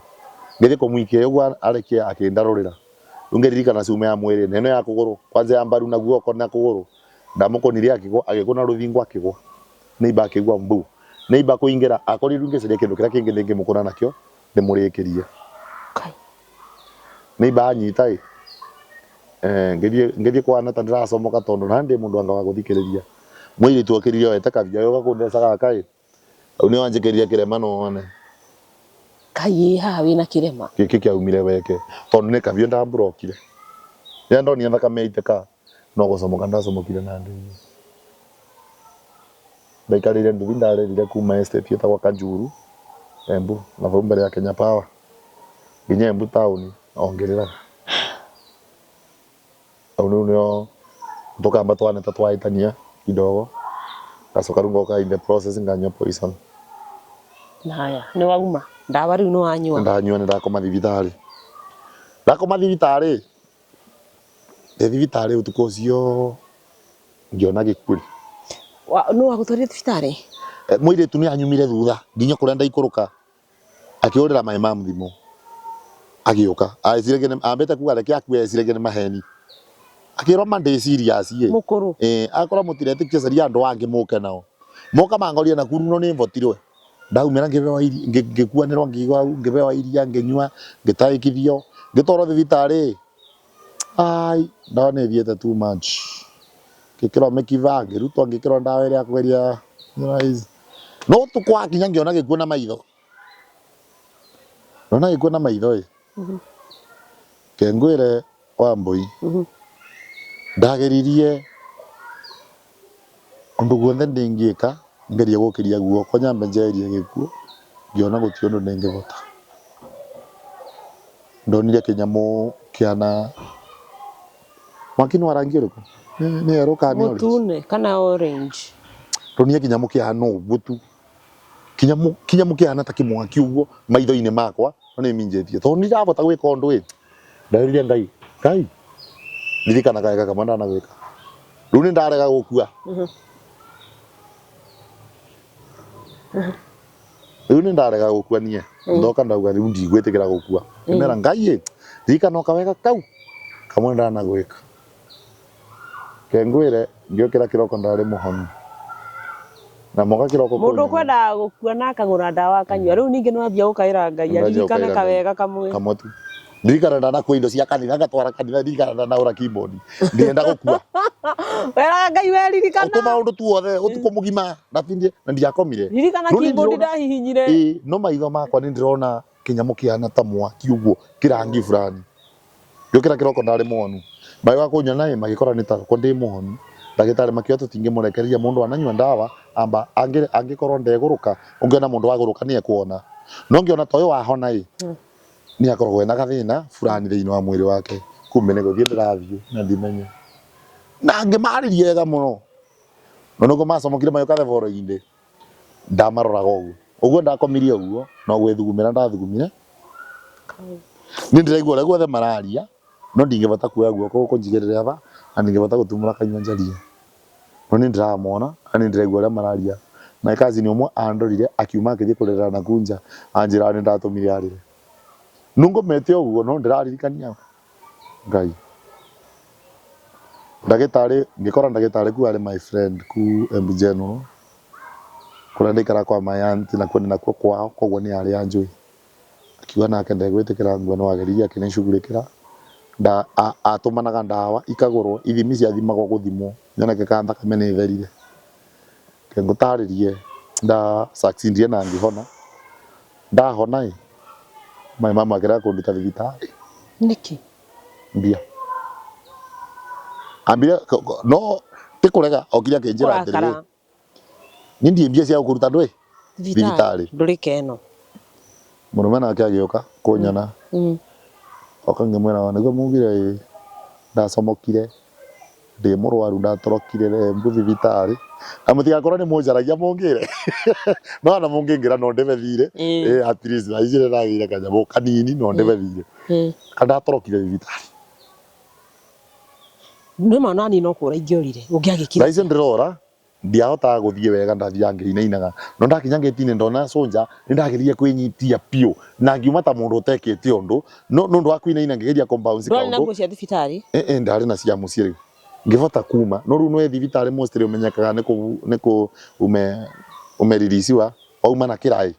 Speaker 2: ngĩthiĩ kũmũikia ũguo arekia akĩndarũrĩra rĩu ngĩririkana cuma ya mwĩrĩ na ĩno ya kũgũrũ kwanja ya mbaru na guoko na kũgũrũ ndamũkũnire akĩgwa agĩkũna rũthingo akĩgwa neighbor akĩigua mbu neighbor kũingĩra akorirwo ngĩcaria kĩndũ kĩrĩa kĩngĩ ndĩngĩmũkũra nakĩo ndĩmũrĩkĩrie
Speaker 3: Kai.
Speaker 2: neighbor anyita ĩ eh, ngĩthiĩ ngĩthiĩ kwana ta ndĩracomoka tondũ na ndĩ mũndũ anga wa gũthikĩrĩria mũirĩtu okĩrire oete kabiũ agĩũka kũndeca gaka ĩ hau nĩho anjĩkĩrire kĩrema no one
Speaker 3: Kai ĩ haha wĩna kĩrema.
Speaker 2: Gĩkĩ kĩaumire weke tondũ nĩ kabiũ ndamburokire rĩrĩa ndonire thakame yaitĩka no gũcomoka ndacomokire na ndĩria Ndaikarĩire nduthi ndarerire kuma estate ĩtagwo Kajuru, Embu, na vau mbere ya Kenya Power, nginya Embu town o ngĩrĩraga. Hau rĩu nĩho tũkamba twaneta twahĩtania kidogo, ngacoka rĩu ngoka in the process nganyua poison.
Speaker 3: Haya, nĩ wauma ndawa rĩu nĩ wanyua?
Speaker 2: Ndanyua nĩ ndakoma thibitarĩ. Ndakoma thibitarĩ. Ndĩ thibitarĩ ũtukũ ũcio ngĩona gĩkuũ.
Speaker 3: Nũ wagũtwarire thibitarĩ?
Speaker 2: Mũirĩtu nĩ anyumire thutha nginya kũrĩa ndaikũrũka akĩũrĩra maĩ ma mũthimo agĩũka eciragia ambĩte kuga reke akue eciragia nĩ maheni akĩrwo ma ndĩ serious ĩ.
Speaker 3: Mũkũrũ.
Speaker 2: Akorwo mũtiretĩkia caria andũ angĩ mũke nao moka mangoria na kuru no nĩ mbotirwe ndaumĩra ngĩbewa iria ngĩkuanĩrwo ngĩigua hau ngĩbewa iria ngĩnyua ngĩtaĩkithio ngĩtwarwo thibitarĩ. Ai, ndawa nĩ ĩthiĩte too much. Ngĩkĩrwo mĩkiba, ngĩrutwo ngĩkĩrwo ndawa ĩrĩa ya kũgeria no ũtukũ wakinya ngĩona gĩkuũ na maitho. Ndona gĩkuũ na maitho ĩ, reke ngwĩre Wambũi, ndageririe ũndũ guothe ndĩngĩka ngerie gũkĩria guoko nyambe njeherie gĩkuũ, ngĩona gũtirĩ ũndũ ndĩngĩbota. Ndonire kĩnyamũ kĩhana mwaki nĩ wa rangi ũrĩkũ? Nĩ yerũ kana nĩ orange?
Speaker 3: Mũtune kana orange.
Speaker 2: Ndonire kĩnyamũ kĩhana ũguo tu, kĩnyamũ kĩnyamũ kĩhana ta kĩmwaki ũguo maitho-inĩ makwa, no nĩ minjĩtie tondũ ndirabota gwĩka ũndũ ĩ, nderire Ngai, Ngai ririkana kawega kamwe ndanagwĩka, rĩu nĩ ndarega gũkua. Rĩu nĩ ndarega gũkua niĩ, ndoka ndauga rĩu ndigwĩtĩkĩra gũkua. Ngĩmera Ngai ĩ, ririkana o kawega kau kamwe ndanagwĩka. Reke ngwĩre ngĩũkĩra kĩroko ndarĩ mũhonu. Na moka kĩroko
Speaker 3: Mũndũ
Speaker 2: kũnyona.
Speaker 3: ũkwendaga gũkua na akagũra ndawa akanyua rĩu ningĩ nĩwambia gũkaĩra Ngai
Speaker 2: Ndanjia
Speaker 3: aririkane
Speaker 2: gũkaĩra Ngai.
Speaker 3: kawega kamwe.
Speaker 2: Kamwe tu. Ndirikana ndanakua indo cia kanitha ngatwara kanitha ndirikana ndanagũra keyboard. Ndienda gũkua.
Speaker 3: Weraga Ngai we ririkana.
Speaker 2: Ũtũ maũndũ tuothe ũtukũ mũgima ndatindire na ndiakomire.
Speaker 3: Ririkana
Speaker 2: No nĩ
Speaker 3: keyboard
Speaker 2: ndĩrona-
Speaker 3: ndahihinyire.
Speaker 2: Ĩĩ, no maitho makwa nĩ ndĩrona kĩnyamũ kĩhana ta mwaki ũguo kĩrangi fulani. Ngĩũkĩra kĩroko ndarĩ mũhonu. Magĩũka kũnyona ĩ magĩkora nĩ ta ko ndĩ mũhonu. Ndagĩtarĩ makiuga tũtingĩmũrekereria mũndũ ananyua ndawa amba angĩkorwo ndegũrũka, ũngĩona mũndũ wagũrũka nĩ ekuona. No ngĩona ta ũyũ wahona ĩ, nĩ akoragwo ena gathĩna fulani thĩinĩ wa mwĩrĩ wake. Kumbe nĩ gũthiĩ ndĩrathiĩ na ndimenye. Na ngĩmarĩria wega mũno. No nĩguo macomokire magĩũka theboro-inĩ. Ndamaroraga ũguo. Ũguo ndakomirie ũguo, no gwĩthugumĩra ndathugumire. Niĩ ndĩraigua ũrĩa guothe mararia, no ndingĩbota kuoya guoko gũkũ njigĩrĩre aba, na ndingĩbota gũtumũra kanyua njarie. No niĩ ndĩramona, na nĩ ndĩraigua ũrĩa mararia. My cousin ũmwe andorire, akiuma akĩthiĩ kũrĩrĩra nakũu nja, anjĩraga nĩ ndatũmire arĩre. Nũ ngomete ũguo, no ndĩraririkania Ngai. Ndagĩtarĩ, ngĩkora ndagĩtarĩ kuu arĩ my friend kuu Embu General, kũrĩa ndaikaraga kwa my aunt nakuo nĩ nakuo kwao, koguo nĩ arĩ anjũĩ. Akiuga nake ndegwĩtĩkĩra ngue no ageririe akĩnĩcugurĩkĩra. Atũmanaga ndawa ikagũrwo, ithimi ciathimagwo gũthimwo nyoneke kana thakame nĩ ĩtherire. Reke ngũtarĩrie nda succeed ire na ngĩhona. Ndahona ĩ, my mum akĩrega kũnduta thibitarĩ.
Speaker 3: Nĩkĩ?
Speaker 2: Mbia. Ambire no ti kũrega okire akĩnjĩra atĩrĩrĩ,
Speaker 3: Kũrakara.
Speaker 2: niĩ ndirĩ mbia cia gũkũruta ndũĩ thibitarĩ.
Speaker 3: Ndũrĩ keno.
Speaker 2: Mũrũme nake agĩũka kũnyona. Oka ngĩmwĩra nĩguo mugire ĩĩ ndacomokire ndĩ mũrwaru ndatorokire Embu thibitarĩ na mũtigakorwo nĩ mũnjaragia mũngĩre no ona mũngĩngĩra no ndĩbe thirĩ eh at least thaa ici nĩndagĩire kanyamũ kanini no ndĩbe thirĩ kandatorokire thibitarĩ.
Speaker 3: Nĩ ma nani no kũra ingĩorire ũngĩagĩkire.
Speaker 2: Thaa ici ndĩrora Ndiahotaga gũthiĩ wega ndathiaga ngĩinainaga. No ndakinya ngĩti-inĩ ndona soldier nĩ ndageririe kwĩnyitia biũ na ngiuma ta mũndũ ũtekĩte ũndũ. No nĩ ũndũ wa kũinaina ngĩgeria kũ bounce
Speaker 3: Ndwarĩ na
Speaker 2: kaũndũ.
Speaker 3: nguo cia thibitarĩ?
Speaker 2: Ĩ ĩ ndarĩ na cia mũciĩ rĩu. Ngĩbota kuma. No rĩu nĩ thibitarĩ mostly ũmenyekaga nĩ kũ nĩ kũ ume ume release wa wauma na kĩraĩ.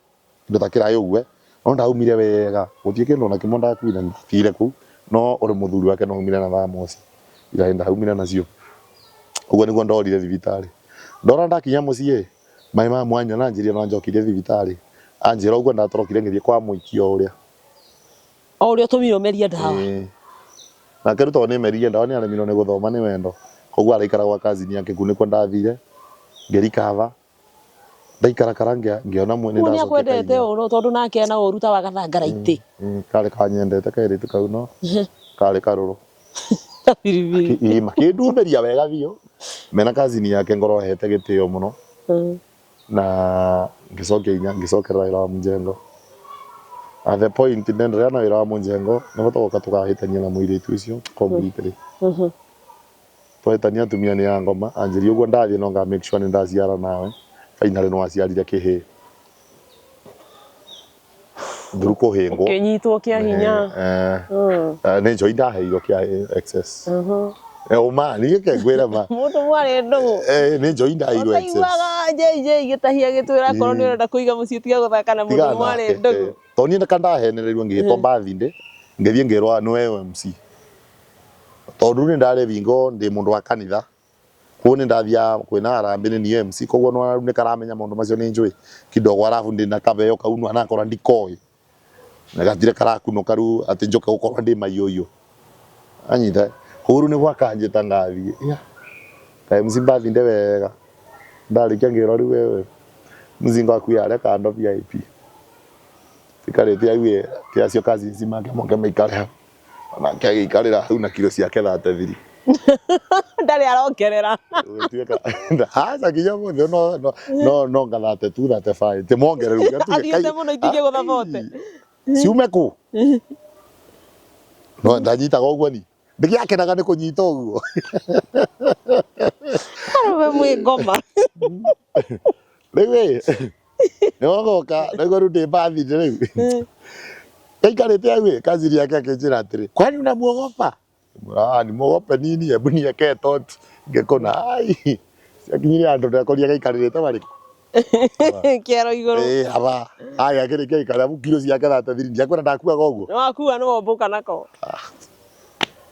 Speaker 2: Kĩndũ ta kĩraĩ ũguo, no ndaumire wega, gũtirĩ kĩndũ ona kĩmwe ndakuire ndatigire kũu, no ũrĩ mũthuri wake no aumire na thamoci, iraĩ ndaumire nacio. Ũguo nĩguo ndorire thibitarĩ. Ndora ndakinya mũciĩ, my mum anyona anjĩrire no anjokirie thibitarĩ, anjĩra ũguo ndatorokire ngĩthiĩ kwa mũikia o ũrĩa.
Speaker 3: O ũrĩa ũtũmire ũmerie ndawa.
Speaker 2: Ĩĩ. Nake rĩu tondũ nĩmeririe ndawa nĩaremirwo nĩ gũthoma nĩ wendo, koguo araikara gwa cousin yake kũu nĩkuo ndathire, ngĩ recover. Ndaikarakara ngĩona nĩ
Speaker 3: Ũguo nĩ
Speaker 2: ndacokia
Speaker 3: akwendete
Speaker 2: kahinya.
Speaker 3: ũru tondũ nake ena ũru ta wa gathangaraitĩ.
Speaker 2: Karĩ kanyendete kairĩtu kau no karĩ karũrũ.
Speaker 3: Ta biribiri.
Speaker 2: Ĩĩ makĩndumberia wega biũ mena cousin yake ngorwo hete gĩtĩo mũno na ngĩcokia inya ngĩcokerera wĩra wa mũjengo. At the point ndenderea na wĩra wa mũjengo nĩho tũgoka tũkahĩtania na mũirĩtu ũcio completely. Twahĩtania atumia nĩ a ngoma, anjĩria ũguo ndathiĩ no nga make sure nĩ ndaciara nawe, finally nĩ waciarire kĩhĩĩ. Through kũhĩngwo.
Speaker 3: Ũkĩnyitwo kĩa hinya.
Speaker 2: Eh, eh, nĩ njohi ndaheirwo kĩa excess. Eh, ũma, niĩ ke ngwĩre ma.
Speaker 3: Mũndũ mwarĩ ndũgũ.
Speaker 2: Eh, nĩ njohi ndaheirwo excess.
Speaker 3: Ũtaiguaga JJ gĩtahia gĩtwĩra akorwo nĩ ũrenda kũiga mũciĩ tiga gũthaka na mũndũ
Speaker 2: Tigana
Speaker 3: mwarĩ
Speaker 2: nake,
Speaker 3: ndũgũ.
Speaker 2: eh. Tondũ niĩ ndaka ndahenereirwo ngĩhĩtwo birthday, ngĩthiĩ ngĩrwo nĩwe MC. Tondũ rĩu nĩ ndarĩ bingo ndĩ mũndũ wa kanitha, koguo nĩ ndathiaga kwĩna harambee nĩ niĩ MC, koguo nĩ wona rĩu nĩ karamenya maũndũ macio nĩ njũĩ kidogo, arabu ndĩna kabeo kau nĩ wona ndikoĩ, na gatirĩ karakunũka rĩu atĩ njoke gũkorwo ndĩ maiyũiyũ, anyita koguo rĩu nĩ gwakanjĩta ngathiĩ, ya ka MC birthday wega, ndarĩkia ngĩrwo rĩu wewe mzinga waku wĩ harĩa kando VIP, tikarĩte hau ĩ, ti acio cousins make moke maikare hau. Onake agĩikarĩra hau na kiro ciake 33.
Speaker 3: Ndarĩ arongerera.
Speaker 2: Gũtuĩka aca nginya ũmũthĩ no no no no nga 32 35 ti mongereru.
Speaker 3: Athiĩte mũno itingĩgũtha 40.
Speaker 2: Ciume kũ? No ndanyitaga ũguo ni. Ndĩgĩakenaga nĩ kũnyita ũguo.
Speaker 3: Arũme mwĩ ngoma.
Speaker 2: Rĩu ĩ nĩwagoka nĩguo rĩu ndĩ mbathi-inĩ rĩu Aikarĩte hau ĩ cousin yake akĩnjĩra atĩrĩ kwani unamuogopa ah nimuogope nini hebu niekee toti ngĩkũna ai ciakinyire handũ ndakorire gaikarĩrĩte marĩkũ
Speaker 3: Kĩero igũrũ.
Speaker 2: ĩ aba aya akĩrĩkia gũikara amu kiro ciake 33 ndiakwĩra ndakuaga ũguo
Speaker 3: Nĩwakua nĩwombũka nako.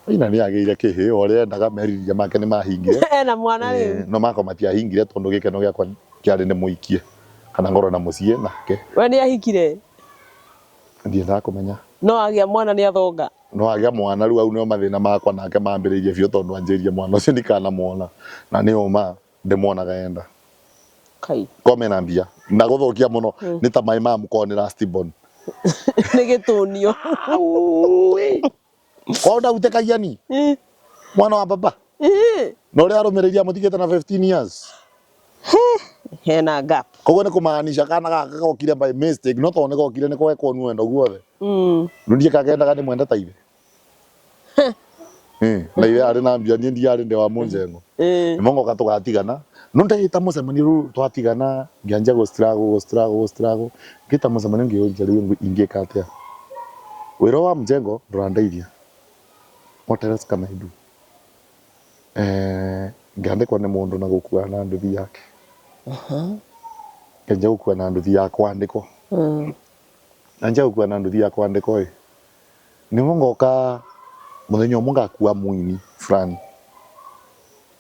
Speaker 2: Ina nĩ agĩire kĩhĩ o ũrĩa endaga merirĩria make nĩ mahingire
Speaker 3: Ena mwana rĩu.
Speaker 2: Eh, no makwa matiahingire tondũ gĩkeno gĩakwa kĩarĩ nĩ mũikie kana ngorwo na mũciĩ nake
Speaker 3: We nĩ ahikire.
Speaker 2: Ndiendaga kũmenya.
Speaker 3: No agĩa mwana nĩ athonga.
Speaker 2: No agĩa mwana rĩu au nĩo mathĩna makwa nake mambĩrĩirie biũ tondũ anjĩrire mwana ũcio ndikanamuona na nĩ ũma ndĩmuonaga enda.
Speaker 3: Kai.
Speaker 2: Ko mena mbia na gũthũkia mũno nĩ ta maĩ ma mũkorwo nĩ last born.
Speaker 3: Nĩ gĩtũnio.
Speaker 2: Kwao ndautĩkagia ni mwana wa baba na ũrĩa arũmĩrĩire amũtigĩte na 15 years.
Speaker 3: Hena gap.
Speaker 2: Koguo nĩ kũmaanisha kana gaka gokire by mistake no tondũ nĩ gokire nĩ gwekwo nĩ wendo guothe. Rĩu ndiĩ kakendaga ndĩmwende ta ithe. Na ithe arĩ na mbia niĩ ndiarĩ ndĩ wa mũnjengo. Nĩmo ngoka tũgatigana no ndagĩta mũcemanio rĩu twatigana ngĩanjia gũ struggle gũ struggle gũ struggle ngĩta mũcemanio ngĩyũria rĩu ingĩka atĩa. Wĩra wa mjengo ndũrandeithia. What else can I do? Eh, ngĩandĩkwo nĩ mũndũ na gũkua na nduthi yake. Ngĩanjia gũkua na nduthi ya kwandĩkwo. Anjia gũkua na nduthi ya kwandĩkwo ĩ, nĩguo ngoka mũthenya ũmwe ngakua mũini fulani.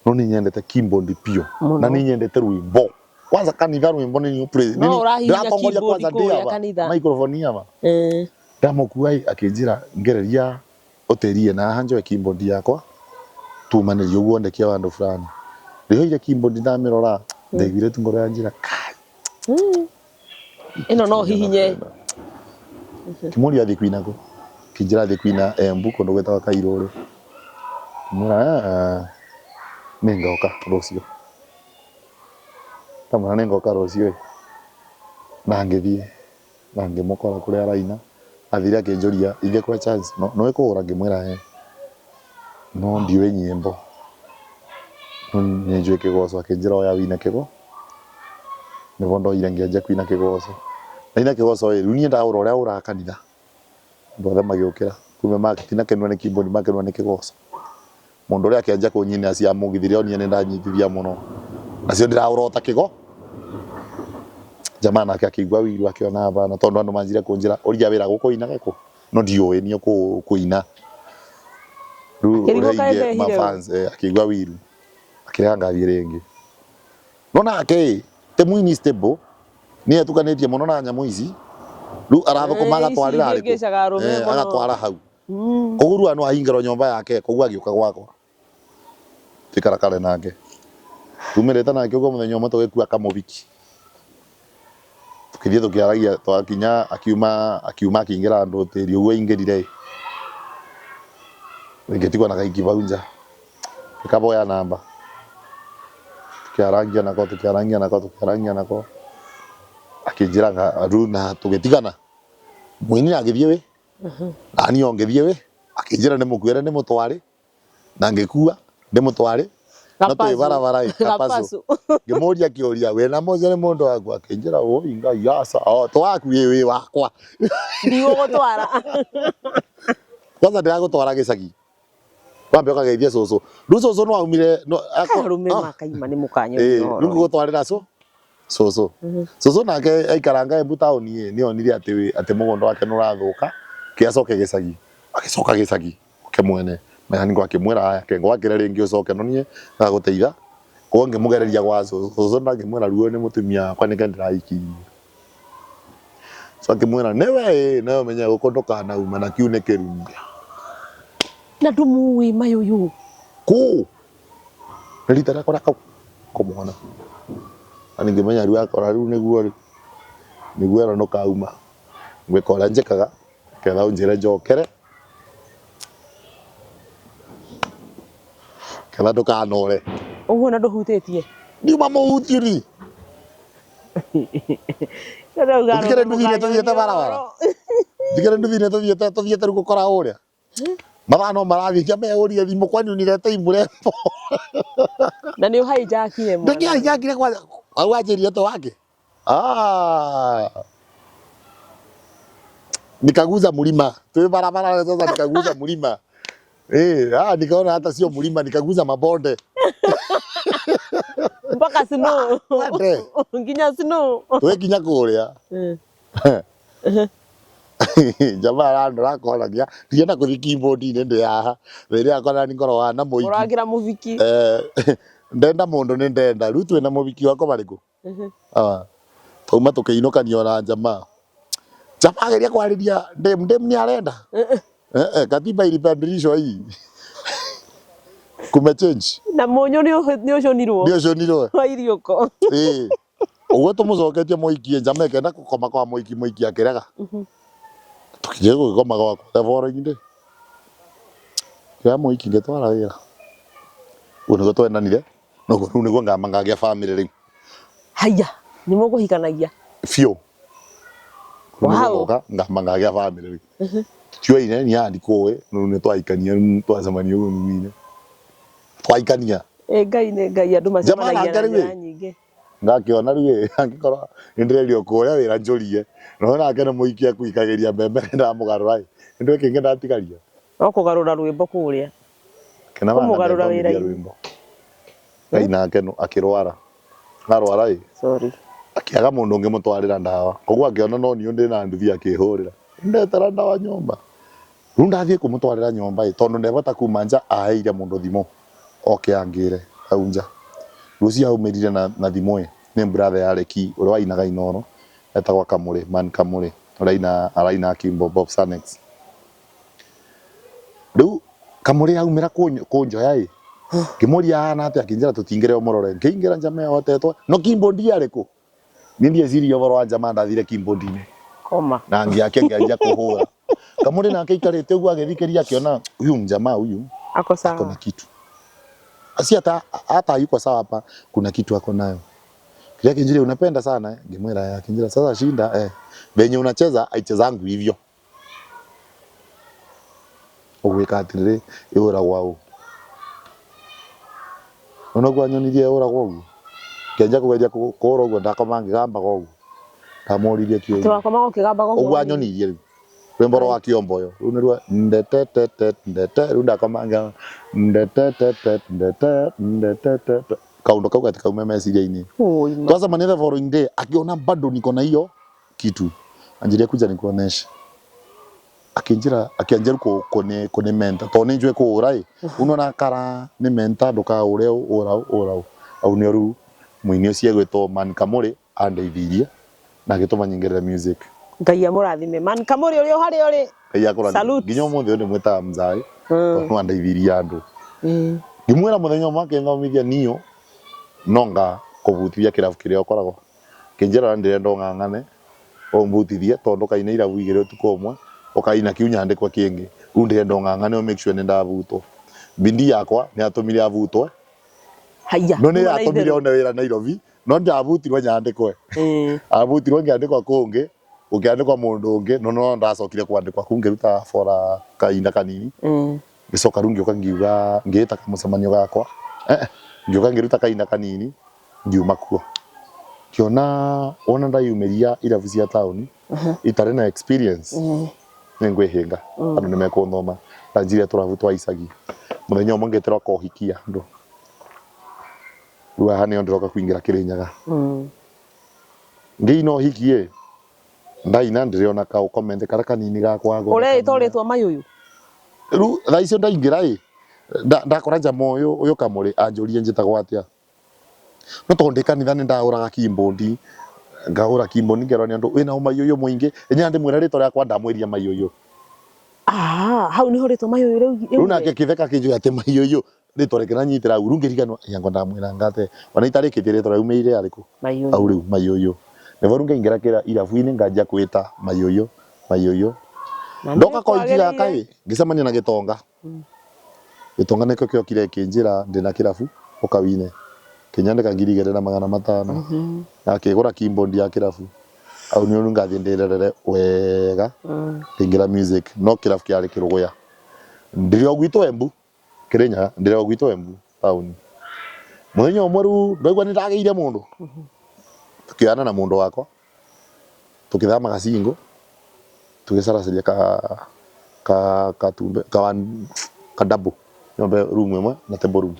Speaker 2: No nĩ nyendete keyboard biũ na nĩ nyendete rwĩmbo. Kwanza kanitha rwĩmbo nĩ niĩ praise.
Speaker 3: No ũrahihinya
Speaker 2: Ndĩratongoria
Speaker 3: keyboard
Speaker 2: kwanza ndĩ
Speaker 3: kũrĩa
Speaker 2: aba
Speaker 3: kanitha.
Speaker 2: microphone aba. Ndamũkua ĩ akĩnjĩra ngereria ũtĩrie na haha njoe keyboard yakwa tumanĩrie ũguo ndekia handũ fulani. Ndĩhoire keyboard ndamĩrora ndaiguire tu ngoro yanjĩra kai.
Speaker 3: Ĩno no hihinye.
Speaker 2: Kĩmũria athiĩ kwina kũ? Kĩnjĩra athiĩ kwina Embu kũndũ gwĩtagwo Kairũrĩ. Ngĩmwĩra "Ah, nĩ ngoka rũciũ. Ndamwĩra nĩ ngoka rũciũ ĩ. Na ngĩthiĩ na ngĩmũkora kũrĩa araina. Athire akĩnjũria ingĩkũhe chance no nĩũĩ kũhũra? Ngĩmwĩra ĩĩ. No ndiũĩ nyĩmbo. No nĩ njũĩ kĩgoco. Akĩnjĩra oya wine kĩgo. Nĩguo ndoire ngĩanjia kwina kĩgoco. Ndaina kĩgoco ĩ, rĩu niĩ ndahũra ũrĩa ahũraga kanitha. Andũ othe magĩũkĩra. Kumbe matinakenio nĩ keyboard makenio nĩ kĩgoco. Mũndũ ũrĩa akĩanjia kũnyinĩra cia mũgithi rĩrĩa onire nĩ ndanyitithia mũno. Nacio ndĩrahũra o ta kĩgo. Jamaa nake akĩigua wiru akĩona hapana tondũ andũ manjire kũnjĩra ũria wĩra gũkũ ũinage kũ? No ndiũĩ niĩ kũina. Rĩu
Speaker 3: Akĩrigwo
Speaker 2: ũrĩa
Speaker 3: kaĩ
Speaker 2: aingĩ
Speaker 3: ndehire ũ?
Speaker 2: mafans akĩigua wiru. Akĩrega ngathiĩ rĩngĩ. No nake ĩ, ti mũini stable, nĩ etukanĩtie mũno na nyamũ ici. Rĩu arathũkũma
Speaker 3: Eh, ici
Speaker 2: agatwarĩra arĩkũ?
Speaker 3: ihĩngĩcaga arũme
Speaker 2: Eh,
Speaker 3: mũno.
Speaker 2: agatwara hau. Koguo rĩu no ahingĩrwo nyũmba yake, koguo agĩũka gwakwa. Tũikarakare nake. Tumĩrĩte nake ũguo mũthenya ũmwe tũgĩkua kamũbiki. Tũkĩthiĩ tũkĩaragia twakinya akiuma akiuma akĩingĩra handũ tĩri ũguo aingĩrire ĩ. Ngĩtigwo na gaiki bau nja. Ngĩkaboya namba. Tũkĩarangia nako tũkĩarangia nako tũkĩarangia nako. Akĩnjĩra rĩu na tũgĩtigana. Mũini agĩthiĩ wĩ, na niĩ o ngĩthiĩ wĩ, akĩnjĩra ndĩmũkuĩre ndĩmũtware, na ngĩkua ndĩmũtware. No twĩ
Speaker 3: Gapazu.
Speaker 2: barabara ĩ kapacu.
Speaker 3: Gapazu.
Speaker 2: Ngĩmũria kĩũria wĩna mũcio nĩ mũndũ waku akĩnjĩra woi Ngai aca o to waku ĩ wĩ wakwa.
Speaker 3: Ndigũgũtwara.
Speaker 2: Kwanza ndĩragũtwara gĩcagi wambe ũkageithie cũcũ rĩu cũcũ no aumire no
Speaker 3: Arũme makaima nĩ
Speaker 2: ĩĩ
Speaker 3: mũkanyoni
Speaker 2: rĩu
Speaker 3: ũhoro.
Speaker 2: ngũgũtwarĩra cũ cũcũ cũcũ nake aikaranga Embu taũni ĩ nĩ onire atĩ atĩ mũgũnda wake nĩ ũrathũka kĩ acoke gĩcagi agĩcoka gĩcagi ke mwene mechaniko akĩmwĩra haya ke ngwakĩre rĩngĩ ũcoke no niĩ ngagũteitha koguo ngĩmũgereria gwa cũcũ cũcũ na ngĩmwĩra ruo nĩ mũtumia wakwa nĩke ndĩrahikirie so akĩmwĩra nĩwe ĩ nawe ũmenye gũkũ ndũkanauma na kiu nĩ kĩrumi
Speaker 3: Na ndũmũĩ mayũyũ.
Speaker 2: Kũ nĩ rita rĩakwa rĩa kũmwona na ningĩmenya rĩu akora rĩu nĩguo rĩ nĩguo ĩno ndũkauma ngwĩka ũrĩa njĩkaga ketha ũnjĩre njokere ketha ndũkanore
Speaker 3: Ũguo na ndũhutĩtie.
Speaker 2: ndiuma mũhutie ni
Speaker 3: Ndauga
Speaker 2: Ũthikĩre nduthi-inĩ tũthiĩte barabara. Thikĩre nduthi-inĩ tũthiĩte tũthiĩte rĩu gũkora ũrĩa mathaa no marathiĩ kĩa mehũrire thimũ kwani unilete mrembo
Speaker 3: Na nĩ ũhaijakire mwana.
Speaker 2: ndĩkĩhaijakire kwanza au anjĩrire to wake ah nikaguza mlima twĩ barabara sasa nikaguza mlima eh ah nikaona hata sio mlima nikaguza mabonde
Speaker 3: Mpaka snow.
Speaker 2: Twende.
Speaker 3: Nginya snow.
Speaker 2: twĩkinya kũrĩa jamaa arandora akoragia ndienda kũthiĩ keyboard-inĩ ndĩ haha rĩrĩa akora nĩ ngoragwo na mũingĩ
Speaker 3: Ũrakĩra mũbiki.
Speaker 2: Eh, ndenda mũndũ nĩ ndenda rĩu twĩna mũbiki wakwa marĩkũ Ah, twauma tũkĩinũkania ona jamaa jamaa ageria kwarĩria ndem ndem nĩ arenda Eh, eh, katiba ilibadilishwa hii kumechange
Speaker 3: Na mũnyũ nĩ ũcũnirwo.
Speaker 2: nĩ ũcũnirwo
Speaker 3: Wa iriũko.
Speaker 2: ĩĩ ũguo tũmũcoketie mũikie njama ĩkenda gũkoma kwa mũiki mũiki akĩrega tũkinya gũgĩkoma gwakwa the following day kĩoya mũiki ngĩtwara wĩra ũguo nĩguo twendanire na ũguo rĩu nĩguo ngamba ngagĩa family rĩu
Speaker 3: Haya, nĩ mũkũhikanagia.
Speaker 2: biũ Rĩu nĩguo
Speaker 3: Wow.
Speaker 2: ngoka ngamba ngagĩa family rĩu tioine ni handi kũĩ rĩu nĩ twahikania rĩu twacemania ũguo nĩguo twahikania
Speaker 3: Ĩ Ngai nĩ Ngai andũ
Speaker 2: Jamaa
Speaker 3: macemanagia
Speaker 2: nake
Speaker 3: na
Speaker 2: rĩu
Speaker 3: njĩra
Speaker 2: ĩ
Speaker 3: nyingĩ.
Speaker 2: Ngakĩona rĩu ĩ angĩkorwo nĩndĩrerio kũrĩa wĩra njũrie no nake nĩ mũikia kuikagĩria mbembe ndamũgarũra ĩ nĩ kĩngĩ ndatigaria
Speaker 3: No kũgarũra rwĩmbo kũrĩa.
Speaker 2: kena
Speaker 3: Kũmũgarũra wĩra-inĩ.
Speaker 2: rwĩmbo Ngai nake no akĩrwara arwara ĩ
Speaker 3: Sorry.
Speaker 2: akĩaga mũndũ ũngĩ mũtwarĩra ndawa koguo akĩona no niĩ ndĩ na nduthi akĩhũrĩra ndetera ndawa nyũmba rĩu ndathiĩ kũmũtwarĩra nyũmba ĩ tondũ ndebota kuma nja aheire mũndũ thimũ oke angĩre hau nja rũcio aumĩrire na thimũ ĩ nĩ brother ya Reki ũrĩa wainaga Inooro etagwo Kamũrĩ man Kamũrĩ ũrĩa araina Kimbo Bob Sanex rĩu Kamũrĩ aumĩra kũnjoya ĩ ngĩmũria ahana atĩa akĩnjĩra tũtingĩre ũmũrore ngĩingĩra njama ĩhotetwo no Kimbo ndiarĩ kũ niĩ ndieciria ũhoro wa njama ndathire keyboard-inĩ
Speaker 3: Koma.
Speaker 2: na ngĩake ngĩanjia kũhũra Kamũrĩ nake aikarĩte ũguo agĩthikĩria akĩona huyu mjamaa huyu
Speaker 3: Ako
Speaker 2: ako na
Speaker 3: sawa.
Speaker 2: kitu asi hata hata yuko sawa hapa kuna kitu ako nayo kile kinjili unapenda sana eh? Ngimwira eh, akinjira sasa shinda eh venye unacheza aichezangu hivyo ũgwĩka atĩrĩrĩ ĩũragwa ũ ũnoguo anyonirie ĩũragwa ũguo ngĩanjia kũgeria kũũra ũguo ndakoma ngĩgambaga ũguo ndamũririe kĩũria
Speaker 3: Tũrakomaga ũkĩgambaga
Speaker 2: ũguo
Speaker 3: ũguo.
Speaker 2: anyonirie rĩu rwĩmbo rwa kĩomboyo rũu nĩruo ndetetete ndete rĩu ndakoma ngĩgamba ndetetete ndete ndetetete kaũndũ kau gatikaume meciria-inĩ
Speaker 3: Oi ma.
Speaker 2: twacemania the following day akiona bado niko na hiyo kitu anjiria kuja nikuoneshe akinjira akianjia rĩu kũni menta tondũ nĩ njũĩ kũũra ĩ unona kara nĩ menta ndũkaũre ũra ũra au nĩo rĩu mũini ũcio egwĩtwo Man Kamũrĩ andeithirie na agĩtũma nyingĩrĩre music
Speaker 3: Ngai amũrathime. Man Kamũrĩ ũrĩa harĩa ũrĩ.
Speaker 2: Ngai akũrathime
Speaker 3: Salute.
Speaker 2: nginya ũmũthĩ ũyũ ndĩmwĩtaga mzaĩ tondũ andeithirie andũ ngĩmwĩra mũthenya ũmwe akĩnthomithia niyo no nga kũbutithia kĩrabu kĩrĩa ũkoragwo kĩnjĩra na ndĩrenda ũng'ang'ane ũmbutithie tondũ kaina irabu igĩrĩ ũtukũ ũmwe ũkaina kiu nyandĩkwe kĩngĩ rĩu ndĩrenda ũng'ang'ane ũ make sure nĩ ndabutwo bindi yakwa nĩ atũmire abutwe
Speaker 3: Haya.
Speaker 2: no nĩ
Speaker 3: Kuma na
Speaker 2: yatũmire
Speaker 3: itherũ.
Speaker 2: one wĩra Nairobi no ndabutirwo nyandĩkwe abutirwo ngĩandĩkwa kũngĩ gũkĩandĩkwa mũndũ ũngĩ no no ndacokire kwandĩkwa kũu ngĩruta bora kahinda kanini ngĩcoka rĩu ngĩũka ngiuga ngĩĩta kamũcemanio gakwa eh, Ngĩũka ngĩruta kaina kanini ngiuma kuo. Ngĩona wona ndayumĩria irabu cia taũni itarĩ na experience nĩ ngwĩhĩnga, andũ nĩ mekũthoma. Ndanjirie tũrabu twa icagi. Mũthenya ũmwe ngĩtĩrwo kohikia andũ. Rĩu haha nĩho ndĩroka kũingĩra Kĩrĩnyaga. Ngĩina ũhiki ĩ, ndaina ndĩrĩona ka comment karĩa kanini gakwa.
Speaker 3: Ũreĩta ũrĩtwa Mayũyũ?
Speaker 2: Rĩu thaa icio ndaingĩra ĩ, ndakora njama ũyũ ũyũ kamũrĩ anjũrie njĩtagwo atĩa. No tondũ ndĩ kanitha nĩ ndahũraga keyboard, ngahũra keyboard ngerwo nĩ andũ wĩna ũmayũyũ mũingĩ, ĩnya ndĩmwĩra rĩtwa rĩakwa ndamwĩria Mayũyũ.
Speaker 3: Ah, hau nĩho rĩtwa Mayũyũ
Speaker 2: rĩu. Rĩu nake kĩtheka kĩnjũĩ atĩ Mayũyũ rĩtwa rĩngĩ ranyitĩra hau rĩu ngĩriganwo anga ndamwĩranga atĩa ona itarĩkĩtie rĩtwa raumĩire arĩkũ hau rĩu Mayũyũ nĩvo rĩu ngaingĩra kĩra irabu-inĩ nganjia kwĩta Mayũyũ Mayũyũ ndoka koiki gaka ĩ ngĩcemania na gĩtonga gĩtonga nĩkĩo kĩokire kĩnjĩra ndĩna kĩrabu ũka wine kĩnyandĩka 2500 na akĩgũra keyboard ya kĩrabu hau nĩ rĩu ngathiĩ ndĩrerere wega ngĩingĩra music no kĩrabu kĩarĩ kĩrũgũya ndĩrĩ o gwitũ Embu Kĩrĩnyaga ndĩrĩ o gwitũ Embu taũni. Mũthenya ũmwe rĩu ndaigua nĩ ndagĩire mũndũ, tũkĩoyana na mũndũ wakwa, tũkĩthama gacingũ, tũgĩcaracaria ka ka katumbe ka one ka double nyũmba room ĩmwe na table room.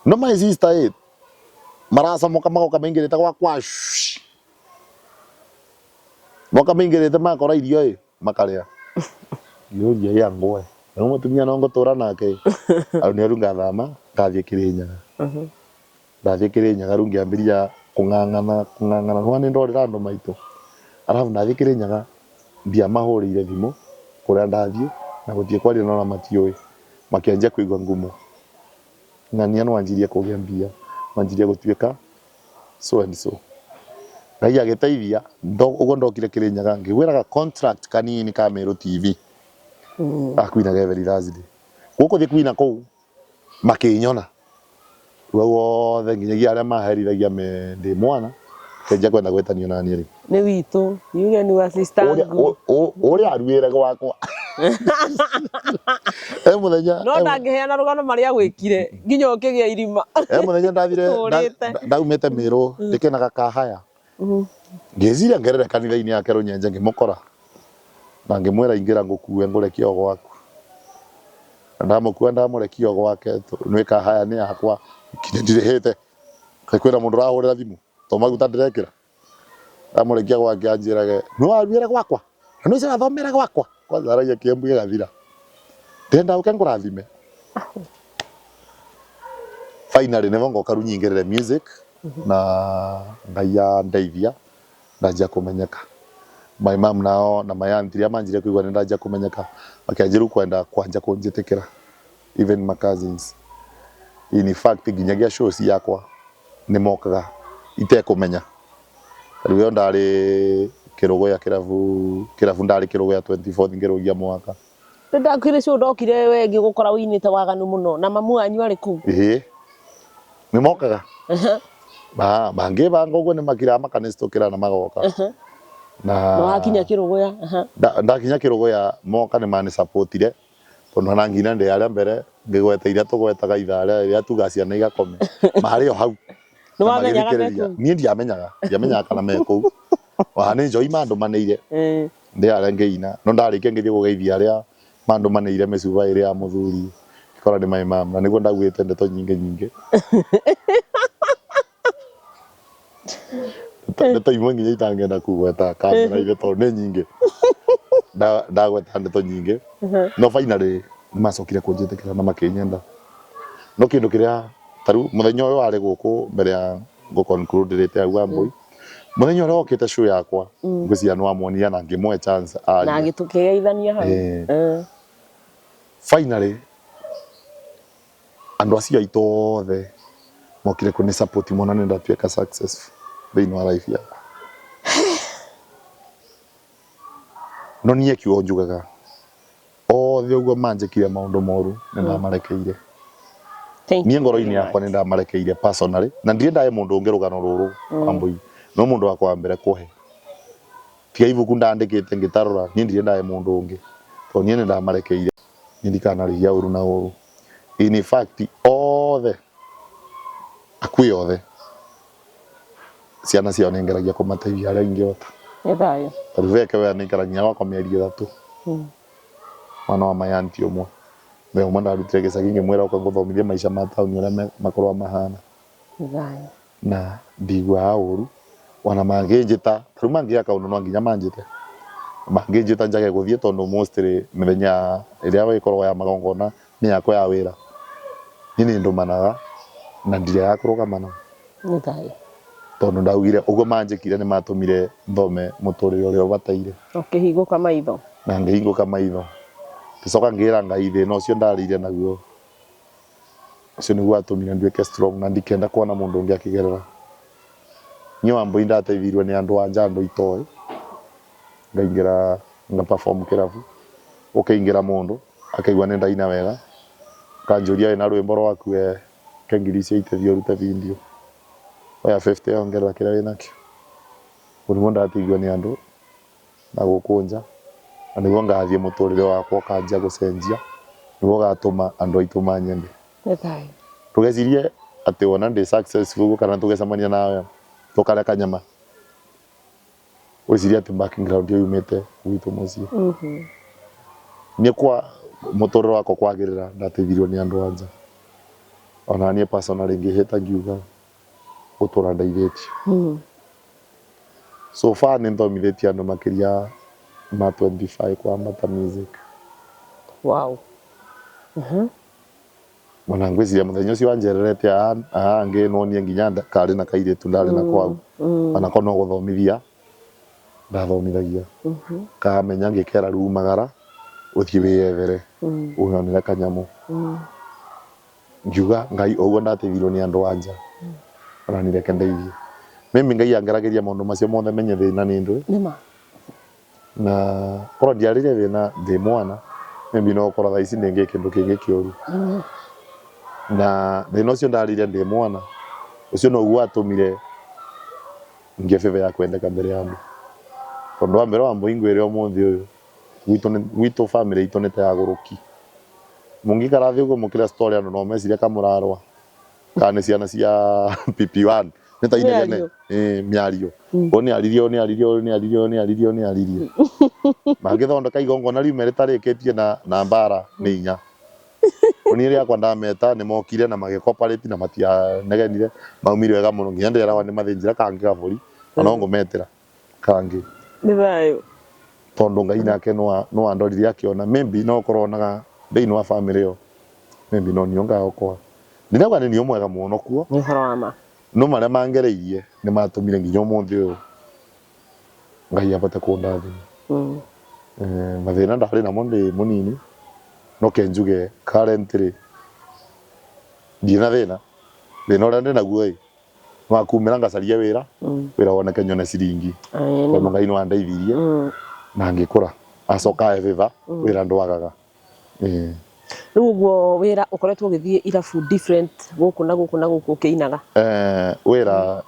Speaker 2: No my sister ĩ, maracomoka magoka maingĩrĩte gwakwa moka maingĩrĩte makora irio ĩ. Makarĩa. Ngĩũria ya ngũe. Na mũtumia no ngũtũra nake. Hau nĩho rĩu ngathama ngathiĩ Kĩrĩnyaga. Ndathiĩ Kĩrĩnyaga rĩu ngĩambĩrĩria kũng'ang'ana kũng'ang'ana. Nĩwona nĩ ndorĩra andũ maitũ. Arabu ndathiĩ Kĩrĩnyaga ndiamahũrĩire thimũ kũrĩa ndathiĩ na gũtirĩ kwaria na ona matiũĩ. Makĩanjia kũigua ngumo. Ng'ania nĩwanjirie kũgĩa mbia, wanjirie gũtuĩka so and so. Ngai agĩteithia ũguo ndokire Kĩrĩnyaga ngĩgwĩra ga contract kanini ka Meru TV ga kwinaga every Thursday. Gũkũ thiĩ kwina kũu makĩnyona rĩu hau othe nginyagia arĩa maherithagia me ndĩ mwana kĩanjia kwenda gwĩtanio naniĩ rĩu.
Speaker 3: Nĩ witũ yuge ni wa sister
Speaker 2: Ũrĩa
Speaker 3: angu.
Speaker 2: ũrĩa aruĩre gwakwa e mũthenya
Speaker 3: No ndangĩheana rũgano marĩa agwĩkire nginya ũkĩgĩa irima.
Speaker 2: E mũthenya ndathire
Speaker 3: Tũrĩte.
Speaker 2: ndaumĩte Mĩrũ ndĩkenaga kahaya ngĩciria ngerere kanitha-inĩ yake Rũnyenje ngĩmũkora na ngĩmwĩra ingĩra ngũkue ngũrekie o gwaku na ndamũkua ndamũrekia o gwake nĩ kahaya nĩ yakwa nginya ndirĩhĩte kaĩ kwĩna mũndũ ũrahũrĩra thimũ to maguta ndĩrekĩra ndamũrekia gwake anjĩrage nĩ waruĩra gwakwa na nĩ ũrathomera gwakwa kwanza aragia kĩembu gĩgathira ndĩrenda ũke ngũrathime finally nĩvo ngoka rĩu nyingĩrĩre music na Ngai andeithia ndanjia kũmenyeka my mom nao na my aunt rĩrĩa manjirie kũigua nĩ ndanjia kũmenyeka makĩanjia rĩu kwenda kwanja kũnjĩtĩkĩra even my cousins in fact nginyagia show ciakwa nĩ mokaga itekũmenya rĩu ĩyo ndarĩ kĩrũgũya kĩrabu kĩrabu ndarĩ kĩrũgũya 24 ngĩrũgia mwaka
Speaker 3: Nĩ show ndokire we ngĩgũkora ũinĩte waganu mũno na mamu wanyu arĩ kũu.
Speaker 2: Ĩĩ nĩ mokaga mangĩbanga ũguo nĩ makiraga makanĩcitũkĩra na magoka
Speaker 3: na Na wakinya kĩrũgũya.
Speaker 2: Ndakinya kĩrũgũya moka nĩ mani supportire tondũ ona ngina ndĩ harĩa mbere ngĩgweta iria tũgwetaga ithaa rĩa rĩrĩa tugaga ciana igakome marĩ o hau.
Speaker 3: Nĩ wamenyaga me kũu?
Speaker 2: Niĩ ndiamenyaga ndiamenyaga kana me kũu ona nĩ njohi mandũmanĩire ndĩ harĩa ngĩina no ndarĩkia ngĩthiĩ kũgeithia arĩa mandũmanĩire mĩcuba ĩrĩ ya mũthuri ngĩkora nĩ my mum na nĩguo ndaugĩte ndeto nyingĩ nyingĩ ndeto imwe nginya itangĩenda kũgweta kamera-inĩ tondũ nĩ nyingĩ ndagweta ndeto nyingĩ no finally nĩ macokire kũnjĩtĩkĩra na makĩnyenda no kĩndũ kĩrĩa ta rĩu mũthenya ũyũ warĩ gũkũ mbere ya ngũ conclude rĩte hau Wambui mũthenya ũrĩa wokĩte show yakwa ngwĩciria nĩ wamuonire na ngĩmũhe chance
Speaker 3: arie. Na agĩtũkĩgeithania hau.
Speaker 2: Finally andũ acio aitũ othe mokire kũnĩ support mona nĩ ndatuĩka successful thĩinĩ wa life yakwa. No niĩ kiugo njugaga othe ũguo manjĩkire maũndũ moru nĩ ndamarekeire. Niĩ ngoro-inĩ yakwa nĩ ndamarekeire personally na ndirĩ ndahe mũndũ ũngĩ rũgano rũrũ Wambui no mũndũ wakwa wa mbere kũhe. Tiga ibuku ndandĩkĩte ngĩtarũra niĩ ndirĩ ndahe mũndũ ũngĩ tondũ niĩ nĩ ndamarekeire. Niĩ ndikanarĩhia ũru na ũru. In fact othe Akuĩ othe ciana ciao nĩngeragia kũmateithia harĩa ingĩhota.
Speaker 3: Nĩ thayũ.
Speaker 2: Tarĩu veke wea nĩikara nginya gwakwa mĩeri 3. Mwana wa my auntie ũmwe. Ve ũmwe ndarutire gĩcagi ngĩmwĩra ũka ngũthomithie maica ma taũni ũrĩa makoragwo mahana.
Speaker 3: Nĩ thayũ.
Speaker 2: Na ndiguaga ũru ona mangĩnjĩta, ta rĩu mangĩka kaũndũ no nginya manjĩte. Mangĩnjĩta njage gũthiĩ tondũ mostly mĩthenya ĩrĩa ĩkoragwo ya magongona nĩ yakwa ya wĩra, niĩ nĩ ndũmanaga na ndiregaga kũrũgama nao.
Speaker 3: Nĩ thayũ.
Speaker 2: Tondũ ndaugire ũguo manjĩkire nĩ matũmire thome mũtũrĩre ũrĩa ũbataire.
Speaker 3: Ũkĩhingũka maitho.
Speaker 2: Na ngĩhingũka maitho. Ngĩcoka ngĩra Ngai thĩna ũcio ndarĩire naguo Ũcio nĩguo watũmire nduĩke strong na ndikenda kuona mũndũ ũngĩ akĩgerera. Niĩ Wambũi ndateithirio nĩ andũ a nja andũ itoĩ, ngaingĩra nga perform kĩrabu, gũkĩingĩra mũndũ akaigua nĩ ndaina wega, akanjũria wĩna rwĩmbo rwaku ee, reke ngiri icio ithiĩ ũrute video, oya 50 ongerera kĩrĩa wĩnakĩo. Ũguo nĩguo ndateithio nĩ andũ. na gũkũ nja, na nĩguo ngathiĩ mũtũrĩre wakwa ũkanjia gũcenjia, nĩguo ũgatũma andũ aitũ manyende.
Speaker 3: Nĩ thayũ.
Speaker 2: Ndũgecirie atĩ wona ndĩ successful ũguo kana tũgĩcemania nawe tũkarĩa kanyama, wĩcirie atĩ background ĩyo yumĩte gwitũ mũciĩ. Niĩ kwa mũtũrĩre wakwa kwagĩrĩra ndateithirio nĩ andũ a nja. Ona niĩ personally ngĩhĩta ngiuga gũtũra ndeithĩtio. So far nĩ nthomithĩtie andũ makĩria ma 25 kwambata music.
Speaker 3: Wow.
Speaker 2: Ona ngwĩciria mũthenya ũcio wanjererete aha angĩ nonie nginya karĩ na kairĩtu ndarĩ nako hau. Onako no gũthomithia ndathomithagia. Kamenya ngĩkera rĩu umagara ũthiĩ wĩyethere wĩyonere kanyamũ. Ngiuga Ngai o ũguo ndateithirio nĩ andũ a nja ona niĩ reke ndeithie. Maybe Ngai angeragĩria maũndũ macio mothe menye thĩna nĩ ndũĩ.
Speaker 3: Nĩ ma.
Speaker 2: Na korwo ndiarĩire thĩna ndĩ mwana maybe no gũkorwo thaa ici ndĩngĩ kĩndũ kĩngĩ kĩũru. Na thĩna ũcio ndarĩire ndĩ mwana ũcio noguo watũmire ngĩe favor ya kwendeka mbere ya andũ. Tondũ wa mbere Wambũi ngwĩre ũmũthĩ ũyũ gwitũ gwitũ famĩlĩ itũ nĩ ta ya agũrũki. Mũngĩikara thĩ ũguo mũkĩra story andũ no mecirie ka mũrarũa kana nĩ ciana cia PP1 nĩ ta inegene.
Speaker 3: Mĩario.
Speaker 2: Ĩĩ mĩario. Ũyũ nĩ aririe, ũyũ nĩ aririe, ũyũ nĩ aririe, ũyũ nĩ aririe, ũyũ nĩ aririe. Mangĩthondeka igongona riume rĩtarĩkĩtie na na mbara nĩ inya. Niĩ rĩakwa ndameta nĩ mokire na magĩ cooperate na matianegenire maumire wega mũno nginya ndĩreragwo nĩ mathĩnjĩra kangĩ gabũri na no ngũmetĩra. Kangĩ.
Speaker 3: Nĩ thayũ.
Speaker 2: Tondũ Ngai nake no andorire akĩona maybe no ũkorwo onaga thĩinĩ wa family ĩyo maybe no niĩ ngaokoa. Ndinauga nĩ niĩ mwega mũno kuo.
Speaker 3: Nĩ ũhoro wa ma.
Speaker 2: No marĩa mangereirie nĩ matũmire nginya ũmũthĩ ũyũ Ngai abote kũndathima. Mathĩna ndarĩ namo ndĩ mũnini no ke njuge currently ndirĩ na thĩna. Thĩna ũrĩa ndĩ naguo ĩ wakumĩra ngacarie wĩra wĩra woneke nyone ciringi tondũ Ngai nĩ wandeithirie na ngĩkũra acoka ahe favor wĩra ndwagaga. Ĩĩ.
Speaker 3: Rĩu ũguo wĩra ũkoretwo ũgĩthiĩ irabu different gũkũ na gũkũ na gũkũ ũkĩinaga?
Speaker 2: Wĩra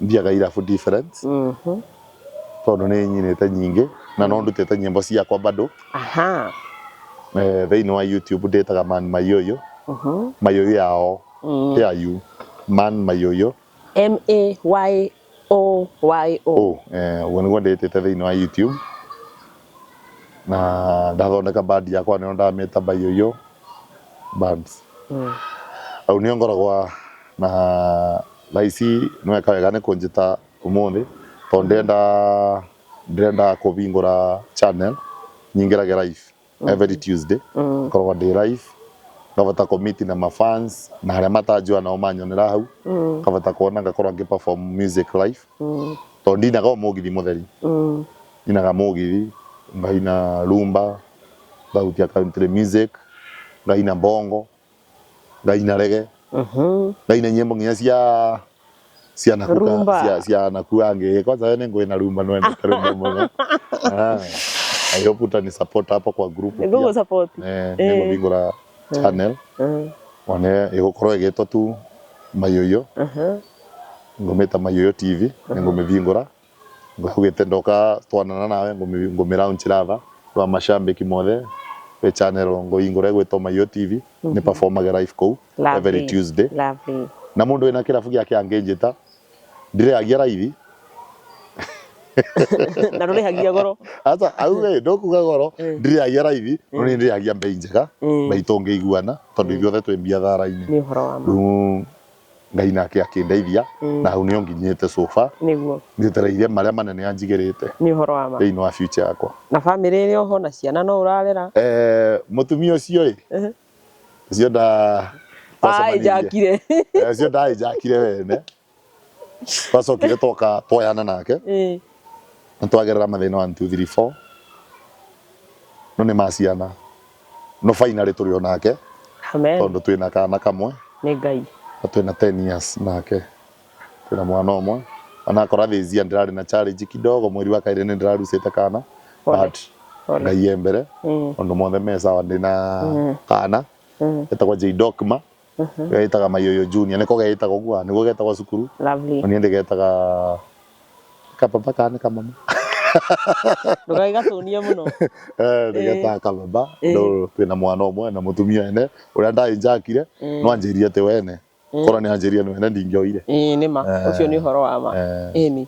Speaker 2: thiaga irabu different tondũ nĩ nyinĩte nyingĩ na no ndutĩte nyĩmbo ciakwa bado. Thĩinĩ wa YouTube ndĩtaga Man Maiyũyũ, Maiyũyũ yao ti ya you. Man Maiyũyũ.
Speaker 3: M A Y O Y O.
Speaker 2: O, ũguo nĩguo ndĩtĩte thĩinĩ wa YouTube. Na ndathondeka band yakwa nĩyo ndamĩta Maiyũyũ Bands. Hau nĩho ngoragwo na thaa ici nĩweka wega nĩ kũnjĩta ũmũthĩ tondũ ndĩrenda ndĩrenda kũhingũra channel nyingĩrage live. Every Tuesday ngoragwo ndĩ live ngabota kũ meet na ma fans na arĩa matanjũa nao manyonera hau ngabota kuona ngakorwo ngĩ perform music live tondũ ndinaga o mũgithi mũtheri ndinaga mũgithi ngaina rumba ngahutia country music ngaina bongo ngaina rege ngaina nyimbo nginya cia cia naku ka-
Speaker 3: Rumba.
Speaker 2: cia cia naku angi kwanza we ningwina rumba nwendete rumba muno. Ah, I hope utani support hapo kwa group pia.
Speaker 3: Nĩngũgũ support.
Speaker 2: Eh, nĩngũhingũra channel one ĩgũkorwo ĩgĩtwo tu Mayũyũ ngũmĩta Mayũyũ TV nĩngũmĩhingũra Ngũgĩte ndoka twanana nawe ngũmĩ launch rather rwa mashambiki mothe wĩ channel ngũhingũra ĩgwĩtwo Maiyũ TV nĩ performage live kũu every
Speaker 3: Lovely.
Speaker 2: Tuesday
Speaker 3: Lovely.
Speaker 2: Na mundu wina kirabu giake anginjita ndireagia raithi.
Speaker 3: Na ndũrĩhagia goro.
Speaker 2: Aca au ĩ ndukuga goro, ndireagia raithi no nĩ ndĩagia mbei njega, mbei tũngĩiguana tondũ ithuothe twĩ biathara-inĩ.
Speaker 3: Nĩ ũhoro wa ma.
Speaker 2: Rĩu Ngai nake akĩndeithia na hau nĩho nginyĩte so far.
Speaker 3: Nĩguo.
Speaker 2: Njetereire marĩa manene anjigĩrĩte
Speaker 3: Nĩ ũhoro wa ma.
Speaker 2: thĩinĩ wa future yakwa.
Speaker 3: Na bamĩrĩ ĩrĩ oho na ciana no ũrarera?
Speaker 2: Eh, mũtumia ũcio ĩ ũcio nda twacemanirie.
Speaker 3: Waĩnjakire.
Speaker 2: Eh, ũcio ndaĩnjakire wene, twacokire twoka twoyana nake na twagerera mathĩna 1 2 3 4 no nĩ ma ciana, no finally tũrĩ o nake.
Speaker 3: Amen.
Speaker 2: Tondũ twĩna kana kamwe.
Speaker 3: Nĩ Ngai.
Speaker 2: Na twĩna 10 years nake, twĩna mwana ũmwe onakora thĩzia ndĩrarĩ na challenge kidogo, mweri wa kaĩrĩ nĩ ndĩrarucĩte kana.
Speaker 3: Pole.
Speaker 2: But
Speaker 3: Pole.
Speaker 2: Ngai e mbere, ũndũ mothe me sawa, ndĩna kana etagwo J Dokma, getaga Mayoyo Junior, nĩko geĩtaga ũguo, nĩguo getagwo cukuru.
Speaker 3: Lovely.
Speaker 2: No niĩ ndĩgetaga kababa kana nĩ kamama.
Speaker 3: Ndũgagĩgatũnie mũno.
Speaker 2: Eh, ndĩgetaga kababa no twĩna mwana ũmwe na mũtumia ene ũrĩa ndaĩnjakire, no anjĩrie atĩ wene korwo nĩ anjĩrie nĩ wene ndingĩoire.
Speaker 3: Ĩĩ nĩ ma, ũcio nĩ ũhoro wa ma. Ĩni.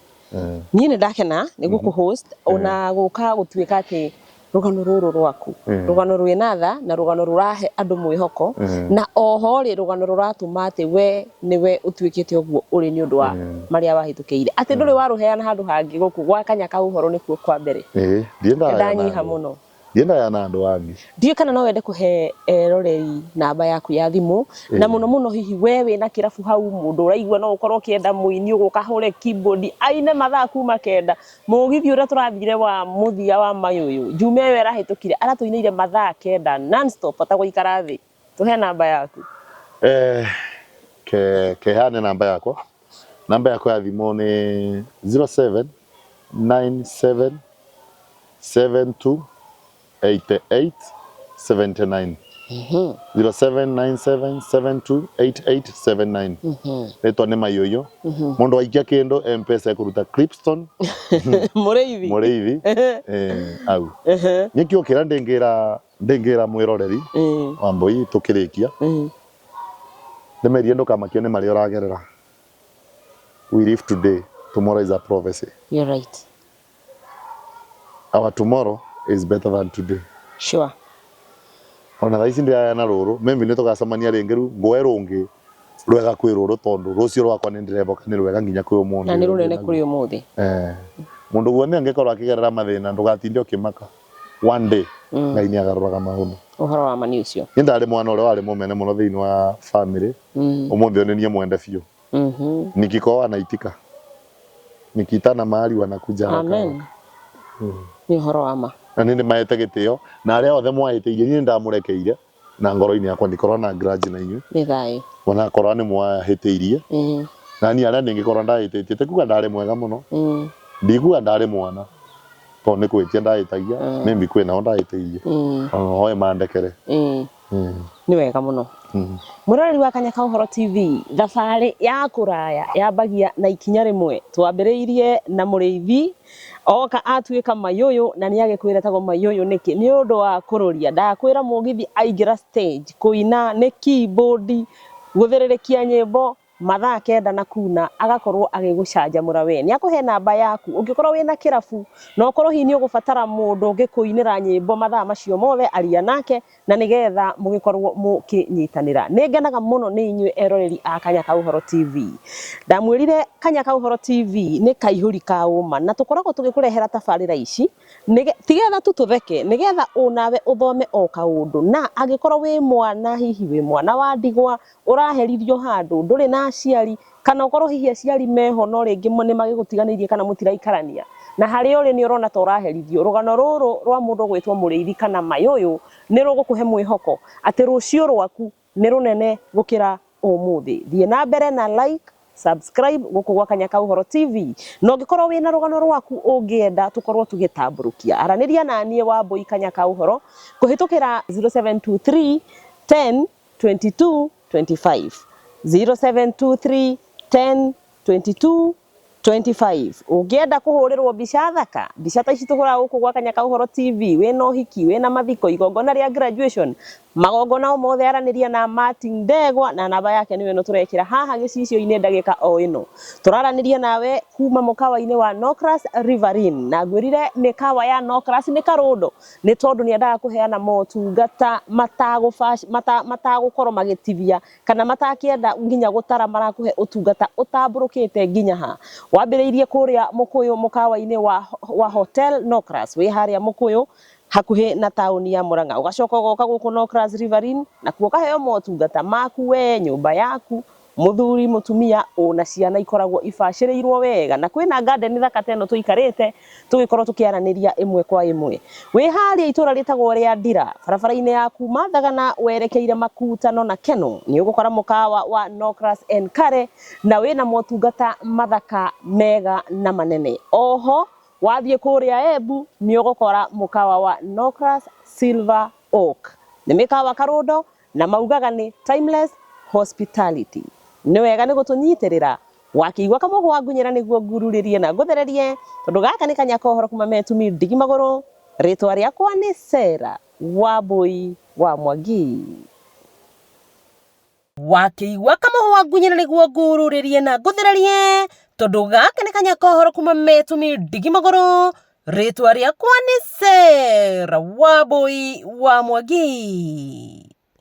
Speaker 3: Niĩ nĩ ndakena nĩ gũkũ host ona gũka gũtuĩka atĩ rũgano rũrũ rwaku, rũgano rwĩna tha na rũgano rũrahe andũ mwĩhoko, na oho rĩ rũgano rũratũma atĩ we nĩwe ũtuĩkĩte ũguo ũrĩ nĩ ũndũ wa marĩa wahĩtũkĩire, atĩ ndũrĩ warũheana handũ hangĩ, gũkũ gwa Kanya ka Ũhoro nĩkuo kwa mbere.
Speaker 2: Ĩĩ, ndirĩ ndahayana.
Speaker 3: Ndanyiha mũno.
Speaker 2: Ndiendaga na andũ angĩ.
Speaker 3: Ndiũĩ kana no wende kũhe eroreri namba yaku ya thimũ, na mũno mũno hihi we wĩna kĩrabu hau, mũndũ ũraigua no ũkorwo ũkĩenda mũini ũgũka ahũre keyboard aine mathaa kuma 9, mũgithi ũrĩa tũrathire wa mũthia wa Mayũyũ Juma ĩyo ĩrahĩtũkire aratũinĩire mathaa 9 non stop atagũikara thĩ. Tũhe namba yaku.
Speaker 2: Eh, ke keheane namba yakwa. Namba yakwa ya thimũ nĩ 0797 72 88 79, 0797 72 88 79. Rĩtwa nĩ Maiyũiyũ. Mũndũ aikia kĩndũ Mpesa ekũruta Clipstone
Speaker 3: Mũrĩithi.
Speaker 2: Mũrĩithi, eh, au nĩkĩo kĩra ndĩngĩra ndĩngĩra mwĩroreri wa Mbũi tũkĩrĩkia, ndĩmerie ndũkamakio nĩ marĩa ũragerera. We live today, tomorrow is a prophecy.
Speaker 3: You're right.
Speaker 2: Our tomorrow is better than today. Ona thaa ici ndĩraya na rũrũ, maybe nĩ tũgacemania rĩngĩ rĩu ngũe rũngĩ rwega kwĩ rũrũ, tondũ rũciũ rwakwa nĩ ndĩreboka nĩ rwega nginya kwĩ ũmũthĩ.
Speaker 3: Na nĩ rũnene kũrĩ ũmũthĩ.
Speaker 2: Eh, mũndũ guothe angĩkorwo akĩgerera mathĩna, ndũgatinde ũkĩmaka, one day Ngai nĩ agarũraga maũndũ.
Speaker 3: Ũhoro wa ma nĩ ũcio.
Speaker 2: Niĩ ndarĩ mwana ũrĩa warĩ mũmene mũno thĩinĩ wa family, ũmũthĩ ũyũ nĩ niĩ mwende biũ. Nikikoa naitika, nikiitana mahali wanakuja haraka.
Speaker 3: Amen. Nĩ ũhoro wa ma.
Speaker 2: Na nĩ ndĩmahete gĩtĩo, na arĩa othe mwahĩtĩirie niĩ nĩndamũrekeire na ngoro-inĩ yakwa, ndikorwo na grudge na inyuĩ.
Speaker 3: Nĩ thayũ.
Speaker 2: Onakorwo nĩ mwahĩtĩirie na niĩ arĩa ndĩngĩkorwo ndahĩtĩtie, ti kuga ndarĩ mwega mũno, ndikuga ndarĩ mwana tondũ nĩ kwĩtia ndahĩtagia, maybe kwĩ nao ndahĩtĩirie, ona hoe mandekere.
Speaker 3: Nĩ wega mũno. Mwĩroreri wa Kanya ka Ũhoro TV, thabarĩ ya kũraya yambagia na ikinya rĩmwe. Twambĩrĩirie na mũrĩithi oka atuĩka Mayũyũ, na nĩ agĩkwĩra tagwo Mayũyũ nĩkĩ, nĩ ũndũ wa kũrũria. Ndakwĩra mũgithi aingĩra stage kũina nĩ keyboard, gũthĩrĩrĩkia nyĩmbo mathaa 9 na kuna, agakorwo agĩgũcanjamũra we. Nĩ akũhe namba yaku ũngĩkorwo wĩna kĩrabu na ũkorwo hihi nĩ ũgũbatara mũndũ ũngĩkũinĩra nyĩmbo mathaa macio mothe, aria nake na nĩgetha mũgĩkorwo mũkĩnyitanĩra. Nĩ ngenaga mũno nĩ inyuĩ eroreri a Kanya ka Ũhoro TV. Ndamwĩrire Kanya ka Ũhoro TV nĩ kaihũri ka ũma, na tũkoragwo tũgĩkũrehera tabarĩra ici tigetha tu tũtheke, nĩgetha onawe ũthome o kaũndũ, na angĩkorwo wĩ mwana, hihi wĩ mwana wa ndigwa, ũraherithio handũ, ndũrĩ na aciari, kana ũkorwo hihi aciari meho no rĩngĩ nĩ magĩgũtiganĩirie kana mũtiraikarania, na harĩa ũrĩ nĩ ũrona ta ũraherithio, rũgano rũrũ rwa mũndũ ũgwĩtwo mũrĩithi kana Mayũyũ nĩ rũgũkũhe mwĩhoko atĩ rũciũ rwaku nĩ rũnene gũkĩra ũmũthĩ. Thiĩ na mbere na like, subscribe gũkũ gwa Kanya ka Ũhoro TV, na ũngĩkorwo wĩna rũgano rwaku ũngĩenda tũkorwo tũgĩtambũrũkia, aranĩria na niĩ Wambũi Kanya ka Ũhoro kũhĩtũkĩra 0723 10 22 25, 0723 10 22. 25. Ũngĩenda kũhũrĩrwo mbica thaka, mbica ta ici tũhũraga gũkũ gwa Kanya ka Ũhoro TV, wĩna ũhiki, wĩna mathiko, igongona rĩa graduation, magongona o mothe aranĩria na Martin Ndegwa na namba yake nĩyo ĩno tũrekĩra haha gĩcicio-inĩ ndagĩka o ĩno. Tũraranĩria nawe kuma mũkawa-inĩ wa Nocras Riverine na ngwĩrire mĩkawa ya Nocras nĩ karũndo nĩ tondũ nĩ endaga kũheana motungata matagũkorwo magĩtithia kana matakĩenda nginya gũtara marakũhe ũtungata ũtambũrũkĩte nginya ha. Wambĩrĩirie kũrĩa Mũkũyũ mũkawa-inĩ wa Hotel Nocras wĩ harĩa Mũkũyũ hakuhĩ na taũni ya Murang'a. Ũgacoka ũgoka gũkũ Nocras Riverine nakuo ũkaheo motungata maku we, nyũmba yaku, mũthuri, mũtumia ona ciana ikoragwo ibacĩrĩirwo wega. Na kwĩna garden thaka ta ĩno tũikarĩte tũgĩkorwo tũkĩaranĩria ĩmwe kwa ĩmwe. Wĩ harĩa itũra rĩtagwo rĩa Ndira, barabara-inĩ ya kuma Thagana werekeire Makutano na Keno, nĩ ũgũkora mũkawa wa Nocras and Curry na wĩna motungata mathaka mega na manene. Oho wathiĩ kũrĩa Embu nĩ ũgũkora mũkawa wa Nocras Silver Oak. Nĩ mĩkawa karũndo na maugaga nĩ timeless hospitality. Nĩ wega nĩ gũtũnyitĩrĩra wakĩigua kamũhwa ngunyĩra nĩguo ngururĩrie na ngũthererie tondũ gaka nĩ kanya ka ũhoro kuma Metumi ndigi magũrũ. Rĩtwa rĩakwa nĩ Sarah Wambui wa Mwangi.
Speaker 1: Wakĩigua kamũhwa ngunyĩra nĩguo ngururĩrie na ngũthererie tondũ gaka nĩ kanya ka ũhoro kuma Metumi ndigi magũrũ. Rĩtwa rĩakwa nĩ Sarah Wambui wa Mwangi.